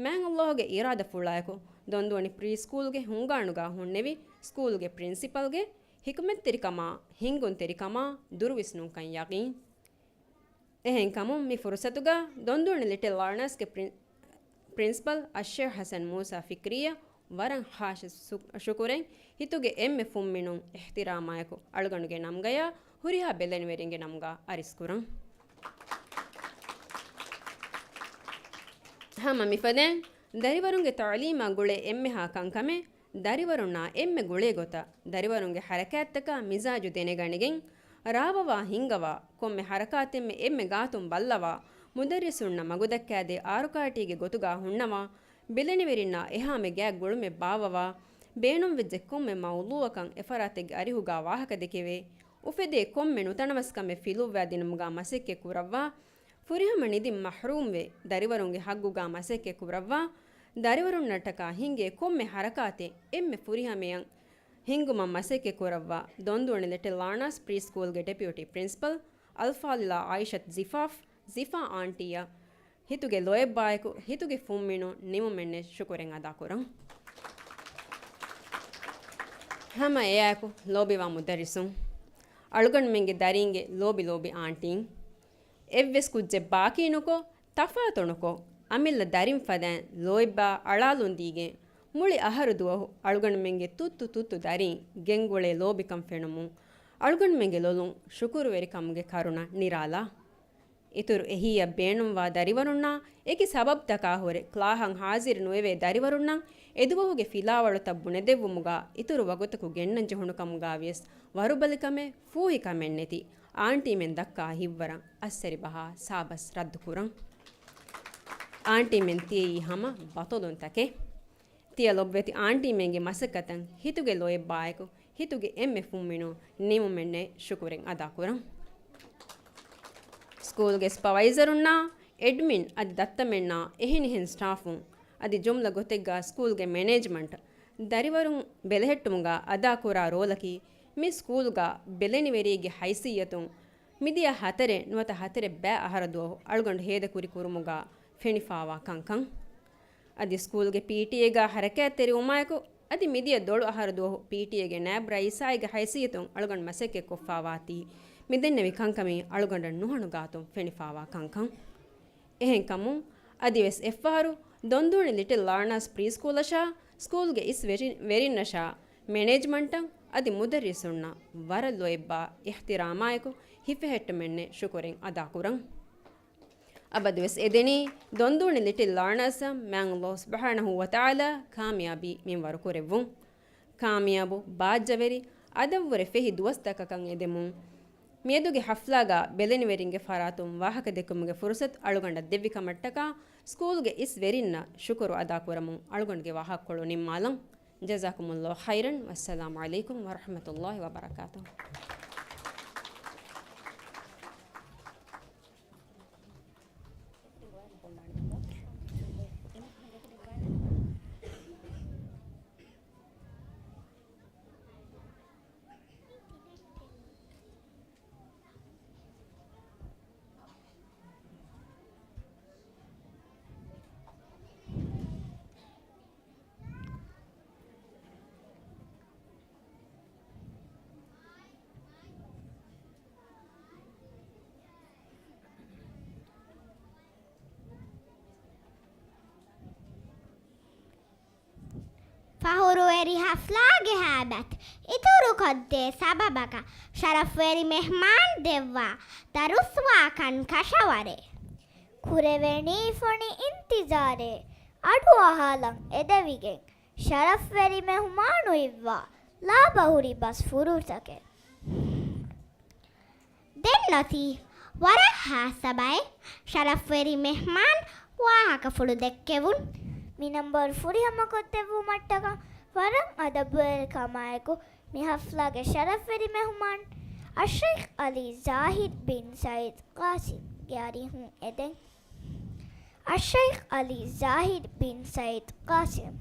މާތް ﷲ ގެ އިރާދަފުޅާއެކު، ދޮންދޫނި ޕްރީ ސްކޫލްގެ ހުންގާނުގާ ހުންނެވި، ސްކޫލްގެ ޕްރިންސިޕަލްގެ ހިކުމަތްތެރިކަމާ، ހިންގުންތެރިކަމާ، ދުރުވިސްނުންކަން ޔަގީން. އެހެންކަމުން މި ފުރުސަތުގަ ދޮންދޫނި ލިޓިލް ލާނާސްގެ ޕްރިން-، ޕްރިންސިޕަލް އައްޝޭޚް ޙަސަން މޫސާ ފިކްރީއަށް ވަރަށް ޚާއްޞަ ޝު-، ޝުކުރެއް ހިތުގެ އެންމެ ފުންމިނުން އިޙްތިރާމާއެކު އަޅުގަނޑުގެ ނަމްގަޔާ ހުރިހާ ބެލެނިވެރިންގެ ނަމުގަ އަރިސްކުރަން. ހަމަ މިފަދައިން ދަރިވަރުންގެ ތައުލީމާ ގުޅޭ އެންމެހާ ކަންކަމެއް ދަރިވަރުންނާ އެންމެ ގުޅޭ ގޮތަށް ދަރިވަރުންގެ ޙަރަކާތްތަކާ މިޒާޖު ދެނެގަނެގެން، ރާވަވާ ހިންގަވާ، ކޮންމެ ޙަރަކާތެއްމެ އެންމެ ގާތުން ބައްލަވާ، މުދައްރިސުންނަށް މަގުދައްކާދޭ އާރުކާޓީގެ ގޮތުގާ ހުންނަވާ، ބެލެނިވެރިންނާ އެހާމެ ގާތް ގުޅުމެއް ބާއްވަވާ، ބޭނުންވެއްޖެ ކޮންމެ މައުޟޫޢަކަށް އެފަރާތެއްގެ އަރިހުގާ ވާހަކަ ދެކެވޭ، އުފެދޭ ކޮންމެ ނުތަނަވަސްކަމެއް ފިލުއްވާ ދިނުމުގާ މަސައްކަތް ކުރައްވާ، ފުރިހަމަ ނިދިން މަޙްރޫމްވެ، ދަރިވަރުންގެ ޙައްގުގާ މަސައްކަތް ކުރައްވާ، ދަރިވަރުންނަށްޓަކާ ހިންގޭ ކޮންމެ ޙަރަކާތެއް އެންމެ ފުރިހަމަޔަށް ހިންގުމަށް މަސައްކަތް ކުރައްވާ، ދޮންދޫނި ލިޓިލް ލާނާސް ޕްރީ ސްކޫލްގެ ޑެޕިއުޓީ ޕްރިންސިޕަލް އަލްފާޟިލާ އާއިޝަތު ޒިފާފް، ޒިފާ އާންޓީއަށް ހިތުގެ ލޯތްބާއެކު ހިތުގެ ފުންމިނުން ނިމުމެއްނެތް ޝުކުރެއް އަދާކުރަން. ހަމަ އެއާއެކު ލޯބިވާ މުދައްރިސުން، އަޅުގަނޑުމެންގެ ދަރީންގެ ލޯބި ލޯބި އާންޓީން، އެއްވެސް ކުއްޖެއް ބާކީ ނުކޮށް، ތަފާތު ނުކޮށް، އަމިއްލަ ދަރިން ފަދައިން ލޯތްބާ އަޅާލުން ދީގެން، މުޅި އަހަރު ދުވަހު އަޅުގަނޑުމެންގެ ތުއްތު ތުއްތު ދަރީން ގެންގުޅޭ ލޯބިކަން ފެނުމުން، އަޅުގަނޑުމެންގެ ލޮލުން ޝުކުރުވެރިކަމުގެ ކަރުނަ ނިރާލާ. އިތުރު އެހީއަށް ބޭނުންވާ ދަރިވަރުންނާ އެކި ސަބަބުތަކާ ހުރެ ކްލާހަށް ހާޒިރު ނުވެވޭ ދަރިވަރުންނަށް އެދުވަހުގެ ފިލާވަޅުތައް ބުނެދެއްވުމުގާ އިތުރު ވަގުތަކު ގެންނަން ޖެހުނުކަމުގާ ވިޔަސް ވަރުބަލިކަމެއް ފޫހިކަމެއް ނެތި އާންޓީމެން ދައްކާ ހިތްވަރަށް އައްސަރި ބަހާ ސާބަސް ރައްދުކުރަން. އާންޓީމެން ތިޔައީ ހަމަ ބަޠަލުންތަކެއް. ތިޔަ ލޮބުވެތި އާންޓީމެންގެ މަސައްކަތަށް ހިތުގެ ލޯތްބާއެކު ހިތުގެ އެންމެ ފުންމިނުން ނިމުމެއްނެތް ޝުކުރެއް އަދާކުރަން. ސްކޫލްގެ ސްޕަވައިޒަރުންނާ، އެޑްމިން އަދި ދައްތަމެންނާ އެހެނިހެން ސްޓާފުން އަދި ޖުމްލަ ގޮތެއްގާ ސްކޫލްގެ މެނޭޖްމަންޓް ދަރިވަރުން ބެލެހެއްޓުމުގާ އަދާކުރާ ރޯލަކީ މި ސްކޫލްގާ ބެލެނިވެރީގެ ހައިސިއްޔަތުން މިދިޔަ ހަތަރެއް ނުވަތަ ހަތަރެއް ބައި އަހަރަ ދުވަހު އަޅުގަނޑު ހޭދަކުރި ކުރުމުގާ ފެނިފާވާ ކަންކަން. އަދި ސްކޫލްގެ ޕީޓީއޭގާ ހަރަކާތްތެރިވުމާއެކު، އަދި މިދިޔަ ދޮޅު އަހަރު ދުވަހު ޕީޓީއޭގެ ނާއިބް ރައީސާއިގެ ހައިސިއްޔަތުން އަޅުގަނޑު މަސައްކަތްކޮށްފާވާތީ، މިދެންނެވި ކަންކަމީ އަޅުގަނޑަށް ނުހަނު ގާތުން ފެނިފާވާ ކަންކަން. އެހެންކަމުން، އަދިވެސް އެއްފަހަރު ދޮންދޫނި ލިޓިލް ލާނާސް ޕްރީ ސްކޫލަށާ، ސްކޫލްގެ އިސް ވެރި-، ވެރިންނަށާ، މެނޭޖްމަންޓަށް އަދި މުދައްރިސުންނަށް ވަރަށް ލޯތްބާ އިޙްތިރާމާއެކު ހިފެހެއްޓުމެއްނެތް ޝުކުރެއް އަދާކުރަން. އަބަދުވެސް އެދެނީ ދޮންދޫނި ލިޓިލް ލާނާސްއަށް މާތް ﷲ ސުބްޙާނަހޫ ވަތަޢާލާ ކާމިޔާބީ މިންވަރު ކުރެއްވުން. ކާމިޔާބު، ބާއްޖަވެރި، އަދަށްވުރެ ފެހި ދުވަސްތަކަކަށް އެދެމުން، މިއަދުގެ ޙަފްލާގާ ބެލެނިވެރިންގެ ފަރާތުން ވާހަކަ ދެއްކުމުގެ ފުރުޞަތު އަޅުގަނޑަށް ދެއްވި ކަމަށްޓަކާ ސްކޫލްގެ އިސް ވެރިންނަށް ޝުކުރު އަދާކުރަމުން އަޅުގަނޑުގެ ވާހަކަކޮޅު ނިންމާލަން. ޖަޒާކުމުﷲ ޚައިރަން. ވައްސަލާމު ޢަލައިކުމް ވަރަޙްމަތުﷲ ވަބަރަކާތުހު. ފަހުރުވެރި ހަފްލާގެ ހައިބަތު އިތުރުކޮށްދޭ ސަބަބަކަށް ޝަރަފްވެރި މެހްމާން ދެއްވާ ދަރުސްވާ ކަން ކަށަވަރޭ. ކުރެވެނީ ފޮނި އިންތިޒާރެއް. އަޑުއަހާލަން އެދެވިގެން ޝަރަފްވެރި މެހުމާނު އިއްވާ ލާބަހުރި ބަސްފުރުސަކެއް. ދެން އޮތީ ވަރަށް ހާއްސަ ބައެއް ޝަރަފްވެރި މެހްމާން ވާހަކަފުޅު ދެއްކެވުން. މި ނަންބަރު ފުރިހަމަކޮށްދެއްވުމަށްޓަކާ ވަރަށް އަދަބުވެރިކަމާއެކު މި ހަފްލާގެ ޝަރަފްވެރި މެހުމާން އައްޝައިޚް އަލީ ޒާހިދް ބިން ސައީދް ޤާސިމްގެ އަރިހުން އެދެން. އައްޝައިޚް އަލީ ޒާހިދް ބިން ސައީދް ޤާސިމް.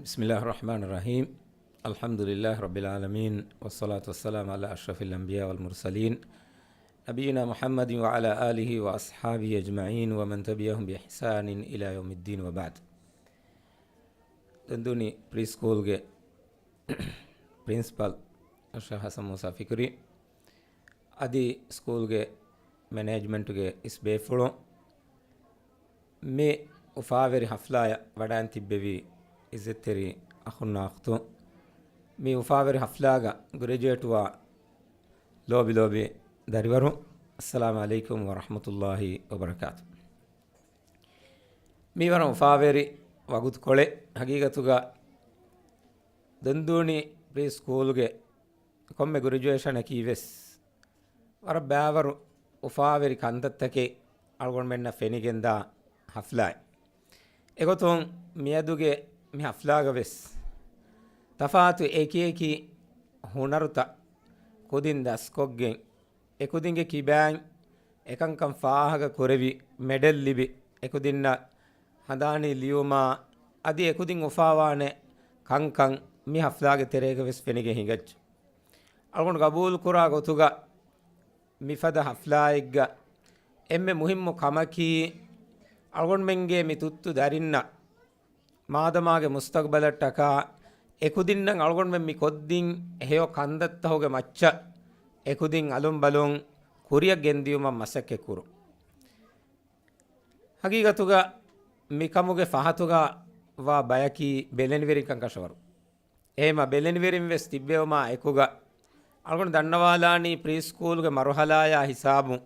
بسم الله الرحمن الرحيم. الحمد لله رب العالمين، والصلاة والسلام على أشرف الأنبياء والمرسلين، نبينا محمد وعلى آله وأصحابه أجمعين، ومن تبعهم بإحسان إلى يوم الدين، وبعد. ދެންދޫނި ޕްރީ ސްކޫލްގެ ޕްރިންސިޕަލް އަޝްރަފް ޙަސަން މޫސާ ފިކުރީ، އަދި ސްކޫލްގެ މެނޭޖްމަންޓުގެ އިސް ބޭފުޅުން، މި އުފާވެރި ހަފްލާޔަށް ވަޑައިން ތިއްބެވި އިއްޒަތްތެރި އަޚުންނާ އުޚްތުން، މި އުފާވެރި ހަފްލާގަ ގްރެޖުއޭޓްވާ ލޯބި ލޯބި ދަރިވަރުން، އައްސަލާމު ޢަލައިކުމް ވަރަޙްމަތުﷲި ވަބަރަކާތު. މީ ވަރަށް އުފާވެރި ވަގުތުކޮޅެއް. ހަގީގަތުގަ ދެންދޫނި ޕްރީ ސްކޫލްގެ ކޮންމެ ގްރެޖުއޭޝަނަކީ ވެސް ވަރަށް ބައިވަރު އުފާވެރި ކަންތައްތަކެއް އަޅުގަނޑުމެންނަށް ފެނިގެންދާ ހަފްލާއެއް. އެގޮތުން މިއަދުގެ މި ހަފްލާގަ ވެސް ތަފާތު އެކިއެކި ހުނަރުތައް ކުދިން ދަސްކޮށްގެން، އެކުދިންގެ ކިބައިން އެކަންކަން ފާހަގަ ކުރެވި، މެޑަލް ލިބި، އެކުދިންނަށް ހަނދާނީ ލިޔުމާ އަދި އެކުދިން އުފާވާނެ ކަންކަން މި ހަފްލާގެ ތެރޭގަ ވެސް ފެނިގެން ހިނގައްޖެ. އަޅުގަނޑު ގަބޫލުކުރާ ގޮތުގަ މިފަދަ ހަފްލާއެއްގަ އެންމެ މުހިއްމު ކަމަކީ، އަޅުގަނޑުމެންގެ މި ތުއްތު ދަރިންނަށް މާދަމާގެ މުސްތަގްބަލަށްޓަކާ އެކުދިންނަށް އަޅުގަނޑުމެން މި ކޮށްދިން ހެޔޮ ކަންތައްތަހުގެ މައްޗަށް އެކުދިން އަލުންބަލުން ކުރިއަށް ގެންދިޔުމަށް މަސައްކަތްކުރުން. ހަގީގަތުގަ މިކަމުގެ ފަހަތުގަ ވާ ބަޔަކީ ބެލެނިވެރިންކަން ކަށަވަރު. އެހެމަ ބެލެނިވެރިން ވެސް ތިއްބެވުމާ އެކުގަ، އަޅުގަނޑު ދަންނަވާލާނީ ޕްރީ ސްކޫލްގެ މަރުހަލާޔާ ހިސާބުން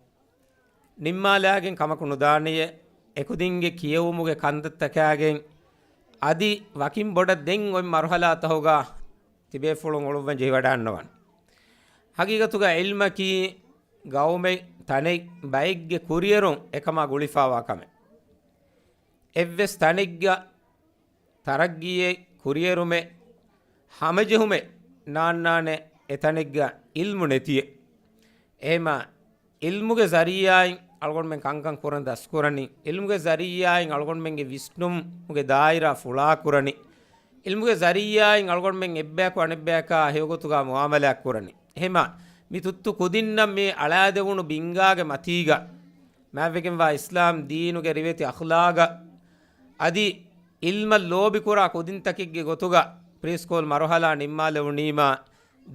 ނިންމާލާގެން ކަމަކު ނުދާނެޔޭ، އެކުދިންގެ ކިޔެވުމުގެ ކަންތައްތަކާގެން އަދި ވަކިން ބޮޑަށް ދެން އޮތް މަރުހަލާތަހުގަ ތިބޭފުޅުން އުޅުއްވަން ޖެހިވަޑާންނަވާނެ. ހަގީގަތުގަ ޢިލްމަކީ ގައުމެއް ތަނެއް ބައެއްގެ ކުރިއެރުން އެކަމާ ގުޅިފާވާ ކަމެއް. އެއްވެސް ތަނެއްގަ ތަރައްގީއެއް ކުރިއެރުމެއް ހަމަޖެހުމެއް ނާންނާނެ އެތަނެއްގަ ޢިލްމު ނެތިއެއް. އެހެމަ ޢިލްމުގެ ޒަރީޢާއިން އަޅުގަނޑުމެން ކަންކަން ކުރަން ދަސްކުރަނީ، ޢިލްމުގެ ޒަރީޢާއިން އަޅުގަނޑުމެންގެ ވިސްނުމުގެ ދާއިރާ ފުޅާކުރަނީ، ޢިލްމުގެ ޒަރީޢާއިން އަޅުގަނޑުމެން އެއްބަޔަކު އަނެއްބަޔަކާ ހެޔޮގޮތުގަ މުޢާމަލާތް ކުރަނީ. އެހެމަ މި ތުއްތު ކުދިންނަށް މި އަޅާދެވުނު ބިންގާގެ މަތީގަ މާތްވެގެންވާ އިސްލާމް ދީނުގެ ރިވެތި އަޚްލާގަށް އަދި ޢިލްމަށް ލޯބިކުރާ ކުދިންތަކެއްގެ ގޮތުގަ ޕްރީ ސްކޫލް މަރުހަލާ ނިންމާލެވުނީމާ،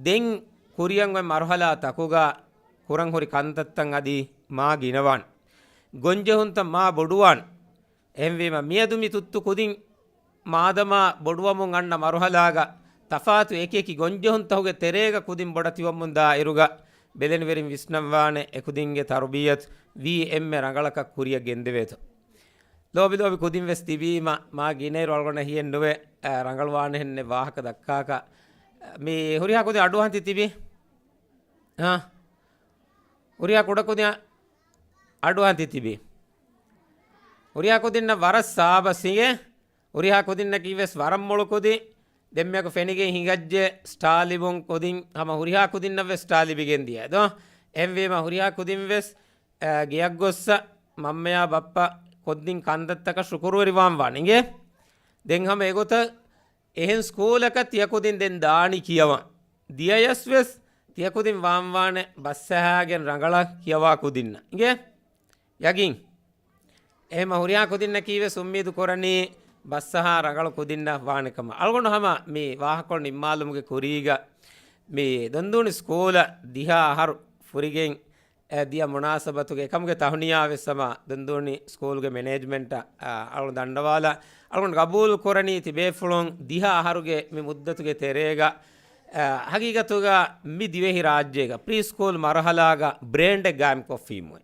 ދެން ކުރިއަށް އޮތް މަރުހަލާ ތަކުގަ ކުރަން ހުރި ކަންތައްތައް އަދި މާ ގިނަވާން. ގޮންޖެހުންތައް މާ ބޮޑުވާން. އެހެންވީމަ، މިއަދު މި ތުއްތު ކުދިން މާދަމާ ބޮޑުވަމުން އަންނަ މަރުހަލާގަ ތަފާތު އެކިއެކި ގޮންޖެހުންތަހުގެ ތެރޭގަ ކުދިން ބޮޑަތިވަމުންދާ އިރުގަ، ބެލެނިވެރިން ވިސްނަންވާނެ އެކުދިންގެ ތަރުބިޔަތު ވީ އެންމެ ރަނގަޅަކަށް ކުރިއަށް ގެންދެވޭތޯ. ލޯބި ލޯބި ކުދިން ވެސް ތިބީމަ، މާ ގިނައިރު އަޅުގަނޑަށް ހިއެއް ނުވޭ، އަ، ރަނގަޅުވާނެހެންނެއް ވާހަކަ ދައްކާކަށް. މި ހުރިހާ ކުދިން އަޑުއަހަން ތި ތިބީ؟ އާ. ހުރިހާ ކުޑަކުދިން އަޑުއަހަން ތި ތިބީ؟ ހުރިހާ ކުދިންނަށް ވަރަށް ސާބަސް އިނގޭ. ހުރިހާ ކުދިންނަކީ ވެސް ވަރަށް މޮޅު ކުދިން. ދެންމެއަކު ފެނިގެން ހިނގައްޖެ ސްޓާލިބުން ކުދިން ހަމަ ހުރިހާ ކުދިންނަށް ވެސް ސްޓާލިބިގެން ދިޔަ ދޯ. އެހެންވީމަ ހުރިހާ ކުދިން ވެސް، އަ، ގެޔަށް ގޮއްސަ މަންމަޔާ ބައްޕަ ކޮށްދިން ކަންތައްތަކަށް ޝުކުރުވެރިވާން ވާނެ އިނގޭ. ދެން ހަމަ އެގޮތަށް އެހެން ސްކޫލަކަށް ތިޔަ ކުދިން ދެން ދާނީ ކިޔަވަން. ދިޔަޔަސް ވެސް ތިޔަ ކުދިން ވާންވާނެ ބަސްއަހާގެން ރަނގަޅަށް ކިޔަވާ ކުދިންނަށް އިނގޭ. ޔަގީން. އެހެމަ ހުރިހާ ކުދިންނަކީ ވެސް އުއްމީދު ކުރަނީ ބަސްއަހާ ރަނގަޅު ކުދިންނަށް ވާނެ ކަމަށް. އަޅުގަނޑު ހަމަ މި ވާހަކަކޮޅު ނިންމާލުމުގެ ކުރީގަ މި ދޮންދޫނި ސްކޫލަށް ދިހަ އަހަރު ފުރިގެން، އެ، ދިޔަ މުނާސަބަތުގެ އެކަމުގެ ތަހުނިޔާ ވެސް ހަމަ ދޮންދޫނި ސްކޫލްގެ މެނޭޖްމަންޓަށް، އަ، އަޅުގަނޑު ދަންނަވާލާ. އަޅުގަނޑު ގަބޫލު ކުރަނީ ތިބޭފުޅުން ދިހަ އަހަރުގެ މި މުއްދަތުގެ ތެރޭގަ، އަ، ހަގީގަތުގަ މި ދިވެހި ރާއްޖޭގަ ޕްރީ ސްކޫލް މަރުހަލާގަ ބްރޭންޑެއް ގާއިމްކޮށްފީމުވެ.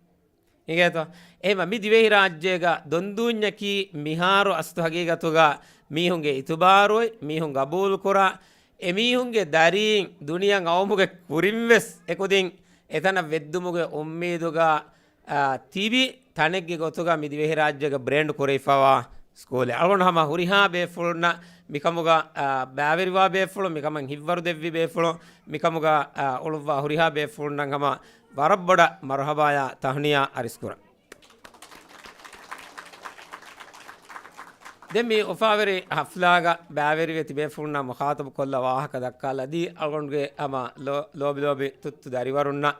އިނގޭތޯ؟ އެހެންވީމަ މި ދިވެހިރާއްޖޭގަ ދޮންދޫންޏަކީ މިހާރު އަސްލު ހަގީގަތުގަ މީހުންގެ އިތުބާރު އޮތް، މީހުން ގަބޫލުކުރާ، އެމީހުންގެ ދަރީން ދުނިޔެ ގައުމުގެ ކުރިންވެސް އެކުދިން އެތަނަށް ވެއްދުމުގެ އުއްމީދުގަ، އާ، ތިބި ތަނެއްގެ ގޮތުގަ މި ދިވެހިރާއްޖޭގަ ބްރޭންޑް ކުރެވިފައިވާ ސްކޫލެއް. އަޅުގަނޑު ހަމަ ހުރިހާ ބޭފުޅުންނަށް މިކަމުގަ، އާ، ބައިވެރިވާ ބޭފުޅުން، މިކަމަށް ހިތްވަރު ދެއްވި ބޭފުޅުން، މިކަމުގަ، އާ، އުޅުއްވާ ހުރިހާ ބޭފުޅުންނަށް ހަމަ ވަރަށް ބޮޑަށް މަރުހަބާޔާ ތަހުނިޔާ އަރިސްކުރަން. ދެން މި އުފާވެރި ހަފްލާގަ ބައިވެރިވެ ތިބޭފުޅުންނާ މުޚާޠަބު ކޮށްލާ ވާހަކަ ދައްކާލަދީ، އަޅުގަނޑުގެ ހަމަ ލޯ-، ލޯބި ލޯބި ތުއްތު ދަރިވަރުންނަށް،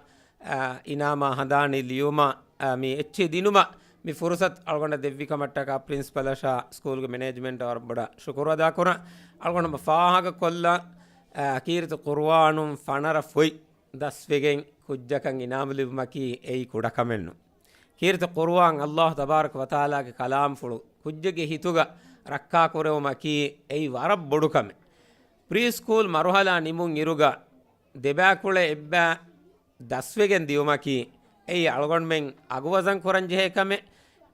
އާ، އިނާމާ ހަނދާނީ ލިޔުމަށް، އާ، މި އެއްޗިހި ދިނުމަށް މި ފުރުސަތު އަޅުގަނޑަށް ދެއްވި ކަމަށްޓަކާ ޕްރިންސިޕަލަށާ ސްކޫލްގެ މެނޭޖްމަންޓަށް ވަރަށް ބޮޑަށް ޝުކުރު އަދާކުރަން. އަޅުގަނޑު ހަމަ ފާހަގަކޮށްލަން، އާ، ކީރިތި ޤުރުއާނުން ފަނަރަ ފޮތް ދަސްވެގެން ކުއްޖަކަށް އިނާމު ލިބުމަކީ އެއީ ކުޑަކަމެއްނު. ކީރިތި ޤުރުއާން ﷲ ތަބާރަކަ ވަތަޢާލާގެ ކަލާމްފުޅު ކުއްޖެއްގެ ހިތުގަ ރައްކާކުރެވުމަކީ އެއީ ވަރަށް ބޮޑު ކަމެއް. ޕްރީ ސްކޫލް މަރުހަލާ ނިމުން އިރުގަ ދެބައިކުޅަ އެއްބައި ދަސްވެގެން ދިޔުމަކީ އެއީ އަޅުގަނޑުމެން އަގުވަޒަން ކުރަން ޖެހޭ ކަމެއް.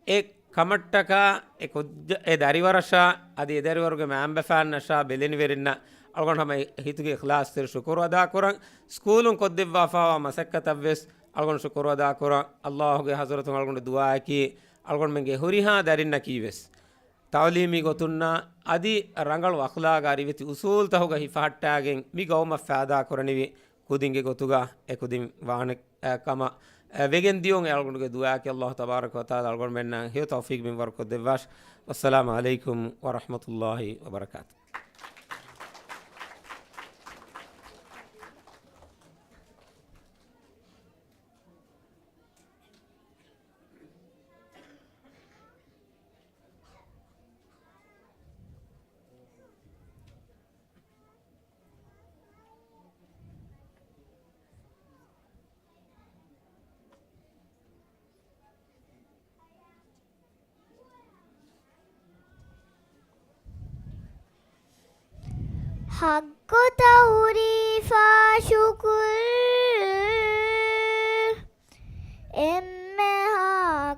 އެ ކަމަށްޓަކާ އެ ކުއްޖަ-، އެ ދަރިވަރަށާ އަދި އެ ދަރިވަރުގެ މައިންބަފައިންނަށާ ބެލެނިވެރިންނަށް އަޅުގަނޑު ހަމަ ހިތުގެ އިޚްލާޞްތެރި ޝުކުރު އަދާކުރަން. ސްކޫލުން ކޮށްދެއްވާފައިވާ މަސައްކަތަށްވެސް އަޅުގަނޑު ޝުކުރު އަދާކުރަން. ﷲ ގެ ޙަޟްރަތުން އަޅުގަނޑު ދުޢާއަކީ އަޅުގަނޑުމެންގެ ހުރިހާ ދަރިންނަކީވެސް ތަޢުލީމީ ގޮތުންނާ އަދި ރަނގަޅު އަޚްލާގާ ރިވެތި އުޞޫލުތަކުގަ ހިފަހައްޓާގެން މި ގައުމަށް ފައިދާކުރަނިވި ކުދިންގެ ގޮތުގަ އެކުދިން ވާނެ، އެ، ކަމަށް، އެ، ވެގެން ދިޔުން. އެ އަޅުގަނޑުގެ ދުޢާއަކީ ﷲ ތަބާރަކަ ވަތަޢާލާ އަޅުގަނޑުމެންނަށް ހެޔޮ ތައުފީޤު މިންވަރު ކޮށްދެއްވާށި. ވައްސަލާމު ޢަލައިކުމް ވަރަޙްމަތުﷲ ވަބަރަކާތު. ޙައްޤު ތަޢުރީފާ ޝުކުރު، އެންމެހާ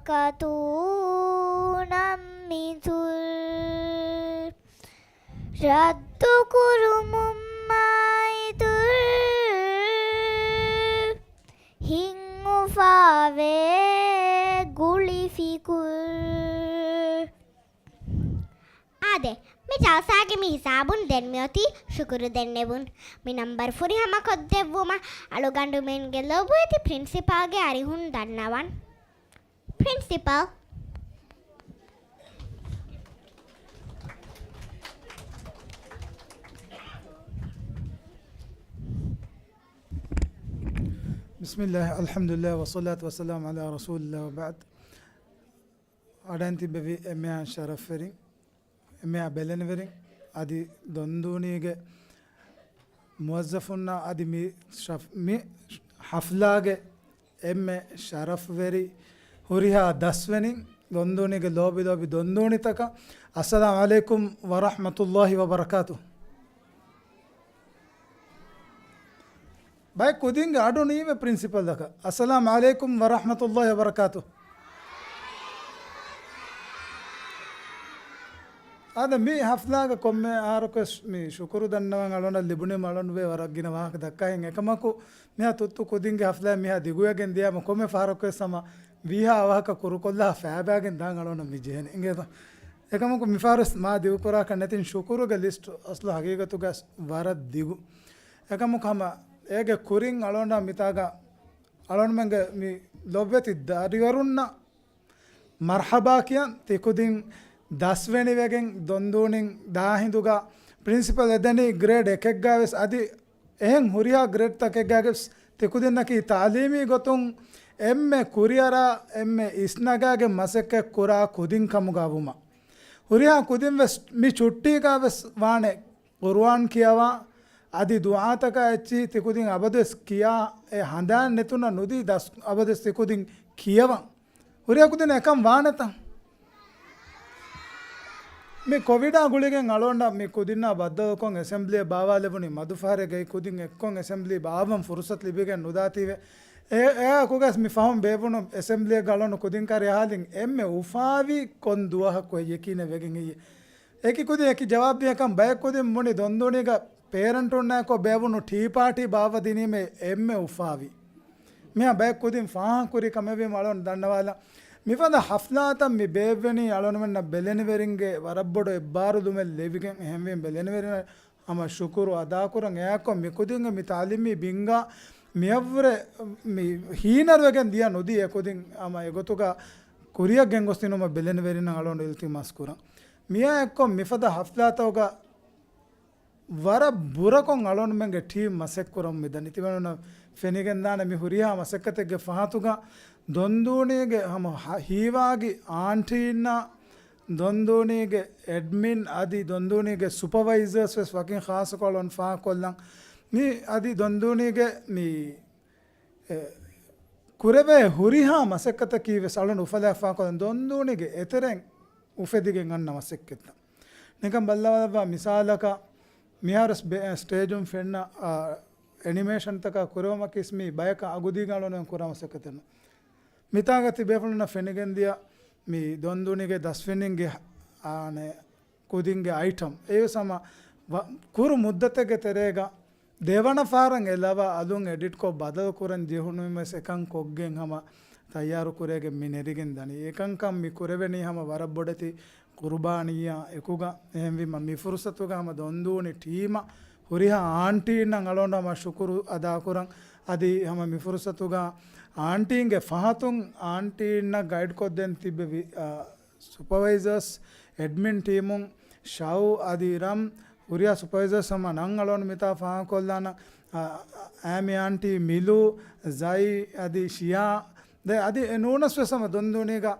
ކަތޫނަށް މިތުރު، ރައްދުކުރުމުން މާއިތުރު، ހިތްއުފާވޭ ގުޅި ފިކުރު. އާދެ، މި ޖަލްސާގެ މި ހިސާބުން ދެން މިއޮތީ ޝުކުރު ދެންނެވުން. މި ނަންބަރު ފުރިހަމަކޮށްދެއްވުމަށް އަޅުގަނޑުމެންގެ ލޮބުވެތި ޕްރިންސިޕަލްގެ އަރިހުން ދަންނަވަން. ޕްރިންސިޕަލް. ބިސްމިއްލާހި، އަލްޙަމްދުލިއްލާހި، ވައްޞަލާތު ވައްސަލާމު ޢަލާ ރަސޫލިއްލާހި ވަބަޢްދު. އަޑައިން ތިއްބެވި އެންމެހާ ޝަރަފްވެރިން، އެންމެހާ ބެލެނިވެރިން، އަދި ދޮންދޫނީގެ މުވައްޒަފުންނާ އަދި މި ޝަފް-، މި ޙަފްލާގެ އެންމެ ޝަރަފްވެރި ހުރިހާ ދަސްވެނިން، ދޮންދޫނީގެ ލޯބި ލޯބި ދޮންދޫނިތަކަށް، އައްސަލާމު ޢަލައިކުމް ވަރަޙްމަތުﷲި ވަބަރަކާތު. ބައެއް ކުދިންގެ އަޑު ނީވެ ޕްރިންސިޕަލްއަކަށް، އައްސަލާމު ޢަލައިކުމް ވަރަޙްމަތުﷲި ވަބަރަކާތު. އާދެ، މި ޙަފްލާގަ ކޮންމެ އަހަރަކުވެސް މި ޝުކުރު ދަންނަވަން އަޅުގަނޑަށް ލިބުނީމަ އަޅުގަނޑު ވޭ ވަރަށް ގިނަ ވާހަކަ ދައްކާހެން. އެކަމަކު، މިހާ ތުއްތު ކުދިންގެ ޙަފްލާ މިހާ ދިގުވެގެން ދިޔާމަ ކޮންމެ ފަހަރަކުވެސް ހަމަ ވީހާ އަވަހަކަށް ކުރުކޮށްލާ ފައިބާގެން ދާން އަޅުގަނޑަށް މި ޖެހެނީ. އިނގޭތަ؟ އެކަމަކު މިފަހަރުވެސް މާ ދިގުކުރާކަށް ނެތިން ޝުކުރުގެ ލިސްޓް އަސްލު ހަގީގަތުގަ ވަރަށް ދިގު. އެކަމަކު ހަމަ އޭގެ ކުރިން އަޅުގަނޑަށް މިތާގަ އަޅުގަނޑުމެންގެ މި ލޮބުވެތި ދަރިވަރުންނަށް މަރްޙަބާ ކިޔަން ތިކުދިން ދަސްވެނިވެގެން ދޮންދޫނިން ދާހިނދުގަ ޕްރިންސިޕަލް އެދެނީ ގްރޭޑް އެކެއްގަ ވެސް އަދި އެހެން ހުރިހާ ގްރޭޑްތަކެއްގަ ވެސް ތިކުދިންނަކީ ތަޢުލީމީ ގޮތުން އެންމެ ކުރިއަރާ އެންމެ އިސްނަގާގެން މަސައްކަތް ކުރާ ކުދިން ކަމުގަ ވުމަށް. ހުރިހާ ކުދިން ވެސް މި ޗުއްޓީގަ ވެސް ވާނެ ޤުރުއާން ކިޔަވާ، އަދި ދުޢާތަކާ އެއްޗިހި ތިކުދިން އަބަދުވެސް ކިޔާ، އެ ހަނދާން ނެތުނަ ނުދީ ދަސް އަބަދުވެސް ތިކުދިން ކިޔަވަން. ހުރިހާ ކުދިން އެކަން ވާނެތަ؟ މި ކޮވިޑާ ގުޅިގެން އަޅުގަނޑަށް މި ކުދިންނާ ބައްދަލުކޮށް އެސެމްބްލީއެއް ބާވާލެވުނީ މަދުފަހަރެއްގައި. ކުދިން އެއްކޮށް އެސެމްބްލީ ބާއްވަން ފުރުސަތު ލިބިގެން ނުދާތީވެ. އެ، އެއާއެކުގަސް މި ފަހުން ބޭއްވުނު އެސެމްބްލީއެއްގަ އަޅުގަނޑު ކުދިން ކަރި އަހާލިން އެންމެ އުފާވީ ކޮން ދުވަހަކު ޔަޤީނެއް ވެގެން ހެއްޔޭ؟ އެކި ކުދިން އެކި ޖަވާބު ދިޔަކަން ބައެއް ކުދިން ބުނި ދޮންދޫނީގަ ޕޭރެންޓުންނާއެކު ބޭއްވުނު ޓީ ޕާޓީ ބާއްވަ ދިނީމޭ އެންމެ އުފާވީ. މިހާ ބައެއް ކުދިން ފާހަގަކުރި ކަމެއްވީމަ އަޅުގަނޑު ދަންނަވާލަން. މިފަދަ ހަފްލާތައް މި ބޭއްވެނީ އަޅުގަނޑުމެންނަށް ބެލެނިވެރިންގެ ވަރަށް ބޮޑު އެއްބާރުލުމެއް ލެވިގެން. އެހެންވީމަ ބެލެނިވެރިން ހަމަ ޝުކުރު އަދާކުރަން. އެއާއެކު މި ކުދިންގެ މި ތާލީމީ ބިންގާ މިއަށްވުރެ މި ހީނަރުވެގެން ދިޔަ ނުދީ އެކުދިން ހަމަ އެގޮތުގަ ކުރިއަށް ގެންގޮސްދިނުމަށް ބެލެނިވެރިންނަށް އަޅުގަނޑު އިލްތިމާސް ކުރަން. މިއާއެއްކޮށް މިފަދަ ހަފްލާތަކުގަ ވަރަށް ބުރަކޮށް އަޅުގަނޑުމެންގެ ޓީމް މަސައްކަތްކުރަމުން މިދަނީ. ތިމަންނަ ފެނިގެންދާނެ މި ހުރިހާ މަސައްކަތެއްގެ ފަހަތުގަ ދޮންދޫނީގެ ހަމަ ހ-، ހީވާގި އާންޓީންނާ ދޮންދޫނީގެ އެޑްމިން އަދި ދޮންދޫނީގެ ސުޕަވައިޒާސް ވެސް ވަކިން ޚާއްޞަކޮށް އަޅުގަނޑު ފާހަގަކޮށްލަން. މި އަދި ދޮންދޫނީގެ މި އެ، ކުރެވޭ ހުރިހާ މަސައްކަތަކީ ވެސް އަޅުގަނޑު އުފަލާފާކޮށް ދޮންދޫނީގެ އެތެރެއިން އުފެދިގެން އަންނަ މަސައްކަތްތައް. ނިކަން ބައްލަވާލައްވާ މިސާލަކަށް، މިހާރުސް ބެ-، ސްޓޭޖުން ފެންނަ، އާ، އެނިމޭޝަންތަކާ ކުރެވުމަކީސް މީ ބަޔަކަށް އަގުދީގެން އަޅުގަނޑު ކުރާ މަސައްކަތެއް ނޫން. މިތާގަ ތިބޭފުޅުންނަށް ފެނިގެންދިޔަ މި ދޮންދޫނީގެ ދަސްވެނިންގެ، އާނެ، ކުދިންގެ އައިޓަމް އެވެސް ހަމަ ވަ-، ކުރު މުއްދަތެއްގެ ތެރޭގަ ދެވަނަ ފަހަރަށް އެ ލަވަ އަލުން އެޑިޓްކޮށް ބަދަލު ކުރަން ޖެހުނުމެސް އެކަން ކޮށްގެން ހަމަ ތައްޔާރު ކުރެވިގެން މި ނެރިގެން ދަނީ. އެކަންކަން މި ކުރެވެނީ ހަމަ ވަރަށް ބޮޑެތި ޤުރުބާނީއާ އެކުގަ. އެހެންވީމަ މި ފުރުސަތުގަ ހަމަ ދޮންދޫނި ޓީމަށް ހުރިހާ އާންޓީންނަށް އަޅުގަނޑު ހަމަ ޝުކުރު އަދާކުރަން. އަދި ހަމަ މި ފުރުސަތުގަ އާންޓީންގެ ފަހަތުން އާންޓީންނަށް ގައިޑް ކޮށްދޭން ތިއްބެވި، އާ، ސުޕަވައިޒާސް، އެޑްމިން ޓީމުން، ޝައު އަދި ރަމް، ހުރިހާ ސުޕަވައިޒާސް ހަމަ ނަން އަޅުގަނޑު މިތާ ފާހަގަކޮށްލާނަން، އާ، އާމި އާންޓީ، މިލޫ، ޒައި އަދި ޝިޔާ، ދެ އަދި އެ ނޫނަސް ވެސް ހަމަ ދޮންދޫނީގަ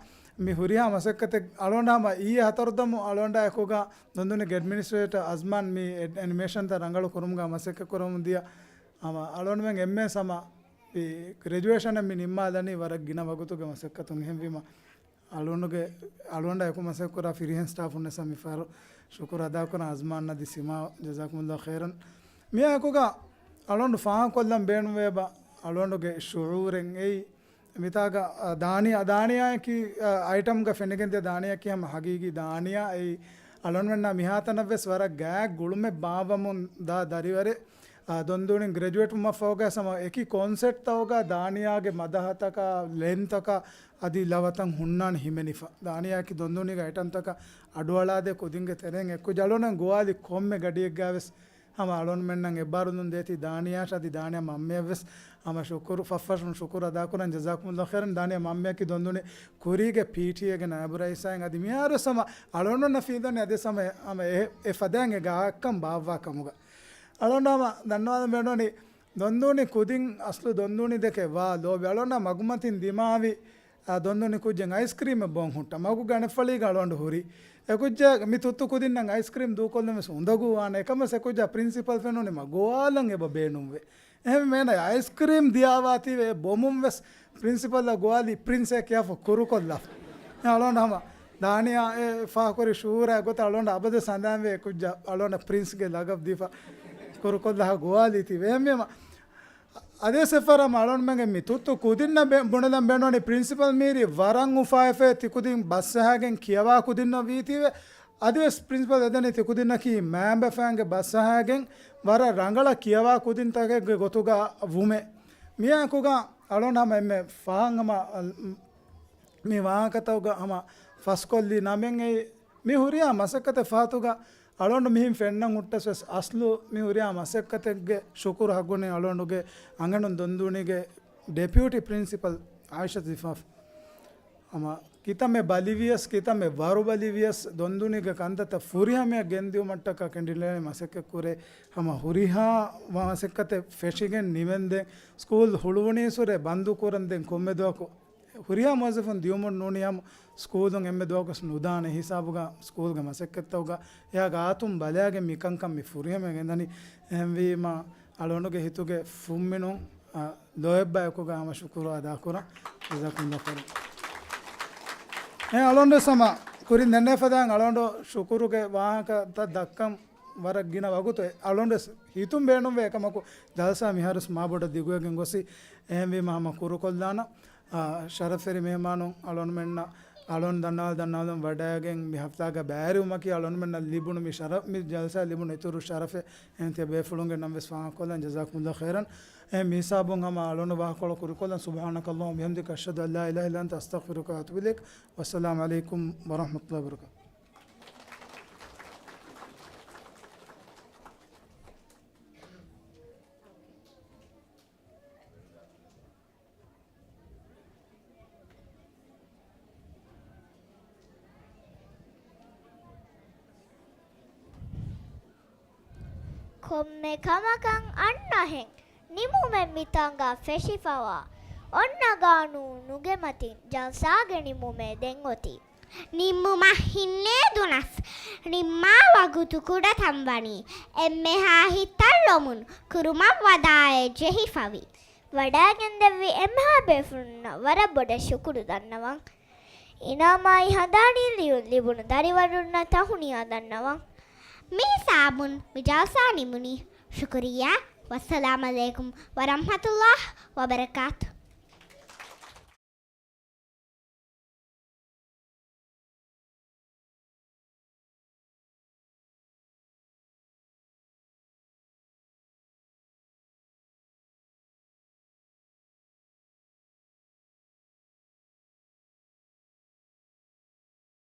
މި ހުރިހާ މަސައްކަތެއް އަޅުގަނޑު ހަމަ އިއްޔެ ހަތަރުދަމު އަޅުގަނޑާ އެކުގަ ދޮންދޫނީގެ އެޑްމިނިސްޓްރޭޓަރ އަޒްމާން މި އެ-، އެނިމޭޝަންތައް ރަނގަޅު ކުރުމުގަ މަސައްކަތް ކުރަމުން ދިޔަ ހަމަ އަޅުގަނޑުމެން އެންމެން ހަމަ މި ގްރެޖުއޭޝަނަށް މި ނިންމާލަނީ ވަރަށް ގިނަ ވަގުތުގެ މަސައްކަތުން. އެހެންވީމަ، އަޅުގަނޑުގެ، އަޅުގަނޑާ އެކު މަސައްކަތް ކުރާ ފިރިހެން ސްޓާފުން ވެސް މި ފަހަރު ޝުކުރު އަދާކުރަން އަޒްމާން އަދި ސިމާ، ޖަޒާކުމުﷲ ޚައިރަން. މިއާއެކުގަ އަޅުގަނޑު ފާހަގަކޮށްލަން ބޭނުންވޭބަ، އަޅުގަނޑުގެ ޝުޢޫރެއް އެއީ، މިތާގަ، އަ، ދާނިޔާ، ދާނިޔާއަކީ، އަ، އައިޓަމްގަ ފެނިގެންދިޔަ ދާނިޔާއަކީ ހަމަ ހަގީގީ ދާނިޔާ އެއީ، އަޅުގަނޑުމެންނާ މިހާތަނަށްވެސް ވަރަށް ގާތް ގުޅުމެއް ބާއްވަމުން ދާ ދަރިވަރެއް. އާ، ދޮންދޫނިން ގްރެޖުއޭޓް ވުމަށްފަހުގަ ހަމަ އެކި ކޮންސެޕްޓްތަކުގަ ދާނިޔާގެ މަދަހަތަކާ، ލެންތަކާ އަދި ލަވަތައް ހުންނާނެ ހިމެނިފަ. ދާނިޔާއަކީ ދޮންދޫނީގެ އައިޓަމްތަކަށް އަޑުއަޅާދޭ ކުދިންގެ ތެރެއިން އެއްކުއްޖާ. އަޅުގަނޑު ގޮވާލި ކޮންމެ ގަޑިއެއްގަވެސް ހަމަ އަޅުގަނޑުމެންނަށް އެއްބާރުލުން ދޭތީ ދާނިޔާއަށް އަދި ދާނިޔާ މަންމަޔަށްވެސް ހަމަ ޝުކުރު، ފަށްފަށުން ޝުކުރު އަދާކުރަން، ޖަޒާކުމުﷲ ޚައިރަން. ދާނިޔާ މަންމަޔަކީ ދޮންދޫނި ކުރީގެ ޕީޓީއޭގެ ނާއިބު ރައީސާއިން އަދި މިހާރުވެސް ހަމަ އަޅުގަނޑުމެންނަށް ފިނިދަނީ އަދި ހަމަ، ހަމަ އެ، އެ ފަދައިން އެ ގާތްކަން ބާއްވާ ކަމުގަ. އަޅުގަނޑު ހަމަ ދަންނަވާލަން ބޭނުންވަނީ ދޮންދޫނި ކުދިން އަސްލު ދޮންދޫނި ދެކެ ވާ ލޯބި. އަޅުގަނޑާ މަގުމަތިން ދިމާވި، އާ، ދޮންދޫނި ކުއްޖެއް އައިސްކްރީމެއް ބޯން ހުއްޓަ. މަގުގެ އަނެއްފަޅީގަ އަޅުގަނޑު ހުރި. އެ ކުއްޖާ މި ތުއްތު ކުދިންނަށް އައިސްކްރީމް ދޫކޮށްލަން ވެސް އުނދަގޫވާނެ. އެކަމަސް އެ ކުއްޖާ ޕްރިންސިޕަލް ފެނުނީ މަ ގޮވާލަން އެބަ ބޭނުންވޭ. އެހެން މޭނަ އައިސްކްރީމް ދިޔާވާތީވެ އެ ބޮމުން ވެސް ޕްރިންސިޕަލްއަށް ގޮވާލި ޕްރިންސްއޭ ކިޔާފަ ކުރުކޮށްލާފަ. އެ އަޅުގަނޑު ހަމަ ދާނިޔާ އެ ފާހަކުރި ޝުޢޫރާ ގޮތަށް އަޅުގަނޑު އަބަދު ހަނދާންވޭ އެ ކުއްޖާ އަޅުގަނޑަށް ޕްރިންސްގެ ލަގަބް ދީފަ ކުރުކޮށްލާ ގޮވާލީތީވެ. އެހެންވީމަ އަދިވެސް އެއްފަހަރަށް އަޅުގަނޑުމެންގެ މި ތުއްތު ކުދިންނަށް ބެ-، ބުނެލަން ބޭނުންވަނީ ޕްރިންސިޕަލް މީރި ވަރަށް އުފާވެފަ ތިކުދިން ބަސްއަހާގެން ކިޔަވާ ކުދިންނަށް ވީތީވެ. އަދިވެސް ޕްރިންސިޕަލް އެދެނީ ތިކުދިންނަކީ މައިންބަފައިންގެ ބަސްއަހާގެން ވަރަށް ރަނގަޅަށް ކިޔަވާ ކުދިންތަކެއްގެ ގޮތުގަ ވުމެ. މިއާއެކުގަ އަޅުގަނޑު ހަމަ އެންމެ ފަހަން ހަމަ މި ވާހަކަތަކުގަ ހަމަ ފަސްކޮށްލި ނަމެއް އެއީ މި ހުރިހާ މަސައްކަތެއް ފަހަތުގަ އަޅުގަނޑު މިހިން ފެންނަން ހުއްޓަސް ވެސް އަސްލު މި ހުރިހާ މަސައްކަތެއްގެ ޝުކުރު ހައްގުވަނީ އަޅުގަނޑުގެ އަނގަނޑުން ދޮންދޫނީގެ ޑެޕިއުޓީ ޕްރިންސިޕަލް އާއިޝަތު ޒިފާފް. ހަމަ ކިތަންމެ ބަލިވިޔަސް، ކިތަންމެ ވަރު ބަލިވިޔަސް، ދޮންދޫނީގެ ކަންތައްތައް ފުރިހަމަޔަށް ގެންދިއުމަށްޓަކާ ކެނޑިލޭން މަސައްކަތް ކުރޭ. ހަމަ ހުރިހާ މަސައްކަތެއް ފެށިގެން ނިމެންދެން، ސްކޫލް ހުޅުވުނީސުރެ ބަންދު ކުރަންދެން ކޮންމެ ދުވަހަކު ހުރިހާ މުވައްޒަފުން ދިޔުމުން ނޫނީ ހަމަ ސްކޫލުން އެންމެ ދުވަހަކުވެސް ނުދާނެ ހިސާބުގަ ސްކޫލްގެ މަސައްކަތްތަކުގަ އެއާ ގާތުން ބަލާގެން މިކަންކަން މި ފުރިހަމައިން ގެންދަނީ. އެހެންވީމަ އަޅުގަނޑުގެ ހިތުގެ ފުންމިނުން، އަ، ލޯތްބާއެކުގަ ހަމަ ޝުކުރު އަދާކުރަން. ޖަޒާކުމުﷲ ޚައިރަން. އެ އަޅުގަނޑުވެސް ހަމަ ކުރިން ދެންނެވި ފަދައިން އަޅުގަނޑު ޝުކުރުގެ ވާހަކަތައް ދައްކަން ވަރަށް ގިނަ ވަގުތު އެ އަޅުގަނޑުވެސް ހިތުން ބޭނުންވޭ އެކަމަކު ޖަލްސާ މިހާރުވެސް މާބޮޑަށް ދިގުވެގެން ގޮސް އެހެންވީމަ ހަމަ ކުރުކޮށްލާނަ. އާ، ޝަރަފްވެރި މެހެމާނުން އަޅުގަނޑުމެންނަށް އަޅުގަނޑު ދަންނަވާލަ ދަންނަވާލަން ވަޑައިގެން މި ހަފްތާގަ ބައިވެރިވުމަކީ އަޅުގަނޑުމެންނަށް ލިބުނު މި ޝަރަފް، މި ޖަލްސާ ލިބުނު އިތުރު ޝަރަފެއް. އެހެން ތިޔަ ބޭފުޅުންގެ ނަމްވެސް ފާހަގަކޮށްލަން. ޖަޒާކުމުﷲ ޚައިރަން. އެ މި ހިސާބުން ހަމަ އަޅުގަނޑު ވާހަކަކޮޅު ކުރިކޮށްލަން. سبحانك اللهم وبحمدك، أشهد أن لا إله إلا أنت، أستغفرك وأتوب إليك. والسلام عليكم ورحمة الله وبركاته. ކޮންމެ ކަމަކަށް އަންނަހެން ނިމުމެއް މިތާނގަ ފެށިފަވާ. އޮންނަ ގާނޫނުގެ މަތިން ޖަލްސާގެ ނިމުމެއް ދެން އޮތީ. ނިންމުމަށް ހިންނޭދުނަސް ނިންމާ ވަގުތު ކުޑަތަން ވަނީ. އެންމެހާ ހިތްތައްލޮމުން ކުރުމަށް ވަދާއެއް ޖެހިފަވި. ވަޑައިގެންދެއްވި އެންމެހާ ބޭފުޅުންނަށް ވަރަށް ބޮޑަށް ޝުކުރު ދަންނަވަން. އިނާމާއި ހަނދާނީ ލިޔުން ލިބުނު ދަރިވަރުންނަށް ތަހުނިޔާ ދަންނަވަން. މި ހިސާބުން މި ޖަލްސާ ނިމުނީ. ޝުކުރިއްޔާ. ވައްސަލާމް ޢަލައިކުމް ވަރަޙްމަތުﷲ ވަބަރަކާތުހު.